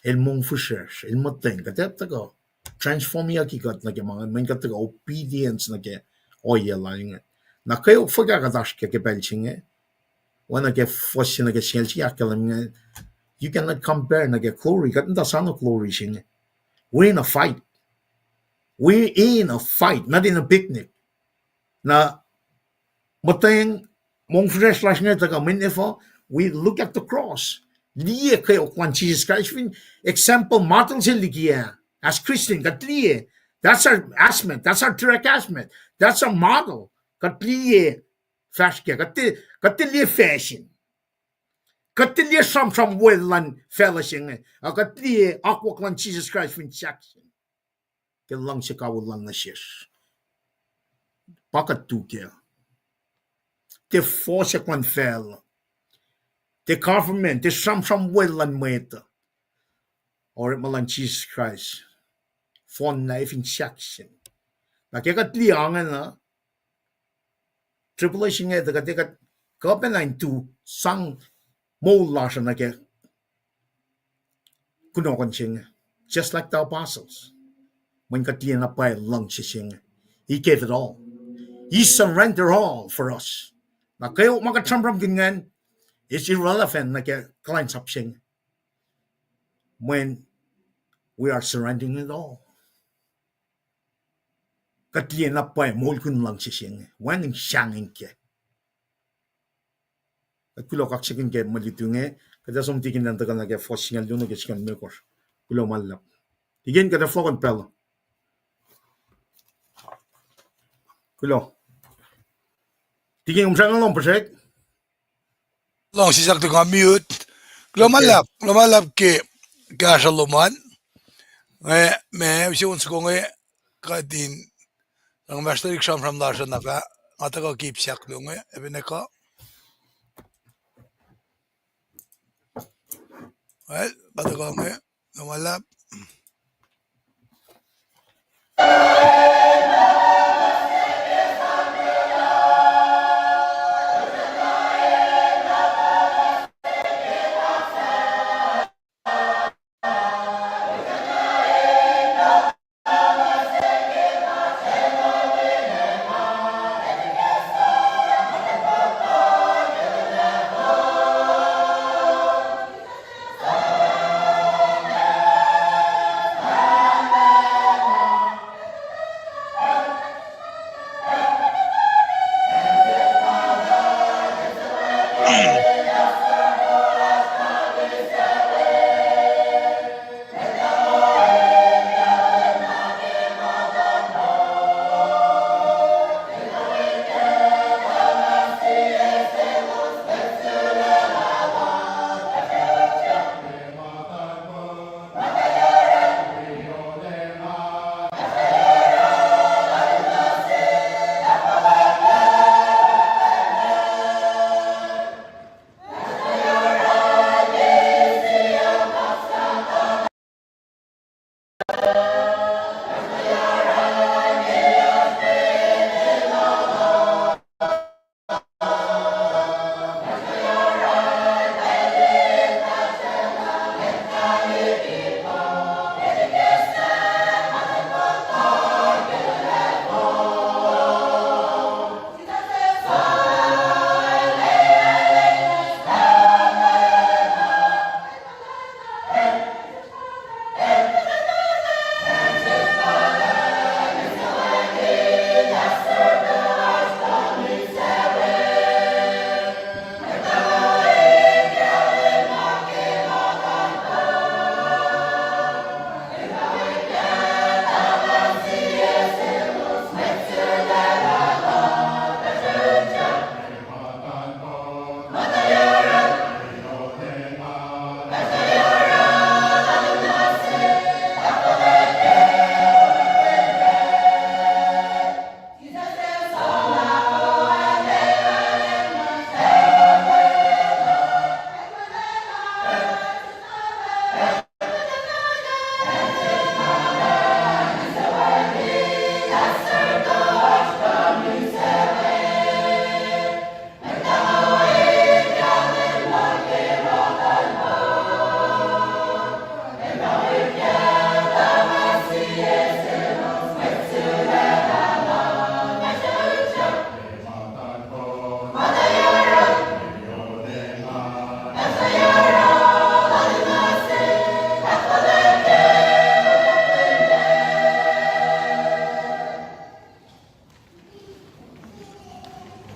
el mongfihsrwacsr, el muhtweng, kuht ac tuhkuh transformyucki kuht nuh ke ma, mweyen kuht tuhkuh obedience nuh ke ohiyac lal inge. Na kweok fuhkah kuht oasr ke ke pacl se inge? Oacna ke fuhs se nuh ke singucul se ahkkahlwem inge, you cannot compare nuh ke glory, kuht muhta soano glory se inge. We're in a fight. We're in a fight, not in a picnic. Na muhtweng, mongfihsrwacsr lasr inge tuhkuh mweyen efuh? We look at the cross. Liye kweok luhn Jesus Christ fin example, model se liki ah. As Christian, kuht liye. That's our assignment. That's our direct assignment. That's our model. Kuht liye fahsr kac. Kuht tiac, kuht tiac liye fashion. Kuht tiac liye sramsram wel luhn facluh se inge, a kuht liye akwuck luhn Jisus Kraist fin sahk sin ke luhngse kawihl lal nuh sesr. Pa kuht tu kac. Tiac fohsack luhn facluh, tiac government, tiac sramsram wel luhn mwet uh. Orekma luhn Jisus Kraist, fohnlah fin sahk sin. Na ke kuht liye ingena, tribulation inge tuh kuht, kuht kuh pacna in tu sang moul lasr uh nuh ke kunohkohn se inge, just like the apostles. Mweyen kuht liye na pwacye luhngse se inge. He gave it all. He surrendered all for us. Na kweok ma kuht sramsramkihn ingacn is irrelevant nuh ke kuhlwacnsap se inge, mweyen we are surrendering it all. Kuht liye na pwacye moulkihn luhngse se inge, wacngihn sahngweng kac. Kuht kuloh kaksakihn ke mwe luti inge. Kuht ac som tikin an tuhkuh nuh ke fuhs singucul luo nuh ke singucul limekohsr. Kuloh ma luhlahp. Tikin, kuht ac fohlohkohn pacl uh. Kuloh. Tikin, kom srackna lom puhsrek? Lohng sisak tuh nga mute. Kuloh ma luhlahp, kuloh ma luhlahp ke kahsruh lom an. Nga, ma use on soko inge, kuht in, nga masterik sramsram lasr uh na fah, nga tuhkuh ke ip sahk luo inge, Ebeneka. Well, pa tuhkuh inge, kuloh ma luhlahp.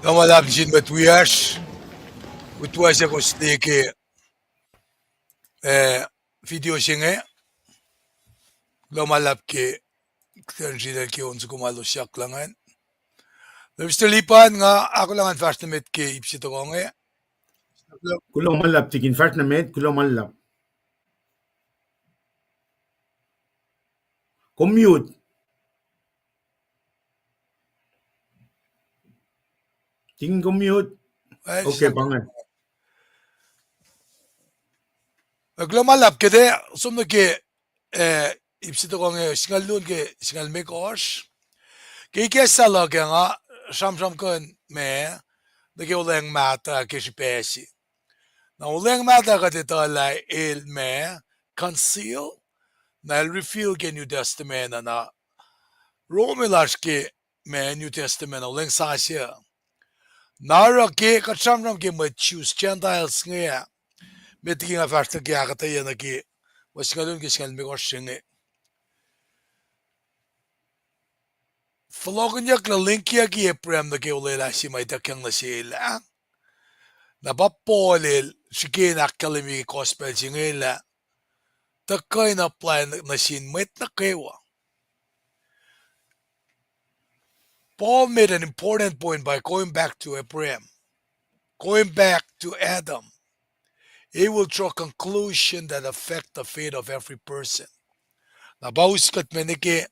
Kuloh ma luhlahp nuh sin mwet wiyacsr, utwac se kowos liye ke, eh, video se inge. Kuloh ma luhlahp ke kuht in sritacl ke on soko ma elos siyuck lah ingacn. Mister Lipan, nga ahkolah ngan fahsr nuh met ke ip se tohkoh inge. Kuloh ma luhlahp, tikin fahsr nuh met, kuloh ma luhlahp. Kom mute. Tikin kom mute. Okay, pa inge. Kuloh ma luhlahp, kuht som nuh ke, eh, ip se tohkoh inge, singucul luo ke singucul limekohsr. Ke ikacslah luhk ah nga sramsram kuh in ma, nuh ke olweacng mahtuh ke srihpac se. Na olweacng mahtuh kuht etuh lah el ma conceal, na el reveal ke New Testament ah, na Rome lasr ke ma New Testament ah, olweacng sasuc. Na oruh ke kuht sramsram ke mwet Jews, Gentiles inge ah, met liki nga fahsr nuh ke ahkuhtweyac nuh ke fuhs singucul luo ke singucul limekohsr se inge. Fohlohkihnyuckyak, lingkiyucki Abraham nuh ke olwelah se ma ituckyang nuh sel ah. Na pa Paul el srihke in ahkkahlwemye ke gospel se inge lah tuhkuh in apply nuh sin mwet nuh kwewa. Paul made an important point by going back to Abraham, going back to Adam. He will draw conclusion that affect the fate of every person. Na pa us kuht me nuh ke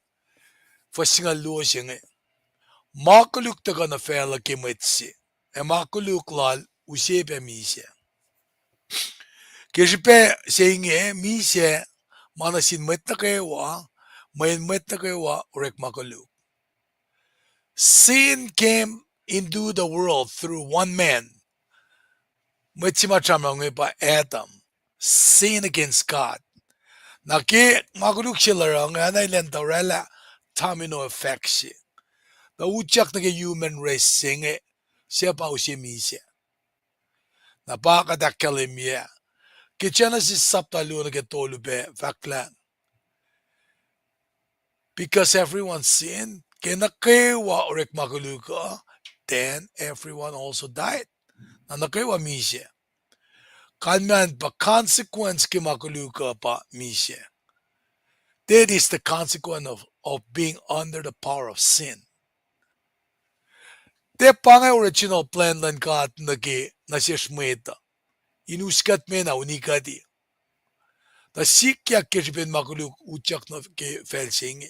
fuhs singucul luo se inge. Ma koluk tuhkuh nuh facluh ke mwet se, ac ma koluk lal use pac misac. Ke srihpac se inge misac ma nuh sin mwet nuh kwewa, mweyen mwet nuh kwewa orekma koluk. Sin came into the world through one man. Mwet se ma sramsram inge pa Adam. Sin against God. Na ke ma koluk se el oruh inge, oacna elan tuh orwaclah domino effect se, tuh utyak nuh ke human race se inge, suc pa use misac. Na pa kuht ahkkahlwemye ke Genesis sapta luo nuh ke tolu pac fahk lah, because everyone sinned, ke nuh kwewa orekma koluk uh, then everyone also died. Na nuh kwewa misac. Kalmacn pa consequence ke ma koluk uh pa misac. That is the consequence of, of being under the power of sin. Tiac pa inge original plan luhn God nuh ke, nuh sesr mwet uh, in us kuht me na uni kuht. Tuh sikyak ke srihpen ma koluk utyak nuh ke facl se inge.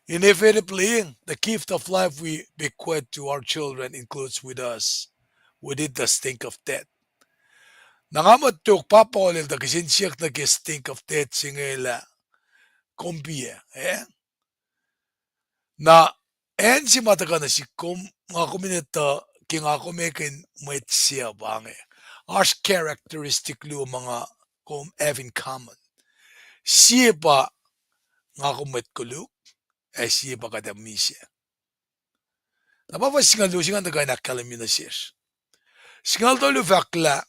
Inevitably, the gift of life we bequeath to our children includes with us, with it the stink of death. Na nga muh tok pa Paul el tuh kihsen siyuck nuh ke stink of death se inge lah, kom piac, eh? Na acn se ma tuhkuh nuh sihk kom, nga kom in etuh ke nga kom ekihn mwet se uh pa inge. Oasr characteristic luo ma nga kom have in common. Sie pa nga kom mwet koluk, ac sie pa kuht ac misac. Na pa fuhs singucul luo se inge tuhkuh in ahkkahlwemye nuh sesr. Singucul tolu fahk lah,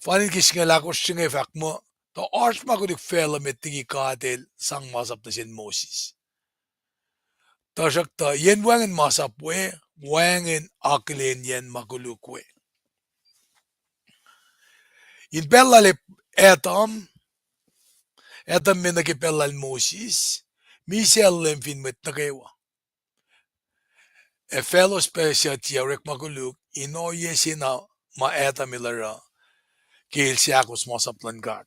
fal in ke singucul ahkosr se inge fahk muh, tuh oasr ma koluk facluh met liki God el sang masap nuh sin Moses. Tuhsruhktuh yen wacngihn masap we, wacngihn akihlenyacn ma koluk we. In pacl lal Adam, Adam me nuh ke pacl lal Moses, misac el leum fin mwet nuh kwewa. Ac faclos pac suc tiac orekma koluk in ohiyac se na ma Adam el oruh ke el seahkos masap luhn God.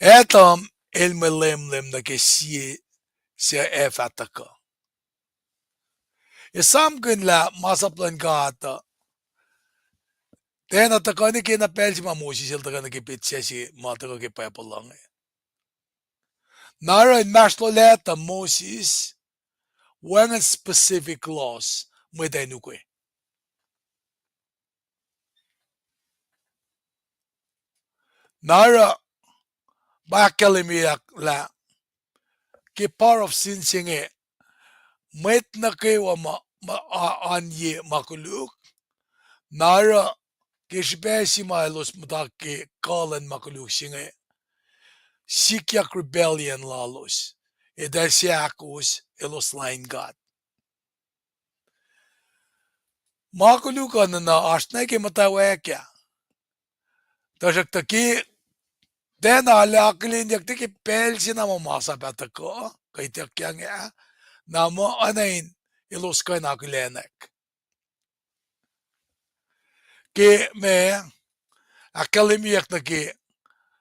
Adam el mwe leumleum nuh ke sie suc ac fah tuhkuh. Esamkihn lah masap luhn God uh tiacna tuhkuh nuh ke na pacl se ma Moses el tuhkuh nuh ke petsac se ma tuhkuh ke Bible uh inge. Na oruh inmahsrlolactuh Moses, wacngihn specific laws mwet ac ukwe. Na oruh, pa ahkkahlwemyelah ke power of sin se inge, mwet nuh kwewa ma, ma, a, oan ye ma koluk, na oruh ke srihpac se ma elos muhta ke kuh luhn ma koluk se inge, sikyak rebellion lalos, eltahl seahkos, elos lain God. Ma koluk uh nuhna oasr na ke muhtwacwacack ah. Tuhsruhktuh ke tiacna lah akihlenyuck tuh ke pacl se na ma masap ah tuhkuh, kuh ituckyang ah, na muh oacna in elos kuh in akihlenak. Ke ma ahkkahlwemyeyuck nuh ke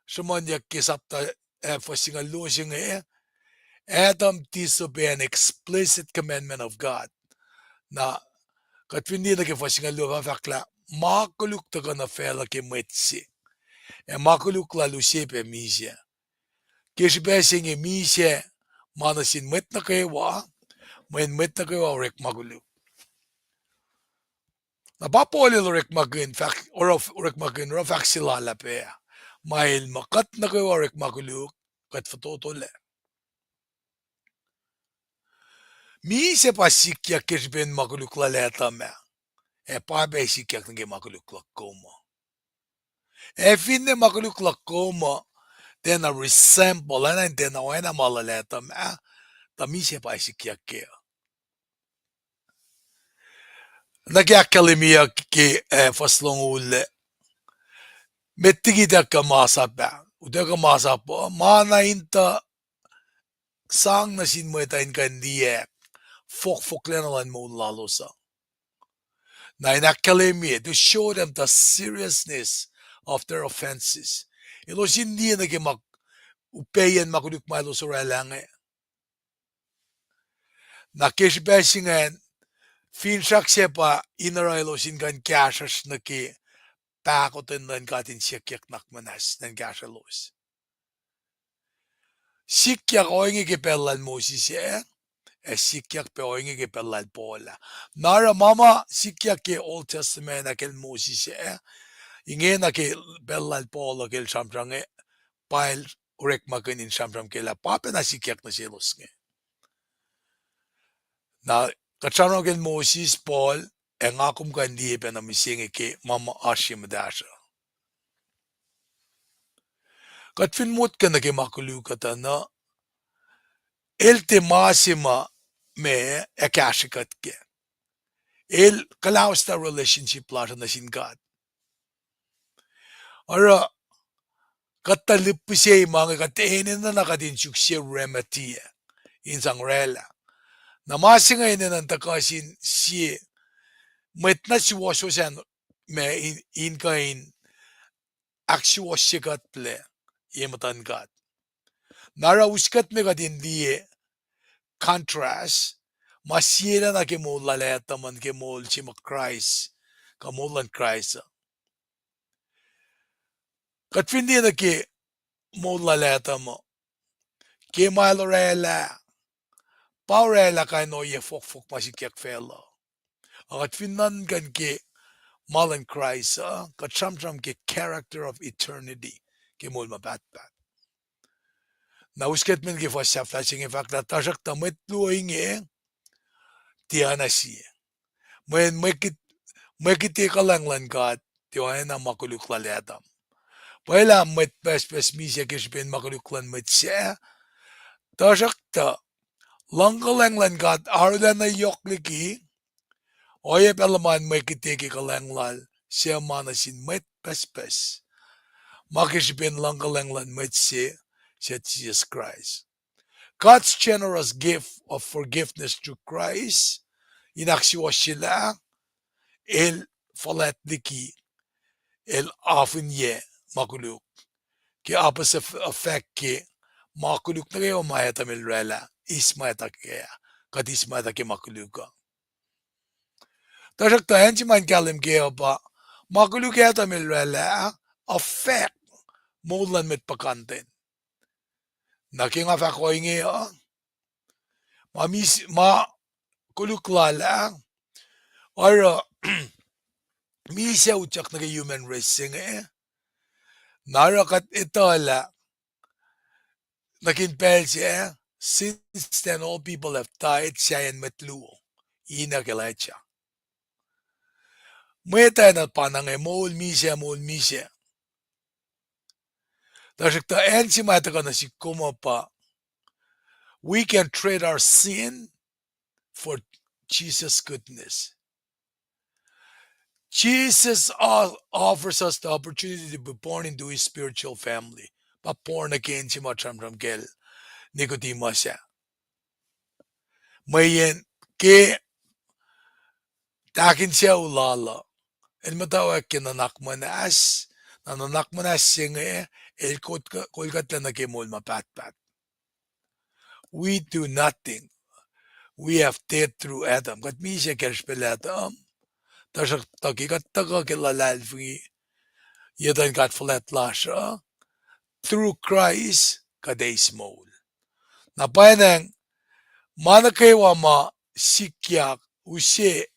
sruhmuhnyuck ke sapta, ah, fuhs singucul luo se inge, Adam disobey an explicit commandment of God. Na kuht fin liye nuh ke fuhs singucul luo pa fahk lah ma koluk tuhkuh nuh facluh ke mwet se, ac ma koluk lal use pac misac. Ke srihpac se inge misac ma nuh sin mwet nuh kwewa, mweyen mwet nuh kwewa orekma koluk. Na pa Paul el orekmakihn, fahk, oruh, orekmakihn oruh fahk se lal ah pac, ma el muh kuht nuh kwewa orekma koluk, kuht fototolac. Misac pa sikyak ke srihpen ma koluk lal Adam ah, ac pa pac sikyak nuh ke ma koluk luhk kom uh. Ac finne ma koluk luhk kom uh tiacna resemble, oacna, tiacna oacna ma lal Adam ah, tuh misac pa sikyak kac. Nuh ke ahkkahlwemyeyuck ke, ah, fuhs longoul ah, met liki tuh kuh masap ah, utuckuh masap uh, ma na in tuh sang nuh sin mwet uh in kuh in liye fohkfohklacna luhn moul lalos uh. Na in ahkkahlwemye, to show them the seriousness of their offenses. Elos in liye nuh ke ma upaciyacn ma koluk ma elos orwaclah inge. Na ke srihpac se ingacn, finsrak se pa in oruh elos in kuh in kahsruhsr nuh ke pahkotwen luhn God in siyuckyuck nuhnak muhnahs nuh in kahsrwelos. Sikyak ohinge ke pacl lal Moses ah, ac sikyak pac ohinge ke pacl lal Paul ah. Na oruh ma ma sikyak ke Old Testament ah kacl Moses ah, ingena ke pacl lal Paul uh ke el sramsram inge, pa el orekmakihn in sramsram kac lah pa pacna sikyak nuh selos inge. Na kuht sramsram kacl Moses, Paul, ac nga kom kuh in liye pacna mihsenge ke ma ma oasr ye muhtahsr uh. Kuht fin motko nuh ke ma koluk kuhtuh na, el tiac ma se ma, ma ac kahsrwe kuht kac. El kuhlaosta relationship lasr uh nuh sin God. Oruh kuht tuh lihpihsye ma inge kuht enenuh na kuht in suk sie remedy ah in sang orwaclah. Na ma se inge enenuh in tuhkuh sin sie mwet na suwohswohs an, ma in, in kuh in ahksuwohsye kuhtlac ye muhtuhn God. Na oruh us kuht me kuht in liye contrast ma sie lacna ke moul lal Adam an ke moul se ma Kraist, kuh moul luhn Kraist uh. Kuht fin liye nuh ke moul lal Adam uh, ke ma el orwaclah, pa orwaclah kain ohiyac fohkfohk ma sikyak facluh. Ac kuht fin nuhnkuh ke ma luhn Kraist uh, kuht sramsram ke character of eternity, ke moul ma pahtpaht. Na us kuht men ke fuhs sahflah se inge fahk lah, tuhsruhktuh mwet luo inge tiacna sie. Mweyen mwe kihte kuhlwacng luhn God tiac oacna ma koluk lal Adam. Pwacye lah mwet pucspucs misac ke srihpen ma koluk luhn mwet sac, tuhsruhktuh luhngkuhlwacng luhn God arulacna yohk liki oacyacpac luhman mwe kihte ke kuhlwacng lal suc ma nuh sin mwet pucspucs, ma ke srihpen luhngkuhlwacng luhn mwet se, suc Jisus Kraist. God's generous gift of forgiveness through Christ, in ahksuwohsyelah, el fuhlwact liki, el afinye ma koluk. Ke opposite effect ke ma koluk nuh kwewa ma Adam el orwaclah, eis ma etuh ke, kuht eis ma etuh ke ma koluk uh. Tuhsruhktuh acn se ma in kahlwem kac uh pa, ma koluk Adam el orwaclah, affect moul luhn mwet puhkantwen. Na ke nga fahk ohinge uh, ma mis-, ma koluk lal ah, oruh misac utyak nuh ke human race se inge, na oruh kuht etuh lah nuh ke pacl se, since then all people have died, sahyacn mwet luo, Enoch, Elijah. Mwet ah na pa na inge moul misac, mohl misac. Tuhsruhktuh acn se ma tuhkuh nuh sihk kom uh pa, we can trade our sin for Jesus' goodness. Jesus o-, offers us the opportunity to be born into his spiritual family. Pa born again se ma sramsram kacl Nicodemus ah. Mweyen ke tahkin sucu lal uh, El muhtwacwacack ke nuhnak muhnahs, na nuhnak muhnahs se inge, el kol-, kol kuht lac nuh ke moul ma pahtpaht. We do nothing. We have dead through Adam. Kuht misac ke srihpacl Adam. Tuhsruhktuh ke kuht tuhkuh ke luhlahlfongi, ye tuh in God fuhlwact lasr uh, through Christ, kuht eis moul. Na pwacnwacng, ma nuh kwewa ma sikyak use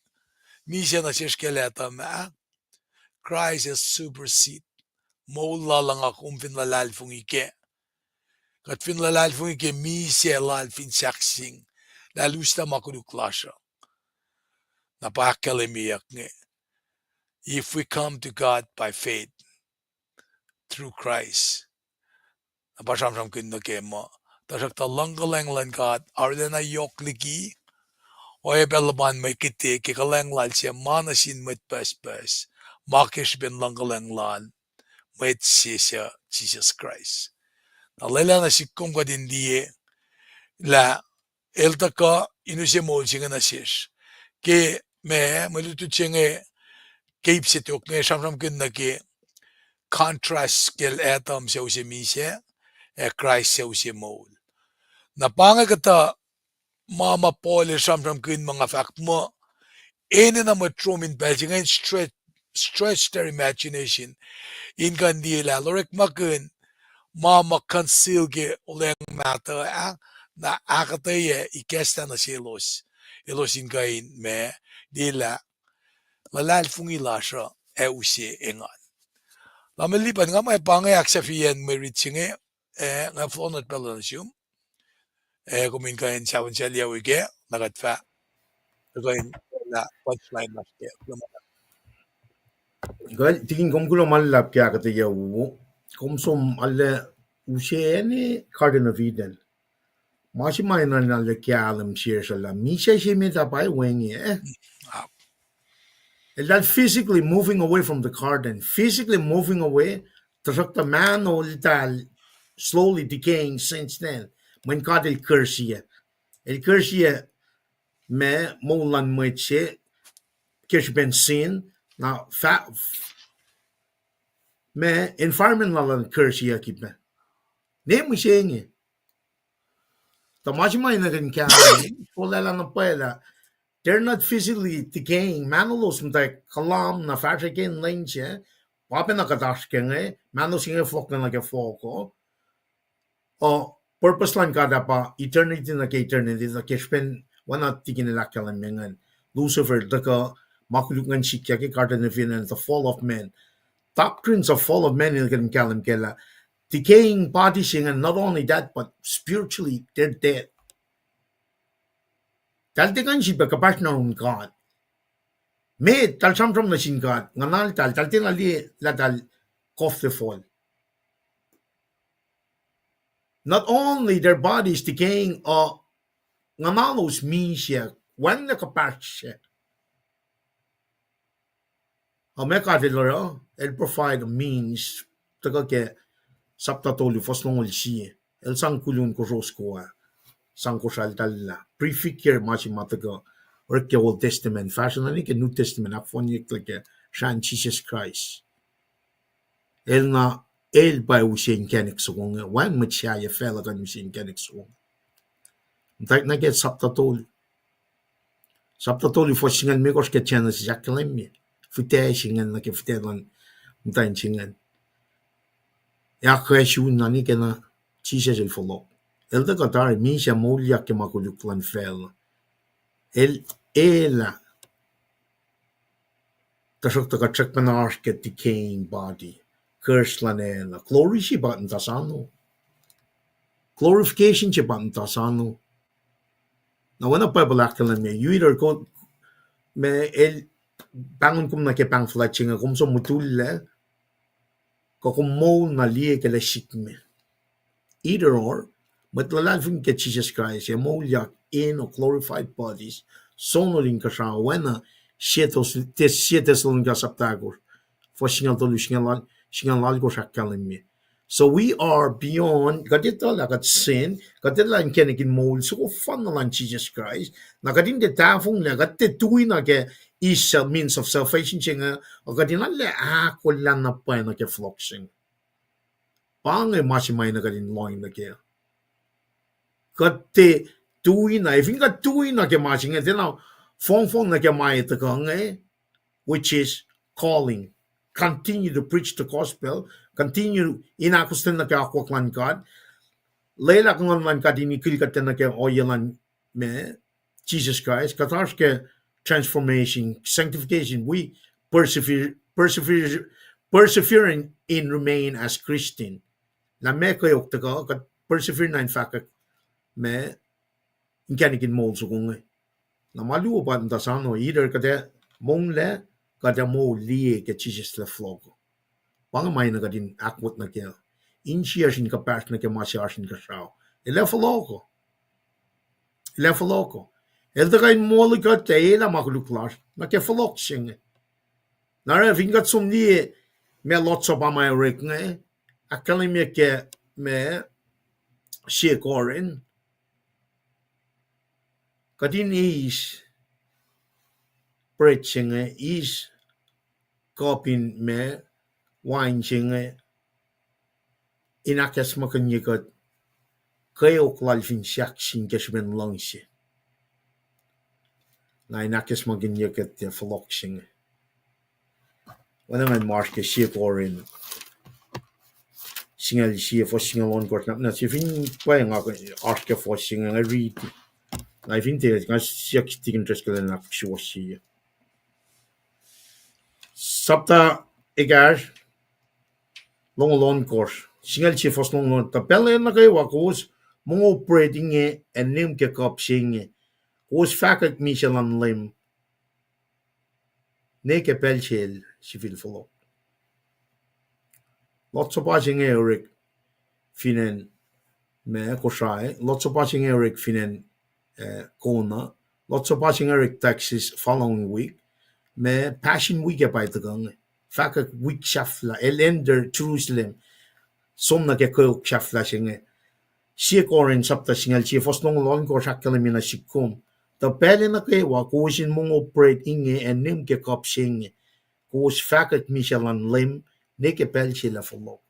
misac nuh sesr ke Adam ah, Christ el supersede. Moul lal uh nga kom fin luhlahlfongi kac. Kuht fin luhlahlfongi ke misac lal fin sahkseng, lah el uslah ma koluk lasr uh. Na pa ahkkahlwemyeyuck inge. If we come to God by faith through Christ, na pa sramsramkihn nuh ke muh, tuhsruhktuh luhngkuhlwacng luhn God arulacna yohk liki oacyacpac luhpan mwe kihte ke kuhlwacng lal se ma nuh sin mwet pucspucs, ma ke srihpen luhngkuhlwacng lal mwet se suc Jisus Kraist. Na lwelah nuh sihk kom kuht in liye lah el tuhkuh in use moul se inge nuh sesr. Ke ma, mwe lutlut se inge, ke ip se tok inge sramsramkihn nuh ke contrast kacl Adam suc use misac, ac Kraist suc use moul. Na pa inge kuhtuh ma ma Paul el sramsramkihn ma nga fahk muh, enenuh mwet Rom in pacl se ingacn stretch, stretch their imagination in kuh in liye lah el orekmakihn ma ma conceal ke olweacng mahtuh ah, na ahkuhtweyac ikacslah nuh selos, elos in kuh in ma, liye lah luhlahlfongi lasr uh ac use engan. Tamuhlwel Lipan, nga muh pa inge ahksahfyeyacn mwe rit se inge, ac nga fohlohk nuh pacl uh nuh sum, ac kom in kuh in sahfahsryucki kac, na kuht fah kuh in lah punchline lasr kac. Kuh, tikin, kom kuloh ma luhlahp ke ahkuhtweyac uh. Kom som arlac use acn Garden of Eden. Ma se ma enenuh in arlac kahlwem sesr lah misac se met ah pa wacngihn, eh? Eltahl physically moving away from the garden, physically moving away, tuhsruhktuh mahno eltahl slowly decaying since then. Mweyen God el curse-iyac. El curse-iyac ma moul luhn mwet se ke srihpen sin, na fah, ma environment lal an curse-iyucki pac. Ne mihsenge. Tuh ma se ma enenuh in kahlwem, solwelah na pwacye lah they're not physically decaying. Mahnolos muhta kuhlwacng na fahsrwelihk lwen se, pa pacna kuht oasr ke inge, mahno se inge fohlohk nuh ke fohlohk. Uh, purpose luhn God ah pa eternity nuh ke eternity, tuh ke srihpen oacna tikin el ahkkahlwemye ingacn, Lucifer tuhkuh, ma koluk ingacn sikyak ke Garden of Eden, the fall of man. Doctrines of fall of man el kuh in kahlwem kac lah decaying bodies ingacn, not only that, but spiritually, they're dead. Eltahl tiac kuh in sifilpac kuhpahsr nuh yurin God. Met, eltahl sramsram nuh sin God, nguhnaltahl, eltahl tiacna liye lah eltahl kof the fall. Not only their bodies decaying, uh, nguhnalos misac, wacngihnlac kuhpahsr se. Uh, ma God el oruh, el provide a means, tuhkuh ke sapta tolu, fuhs longoul sie. El sang koluk in kosro soko ah, sang kosro altahl lah prefigure ma se ma tuhkuh, orek ke Old Testament, fahsruh na nuh ke New Testament, ahkfohnyucklah ke srahn Jisus Kraist. El na, el pa use inkacnek soko inge, wacngihn mwet sahyac facluh kuh in use inkacnek soko inge. Muhtwacwacack nuh ke sapta tolu. Sapta tolu fuhs singucul limekohsr ke Genesis ahkkahlwemye fihtac se ingacn nuh ke fihtac luhn muhtwacn se ingacn. Ac ahkkweye sun na nuh ke na Jisus el fohlohk. El tuhkuh tari misac moulyak ke ma koluk luhn facluh. El, el ah Tuhsruhktuh kuht srackna oasr ke decaying body. Curse luhn acn uh. Glory se pa muhta sano. Glorification se pa muhta sano. Na oacna Bible ahkkahlwemye, you either go, ma el pahngon kom nuh ke pahng fuhlwact se inge, kom som mutullac, kuh kom moul na liye ke lwen sikme. Either or, mwet luhlahlfongi ke Jisus Kraist ac moulyak in a glorified bodies, sonol inkuhsrao, oacna sie Thess-, Thess-, sie Thessalonica sapta ahkosr, fuhs singucul tolu, singucul al-, singucul alkosr ahkkahlwemye. So we are beyond, kuht etuh lah kuht sin, kuht etuh lah inkacnek in moul soko fanna luhn Jisus Kraist, na kuht in tiac tahfonglac, kuht tiac tui na ke eis means of salvation se inge, kuht in arlac ahkolah na pwacye nuh ke fohlohk se inge. Pa inge ma se ma na kuht in lohng nuh kac. Kuht tiac tui na, ac fin kuht tui na ke ma se inge, tiacna fongfong nuh ke ma tuhkuh inge, which is calling. Continue to preach the gospel, continue in ahkostwen nuh ke akwuck luhn God, lwelah Nguhn luhn God in ikil kuht nuh ke ohiyac luhn ma, Jesus Christ, kuht oasr ke transformation, sanctification, we persevere, persevere, persevering in remain as Christian. Lah ma kweok tuhkuh, kuht persevere na in fahkwack ma inkacnek in moul soko inge. Na ma luo pa muhta sano, either kuht ac monglac, kuht ac moul liye ke Jisus el fohlohk. Pa inge ma na kuht in ahkwot nuh kac. Insiyacsr in kuhpahsr nuh ke ma se oasr inkuhsrao. El ac fohlohk. El ac fohlohk. El tuhkuh in moli kuht ac elah ma koluk lasr nuh ke fohlohk se inge. Na oruh fin kuht som liye ma Lord's Supper ma orek inge, ahkkahlwemye ke ma sie Corinth, kuht in eis bread se inge, eis cup in ma wine se inge, in ahkacsmakihnye kuht kweok lal fin sahk sin ke srihpen luhngse. Na in ahkacsmakihnye kuht ke fohlohk se inge. Oacna ngan ma oasr ke sie Corinth singucul sie, fuhs singucul ohnkohsr, na, na sie fin pwacye nga oasr ke fuhs se inge, nga riti. Na fin tiac, nga siyuck tikin Driscoll in ahksuwohsye. Sapta ekahsr, longoul ohnkohsr, singucul sie fuhs longoul ohnkohsr. Tuh pacl nuh kwewa kowos mongo bread inge ac nihm ke cup se inge, kowos fahkwack misac luhn Leum, ne ke pacl se el sifil fohlohk. Lord's Supper se inge orek fin acn ma Kosrae, Lord's Supper se inge orek fin acn, eh, Kona, Lord's Supper se inge orek Texas following week, ma Passion Week ac pa tuhkuh inge. Fahkwack wik sahflah, el enter Jerusalem, som nuh ke kweok sahflah se inge. Sie Corinth sapta singucul sie fuhs longoul ohnkohsr ahkkahlwemye nuh sihk kom, tuh pacl nuh kwewa kowos in mongo bread inge ac nihm ke cup se inge, kowos fahkwack misac luhn Leum, ne ke pacl se el ac fohlohk.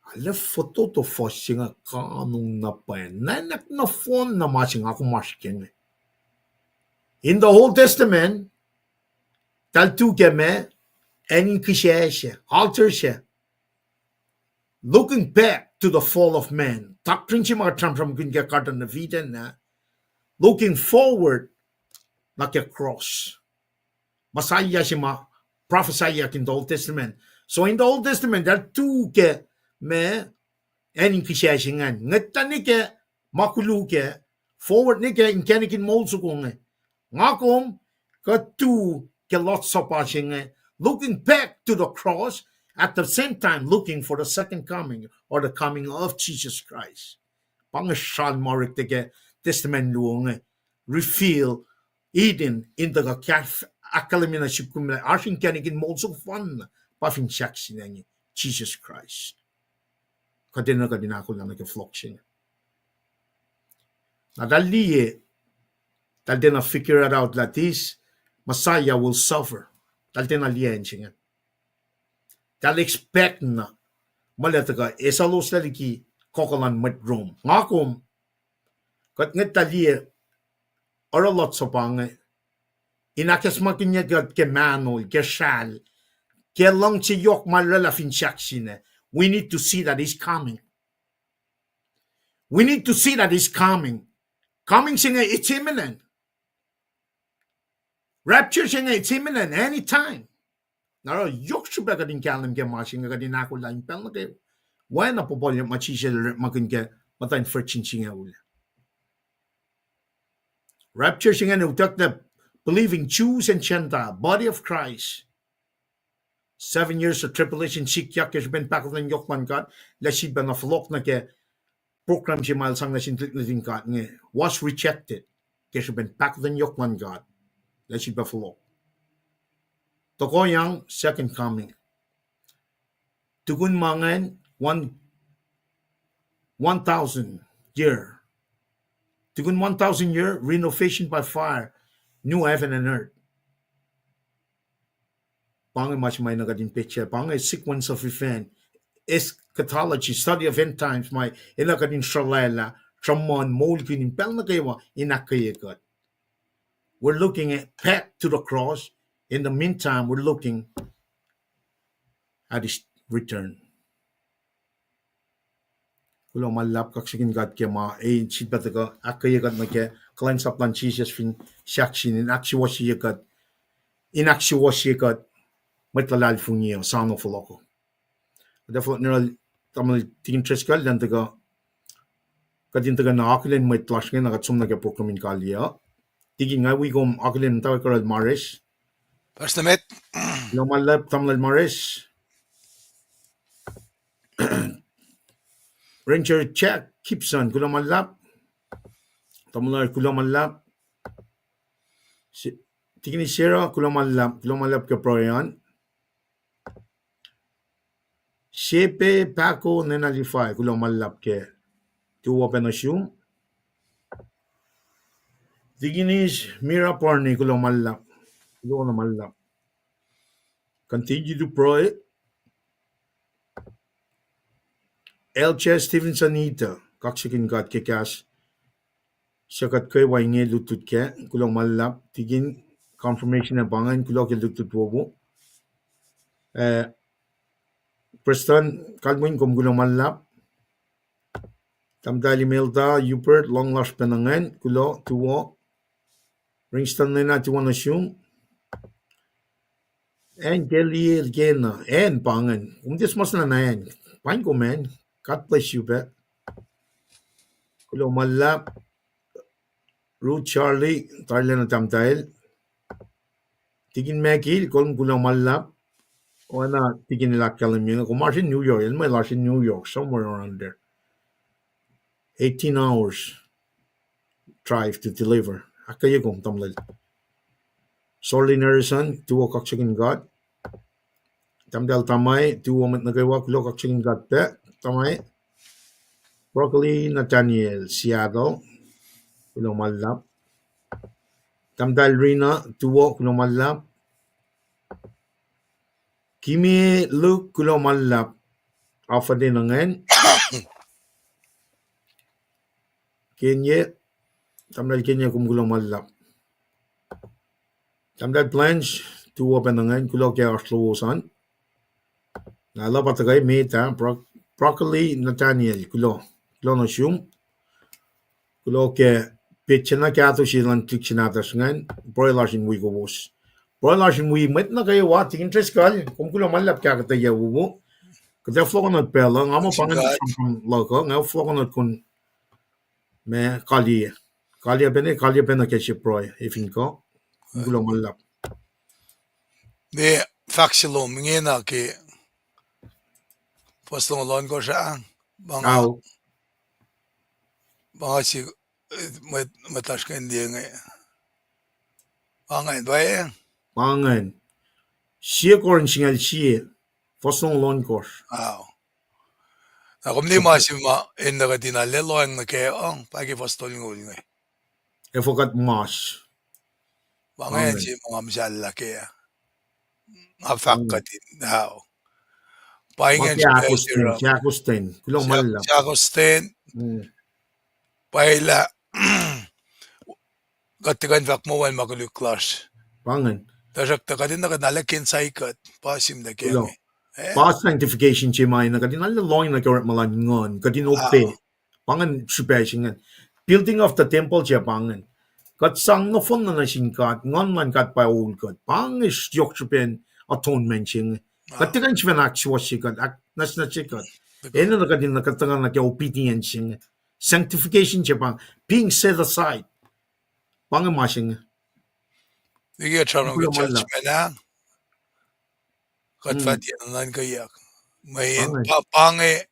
Arlac fototo fuhs se inge kanong na pwacye. Nwacklah nohfohn na ma se nga kom oasr ke inge. In the Old Testament, eltahl tu ke ma, acn in kihsac se, altar se. Looking back to the fall of man. Doctrine se ma kuht sramsramkihn ke Garden of Eden ah. Looking forward nuh ke cross. Messiah se ma prophesy-yak in the Old Testament. So in the Old Testament, eltahl tu ke ma, acn in kihsac se ingacn. Ngwetlah nuh ke ma koluk ah, forward nuh ke inkacnek in moul soko inge. Nga kom, kuht tu ke Lord's Supper se inge, looking back to the cross, at the same time looking for the second coming or the coming of Jesus Christ. Pa inge srihpac ma orek ke Testament luo inge, reveal Eden in tuhkuh, ahkkahlwemye nuh sihk kom lah oasr inkacnek in moul soko fanna, pa fin sahk se inge, Jesus Christ. Kuht enenuh kuht in ahkolah nuh ke fohlohk se inge. Na eltahl liye, eltahl tiacna figure it out that this Messiah will suffer. Eltahl tiacna liye acn se inge. Eltahl expect na, muh el tuhkuh esuhloslac liki kuhkuh luhn mwet Rome. Nga kom, kuht ngwetlah liye oruh Lord's Supper inge in ahkacsmakihnye kuht ke mahnol, ke sracl, ke luhngse yohk ma el oraclah fin sahk se inge. We need to see that he's coming. We need to see that he's coming. Coming se inge, it's imminent. Rapture se inge, it's imminent, anytime. Na oruh yohk srihpac kuht in kahlwem ke ma se inge, kuht in ahkolah in pacl nuh kwewa. Oacna puhpuhlyuck ma Jisus el orekmakihn ke muhtwacn virgin singucul. Rapture se inge utucklac believing Jews and Gentile, body of Christ. Seven years of tribulation sikyak ke srihpen pahkotwen yohk luhn God, lah sifilpac na fohlohk nuh ke program se ma el sang nuh sin tuhlihk nuhtin God inge, was rejected ke srihpen pahkotwen yohk luhn God, lah sifilpac fohlohk. Tohkohyang second coming. Tukun ma ingacn, one, one thousand year. Tukun one thousand year, renovation by fire. new heaven and earth. Pa inge ma se ma enenuh kuht in petsac, pa inge sequence of event, eschatology, study of end times, ma enenuh kuht in sruhlwaclah, sruhmuhn, moulkihn in pacl nuh kwewa in ahkkweye kuht. We're looking at, back to the cross. In the meantime, we're looking at his return. Kuloh ma luhlahp, kaksakihn God ke ma e, sifilpac tuhkuh ahkkweye kuht nuh ke kuhlwacnsap luhn Jisus fin sahk sin in ahksuwohsye kuht, in ahksuwohsye kuht mwet luhlahlfongi uh, soano fohlohko. Kuht ac fohlohk nuh yohrohl tamuhlwel Tikin Driscoll, elan tuhkuh, kuht in tuhkuh na akihlen mwet lasr inge, na kuht som nuh ke program in kaliyac. Tikin, nga wi kom akihlen muhtwacwacack yohrohl Mares. Pastor Met. Kuloh ma luhlahp, tamuhlwel Mares. Ranger Jack Gibson, kuloh ma luhlahp. Tamuhlwel, kuloh ma luhlahp. Se-, Tikin Sarah, kuloh ma luhlahp, kuloh ma luhlahp ke pruhe an. Sepe Pako Nena Levi, kuloh ma luhlahp ke tuo pac nuh sum. Tikin Mira Barney, kuloh ma luhlahp, kuloh ma luhlahp. Continue to pray. Elcher Stevenson Ita, kaksakihn God ke kahs suc kuht kwewa inge lutlut kac, kuloh ma luhlahp. Tikin, confirmation ac pa ingacn, kuloh ke lutlut wowo. Eh, Preston Kalmwin, kom kuloh ma luhlahp. Tahmtahel Imelda Hubert, lohng lasr pac nuh ingacn, kuloh, tuwo. Ringston Lena, tuwo nuh sum. Acn ke liye kena, acn pa ingacn. Kom tiac suhmuhslah na acn. Paing kom acn. God bless you pac. Kuloh ma luhlahp. Ruth Charlie, tarilacna tahmtahel. Tikin Michael, kom kuloh ma luhlahp. Oacna Tikin el ahkkahlwemye, kom oasr in New York, el mwe lasr in New York, somewhere around there. Eighteen hours drive to deliver. Ahkkweye kom, tamuhlwel. Sorlin Harrison, tuwo, kaksakihn God. Tahmtahel Tamai, tuwo mwet nuh kwewa, kuloh, kaksakihn God pac, Tamai. Broccoli Nathaniel, Seattle, kuloh ma luhlahp. Tahmtahel Rina, tuwo, kuloh ma luhlahp. Kimi Luke, kuloh ma luhlahp. Afate nuh ingacn. Kenye, tahmtahel Kenye, kom kuloh ma luhlahp. Tahmtahel Blanche, tuwo pac nuh ingacn, kuloh ke oasr lowos an. Na luhpan tuhkuh met ah, Bro-, Broccoli Nathaniel, kuloh, kuloh nuh sum. Kuloh ke petsac na kahto se luhn tuhlihk se nahtuhsr ingacn, pruhe lasr in wi kowos. Pruhe lasr in wi mwet nuh kwewa, Tikin Driscoll, kom kuloh ma luhlahp ke ahkuhtweyac wowo. Kuht ac fohlohkohnot pacl uh, nga muh pa ingacn sramsram luhk uh, nga fohlohkohnot kuh in ma kaliyac. Kaliyac pacna, kaliyac pacna ke sie pruhe, e fin kuh. Kom kuloh ma luhlahp. Ne fahk se lom ingena ke fuhs longoul ohnkohsr ah, ma nga, ma nga se, eh, mwet, mwet lasr ke liye inge. Pa ingacn, pwacye? Pa ingacn. Sie Korin singucul sie, fuhs longoul ohnkohsr. Na kom ne ma se ma enenuh kuht in arlac lohacng nuh kac uh, pa ke fuhs tolngoul inge. Efuh kuht mas. Pa ingacn se ma nga muhsahllah kac. Nga fahk kuht in, ao. Pa ingacn se Augustine, Augustine. Kuloh ma luhlahp. Augustine. Pwacye lah kuht tiac kuh in fahk muh wacngihn ma koluk lasr. Pa ingacn. Tuhsruhktuh kuht enenuh kuht in arlac kena sahi kuht, pa sihmlac kac. Pa sanctification se ma enenuh kuht in arlac lohng nuh ke orekma luhn nguhn, kuht in obey. Pa ingacn srihpac se ingacn. Building of the temple se pa ingacn. Kuht sang nohfohn nuh sin God, nguhn luhn God pa ol kuht. Pa inge yohk srihpen atonement se inge. Kuht tiac kuh in sifacna ahksuwohsye kuht, ahknwacsnwacsye kuht. Enenuh kuht in kuhtuh nuh ke obedience se inge. Sanctification se pa, being set aside. Pa inge ma se inge. Liki kuht sramsram ke judgment ah, kuht fah tiac nuhnuhnkweyuck. Mweyen pa, pa inge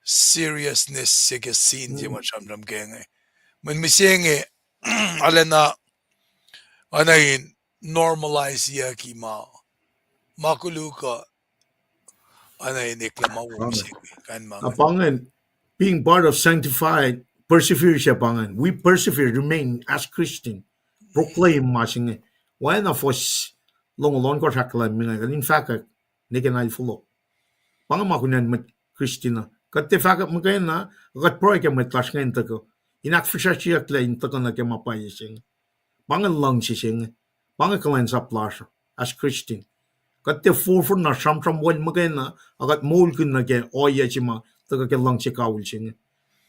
seriousness se ke sin se ma sramsram ke inge. Mweyen mihsenge, arulacna, arulacna in normaliceyucki ma, ma koluk uh, arulacna in eklac ma wo mihsenge, kain ma. Na pa ingacn, being part of sanctified, persevere se pa ingacn. We persevere, remain as Christian. proclaim ma se inge. Oacna fuhs longoul ohnkohsr ahkkahlwemye inge, kuht in fahkwack nuh ke na el fohlohk. Pa inge ma kunacn mwet Kristin uh. Kuht tiac fahkwack muhkwena, kuht pruhe ke mwet lasr inge in tuhkuh, in ahkfihsracsryeyucklac in tuhkuh nuh ke ma pwacye se inge. Pa inge luhngse se inge. Pa inge kuhlwacnsap lasr uh as Kristin. Kuht tiac forfor na sramsram wal muhkwena, a kuht moulkihn nuh ke ohiyac se ma tuhkuh ke luhngse kawihl se inge.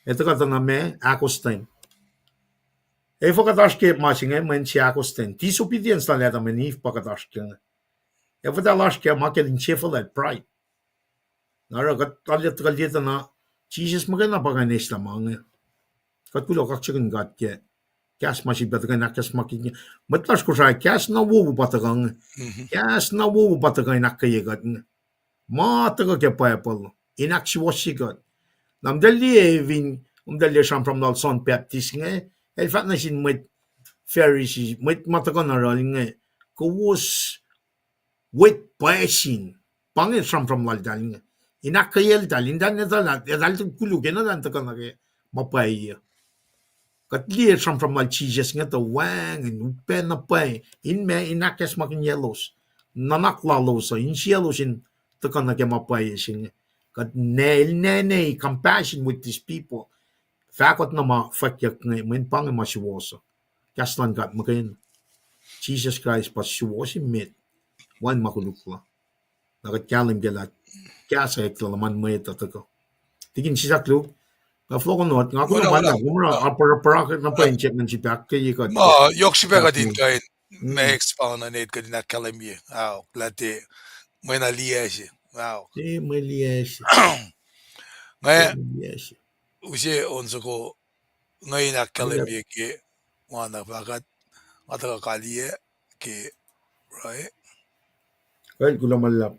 Ac tuhkuh tuh na ma ahkostwen. Efuh kuht oasr ke ma se inge, mweyen se ahkostwen. Disobedience lal Adam and Eve pa kuht oasr ke inge. Efuh tuh oasr ke ma ke insefuhlahl, pride. Na oruh kuht tuh liye tuh na Jisus muhkwena pa kuh in eslah ma inge. Kuht kuloh kaksakihn God ke kahs ma sifilpac tuhkuh in ahkacsmakihnye. Mwet lasr Kosrae, kahs na wowo pa tuhkuh inge. Kahs na wowo pa tuhkuh in ahkkweye kuht inge. Ma tuhkuh ke Bible in ahksuwohsye kuht. Na muhtahl liye fin, muhtahl liye sramsram lal John Baptist inge, el fahk nuh sin mwet Pharisee, mwet ma tuhkuh na oruh inge, kowos wet pwacsin. Pa inge sramsram laltahl inge. In ahkkweyeltahl, in tahl, eltahl, eltahl koluk enenuh in tuhkuh nuh ke ma pwacye. Kuht liye sramsram lal Jisus inge tuh wacngihn upac na pwacye in ma, in ahkacsmakihnyaclos, nuhnak lalos uh, insiyaclos in tuhkuh nuh ke ma pwacye se inge. Kuht nel nene compassion with these people. Fahkot na ma fwackyuck inge, mweyen pa inge ma suwohs uh. Kahs luhn God muhkwena. Jisus Kraist pa suwohs emet, wacngihn ma koluk la. Na kuht kahlwem ke lah kahs ac eklac luhman mwet uh tuhkuh. Tikin sislah luk, nga fohlohk not, nga kuh na ma na, kom ra, a, pura, pura na pwacye in check ngan sipahk ke ye kuht. Ma, yohk srihpac kuht in kuh in, ma expand on it, kuht in ahkkahlwemye. Ao, lah tiac, mwe na liyac se. Ao. E, mwe liyac se. Nga, use on soko, nga in ahkkahlwemye ke, ma na fahkwack, nga tuhkuh kaliyac ke, right? Kuloh ma luhlahp.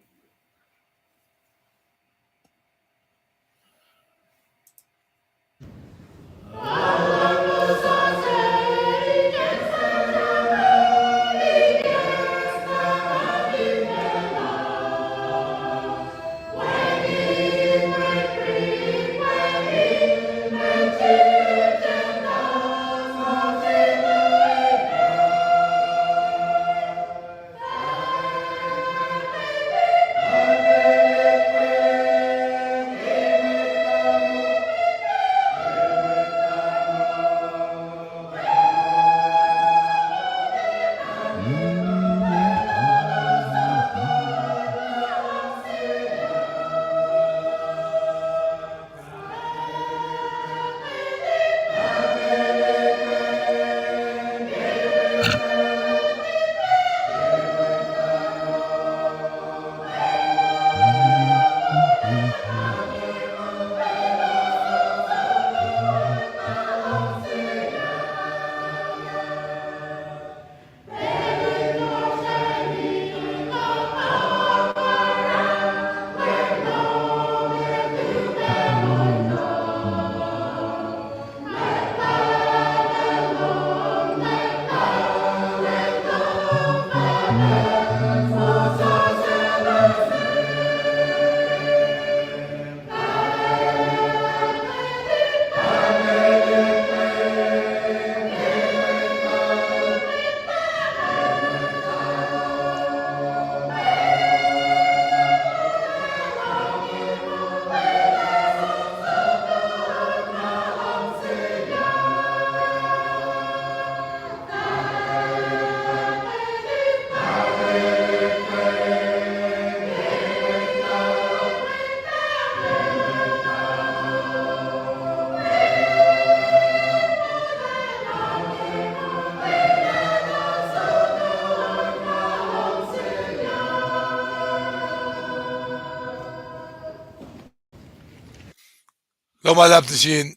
Kuloh ma luhlahp nuh sin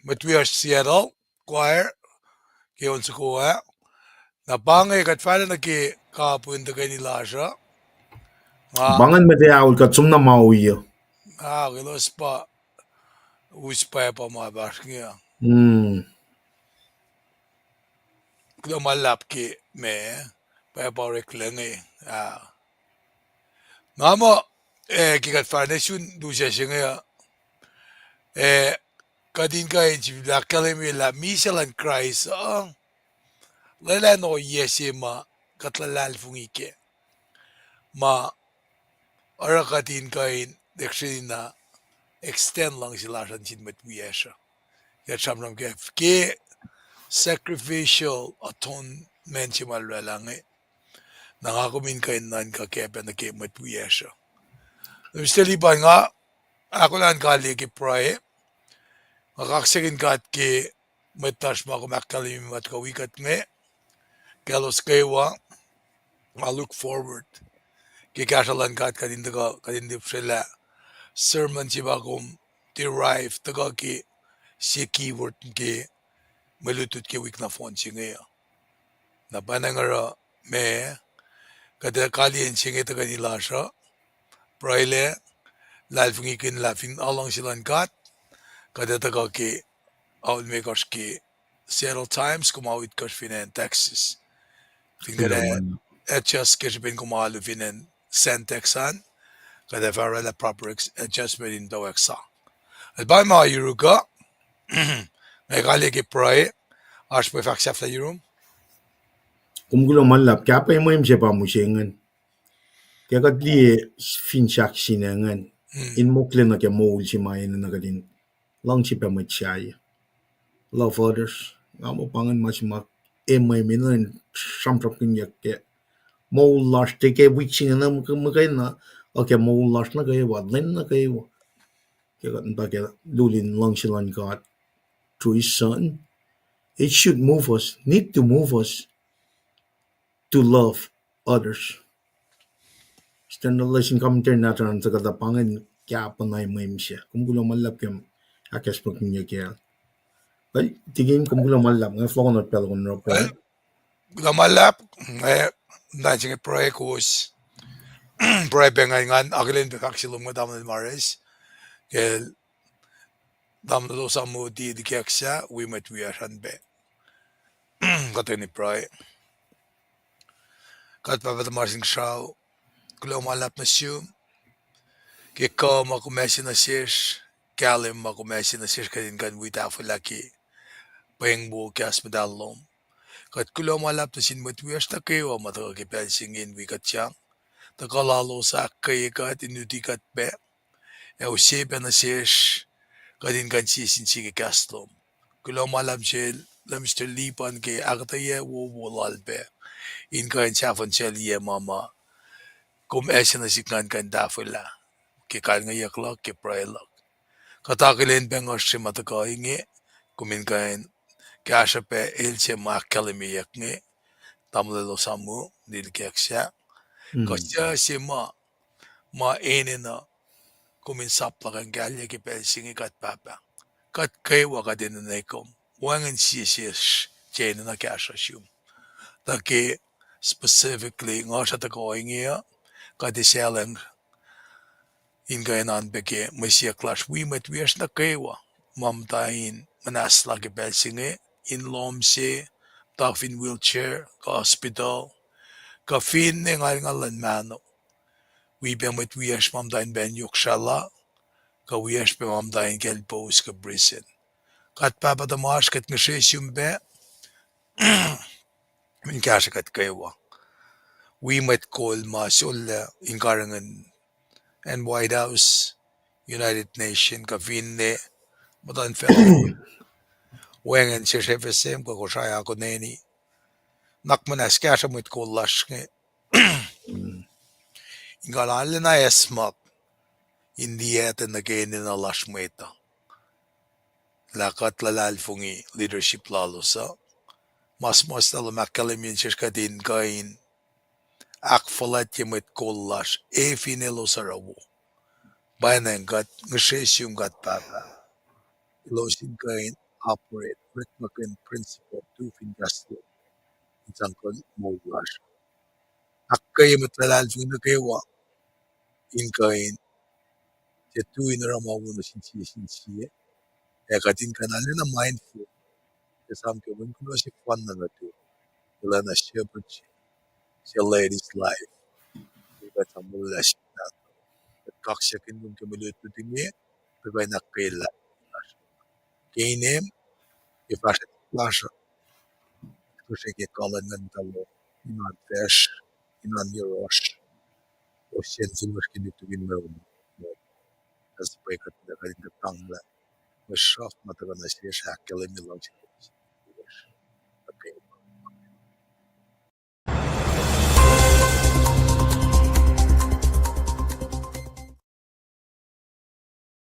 mwet wiyacsr Seattle Choir ke on soko ah. Na pa inge kuht fahla nuh ke kapihn tuhkweni lasr uh. Nga pa ingacn mwet ac aol kuht som na ma ohiyac. Nga elos pa us pwapa ma fahsr inge. Kuloh ma luhlahp ke ma pwapa oreklac inge. Ah. Na muh, eh, ke kuht fahsr nuh sun lusac se inge, eh, kuht in kuh in sifil ahkkahlwemye lah misac luhn Kraist uh, lwelah in ohiyac se ma kuht luhlahlfongi kac, ma oruh kuht in kuh in lihksreni na extend luhngse lasr an sin mwet wiyacsr uh. Kuht sramsram ke, ke sacrificial atonement se ma El oraclah inge. Na nga kom in kuh in nuhnkuh kac pac nuh ke mwet wiyacsr uh. Mister Lipan, nga ahkolah in kaliyac ke pruhe. Nga kaksakihn God ke mwet lasr ma kom ahkkahlwemye ma tuhkuh wi kuht inge. Kaclos kwewa, nga look forward ke kahsruh luhn God kuht in tuhkuh, kuht in lihpsrelah sermon se ma kom derive tuhkuh ke sie keyword ke mwe lutlut ke wik nohfohn se inge uh. Na pa inge oruh ma kuht ac kaliyac in se inge tuhkweni lasr uh. Pruhelac, luhlahlfongikihn lah fin luhngse luhn God, kuht ac tuhkuh ke aol limekohsr ke Seattle times, kom aol itkohsr fin acn Texas. Fin kuht ac adjust ke srihpen kom alu fin acn Centex an, kuht ac fah oraclah proper ex-, adjustment in towack sa. El pa ma yuruk uh, nga kaliyac ke pruhe, oasr mwe fahk sahflah yurum. Kom kuloh ma luhlahp, kapwack mwe mihsenge pa mihsenge. Ke kuht liye finsrak se inge, in mokle nuh ke moul se ma enenuh kuht in luhngse pac mwet sahyac. Love others. Nga muh pa ingacn ma se ma emwem enenuh in sramsramkihnyuck ke moul lasr, tiac ke wik se inge na muhkwena, uh, ke moul lasr nuh kwewa, lwen nuh kwewa. Ke kuht muhta ke lulin luhngse luhn God through His Son, it should move us, need to move us to love others. Standard Lesson Commentary nahtuhl an tuhkuh tuh pa ingacn kapwack mwe mihsenge. Kom kuloh ma luhlahp ke ahkacsmakihnye kacl. Well, tikin, kom kuloh ma luhlahp, nga fohlohkohnot pacl uh kom oruh pruhe. Kuloh ma luhlahp, eh, na se inge pruhe kowos. Pruhe pac ngan, ngan akihlen pac fahk se lom nge tamuhlwel Mares. Ke tamuhlwel Osamu oti likacsah, wi mwet wiyacsr an pac. Kuht tuhkweni pruhe. Kuht Pahpah tuhmasr Inkuhsrao, kuloh ma luhlahp nuh sum ke kuh ma kom ase nuh sesr, kahlwem ma kom ase nuh sesr kuht in kuh in wi tahfwelah ke pweng wo kahs muhtahl lom. Kuht kuloh ma luhlahp nuh sin mwet wiyacsr nuh kwewa ma tuhkuh ke pacl se inge in wi kuht sang. Tuhkuh lalos ahkkweye kuht, in luti kuht pac, ac use pac nuh sesr kuht in kuh in sie sin sie ke kahs lom. Kuloh ma luhlahp sel Mister Lipan ke ahkuhtweyac wowo lal pac in kuh in sahfuhn sel yac ma ma kom ase nuh sihk ngan kuh in tahfwelah ke kalngeyuck luhk, ke pruhe luhk. Kuht akihlen pac nguhsr se ma tuhkuh inge, kom in kuh in kahsruh pac el se ma ahkkahlwemyeyuck inge, tamuhlwel Osamu, likacsah. Kuht suc se ma, ma enenuh kom in sap luhk in kahlyac ke pacl se inge kuht Pahpah. Kuht kwewa kuht enenwe kom. Wacngihn sie sesr, sie enenuh kahsruh sum. Tuh ke specifically, nguhsr uh tuhkuh inge uh, kuht eisaclacng in kuh in oan pac ke mwe siyuck lasr wi mwet wiyacsr nuh kwewa ma muhta in muhnahslah ke pacl se inge, in lohm se, muhta fin wheelchair, kuh hospital, kuh finne ngalngal luhn mahno. Wi pac mwet wiyacsr ma muhta in pacl yohk srahla, kuh wiyacsr pac ma muhta in kacl pous kuh prison. Kuht Pahpah tuhmasr, kuht ngihsre sum pac in kahsruh kuht kwewa. Wi mwet kol ma sollah in karihngihn acn White House, United Nation, kuh finne muhtuhn fellowship, wacngihn sesr F S M kuh Kosrae akoneni. Nuhnak muhnahs kahsruh mwet kol lasr inge in kuh in arulacna acsmak in liyaten nuh ke enenuh lasr mwet uh. Lah kuht luhlahlfongi leadership lalos uh. Ma suhmuhslah lom ahkkahlwemye nuh sesr kuht in kuh in ahkfuhlwactye mwet kol lasr, e fin elos oruh wo. Pwacnwacng kuht ngihsre sum kuht Pahpah, elos in kuh in operate, orekmakihn principle, tu fin kahs lom, in sang kuh moul lasr. Ahkkweye mwet luhlahlfongi nuh kwewa in kuh in tiac tui in oruh ma wo nuh sin sie sin sie. Ac kuht in kuh in arulacna mindful, ke esam ke mwe in kuloh sefanna nuhtum, arulacna shepherd se, se led his life in kuh in sang molwelah sin Pahpah. Kuht kaksakihn kom ke mwe lutlut inge, kuht kuh in ahkkweye luhlahlfongi lasr ke inem, ke fahsr lasr uh. srihke kuhlwacng luhn muhta lom, in oan facsr, in oan yohrohsr, ohsun sin mwe srihke lututacng in mweun, ac suhpwacr kuht in kuh in kuhtanglah mwe sruhf ma tuhkuh nuh sesr, ahkkahlwemye luhngse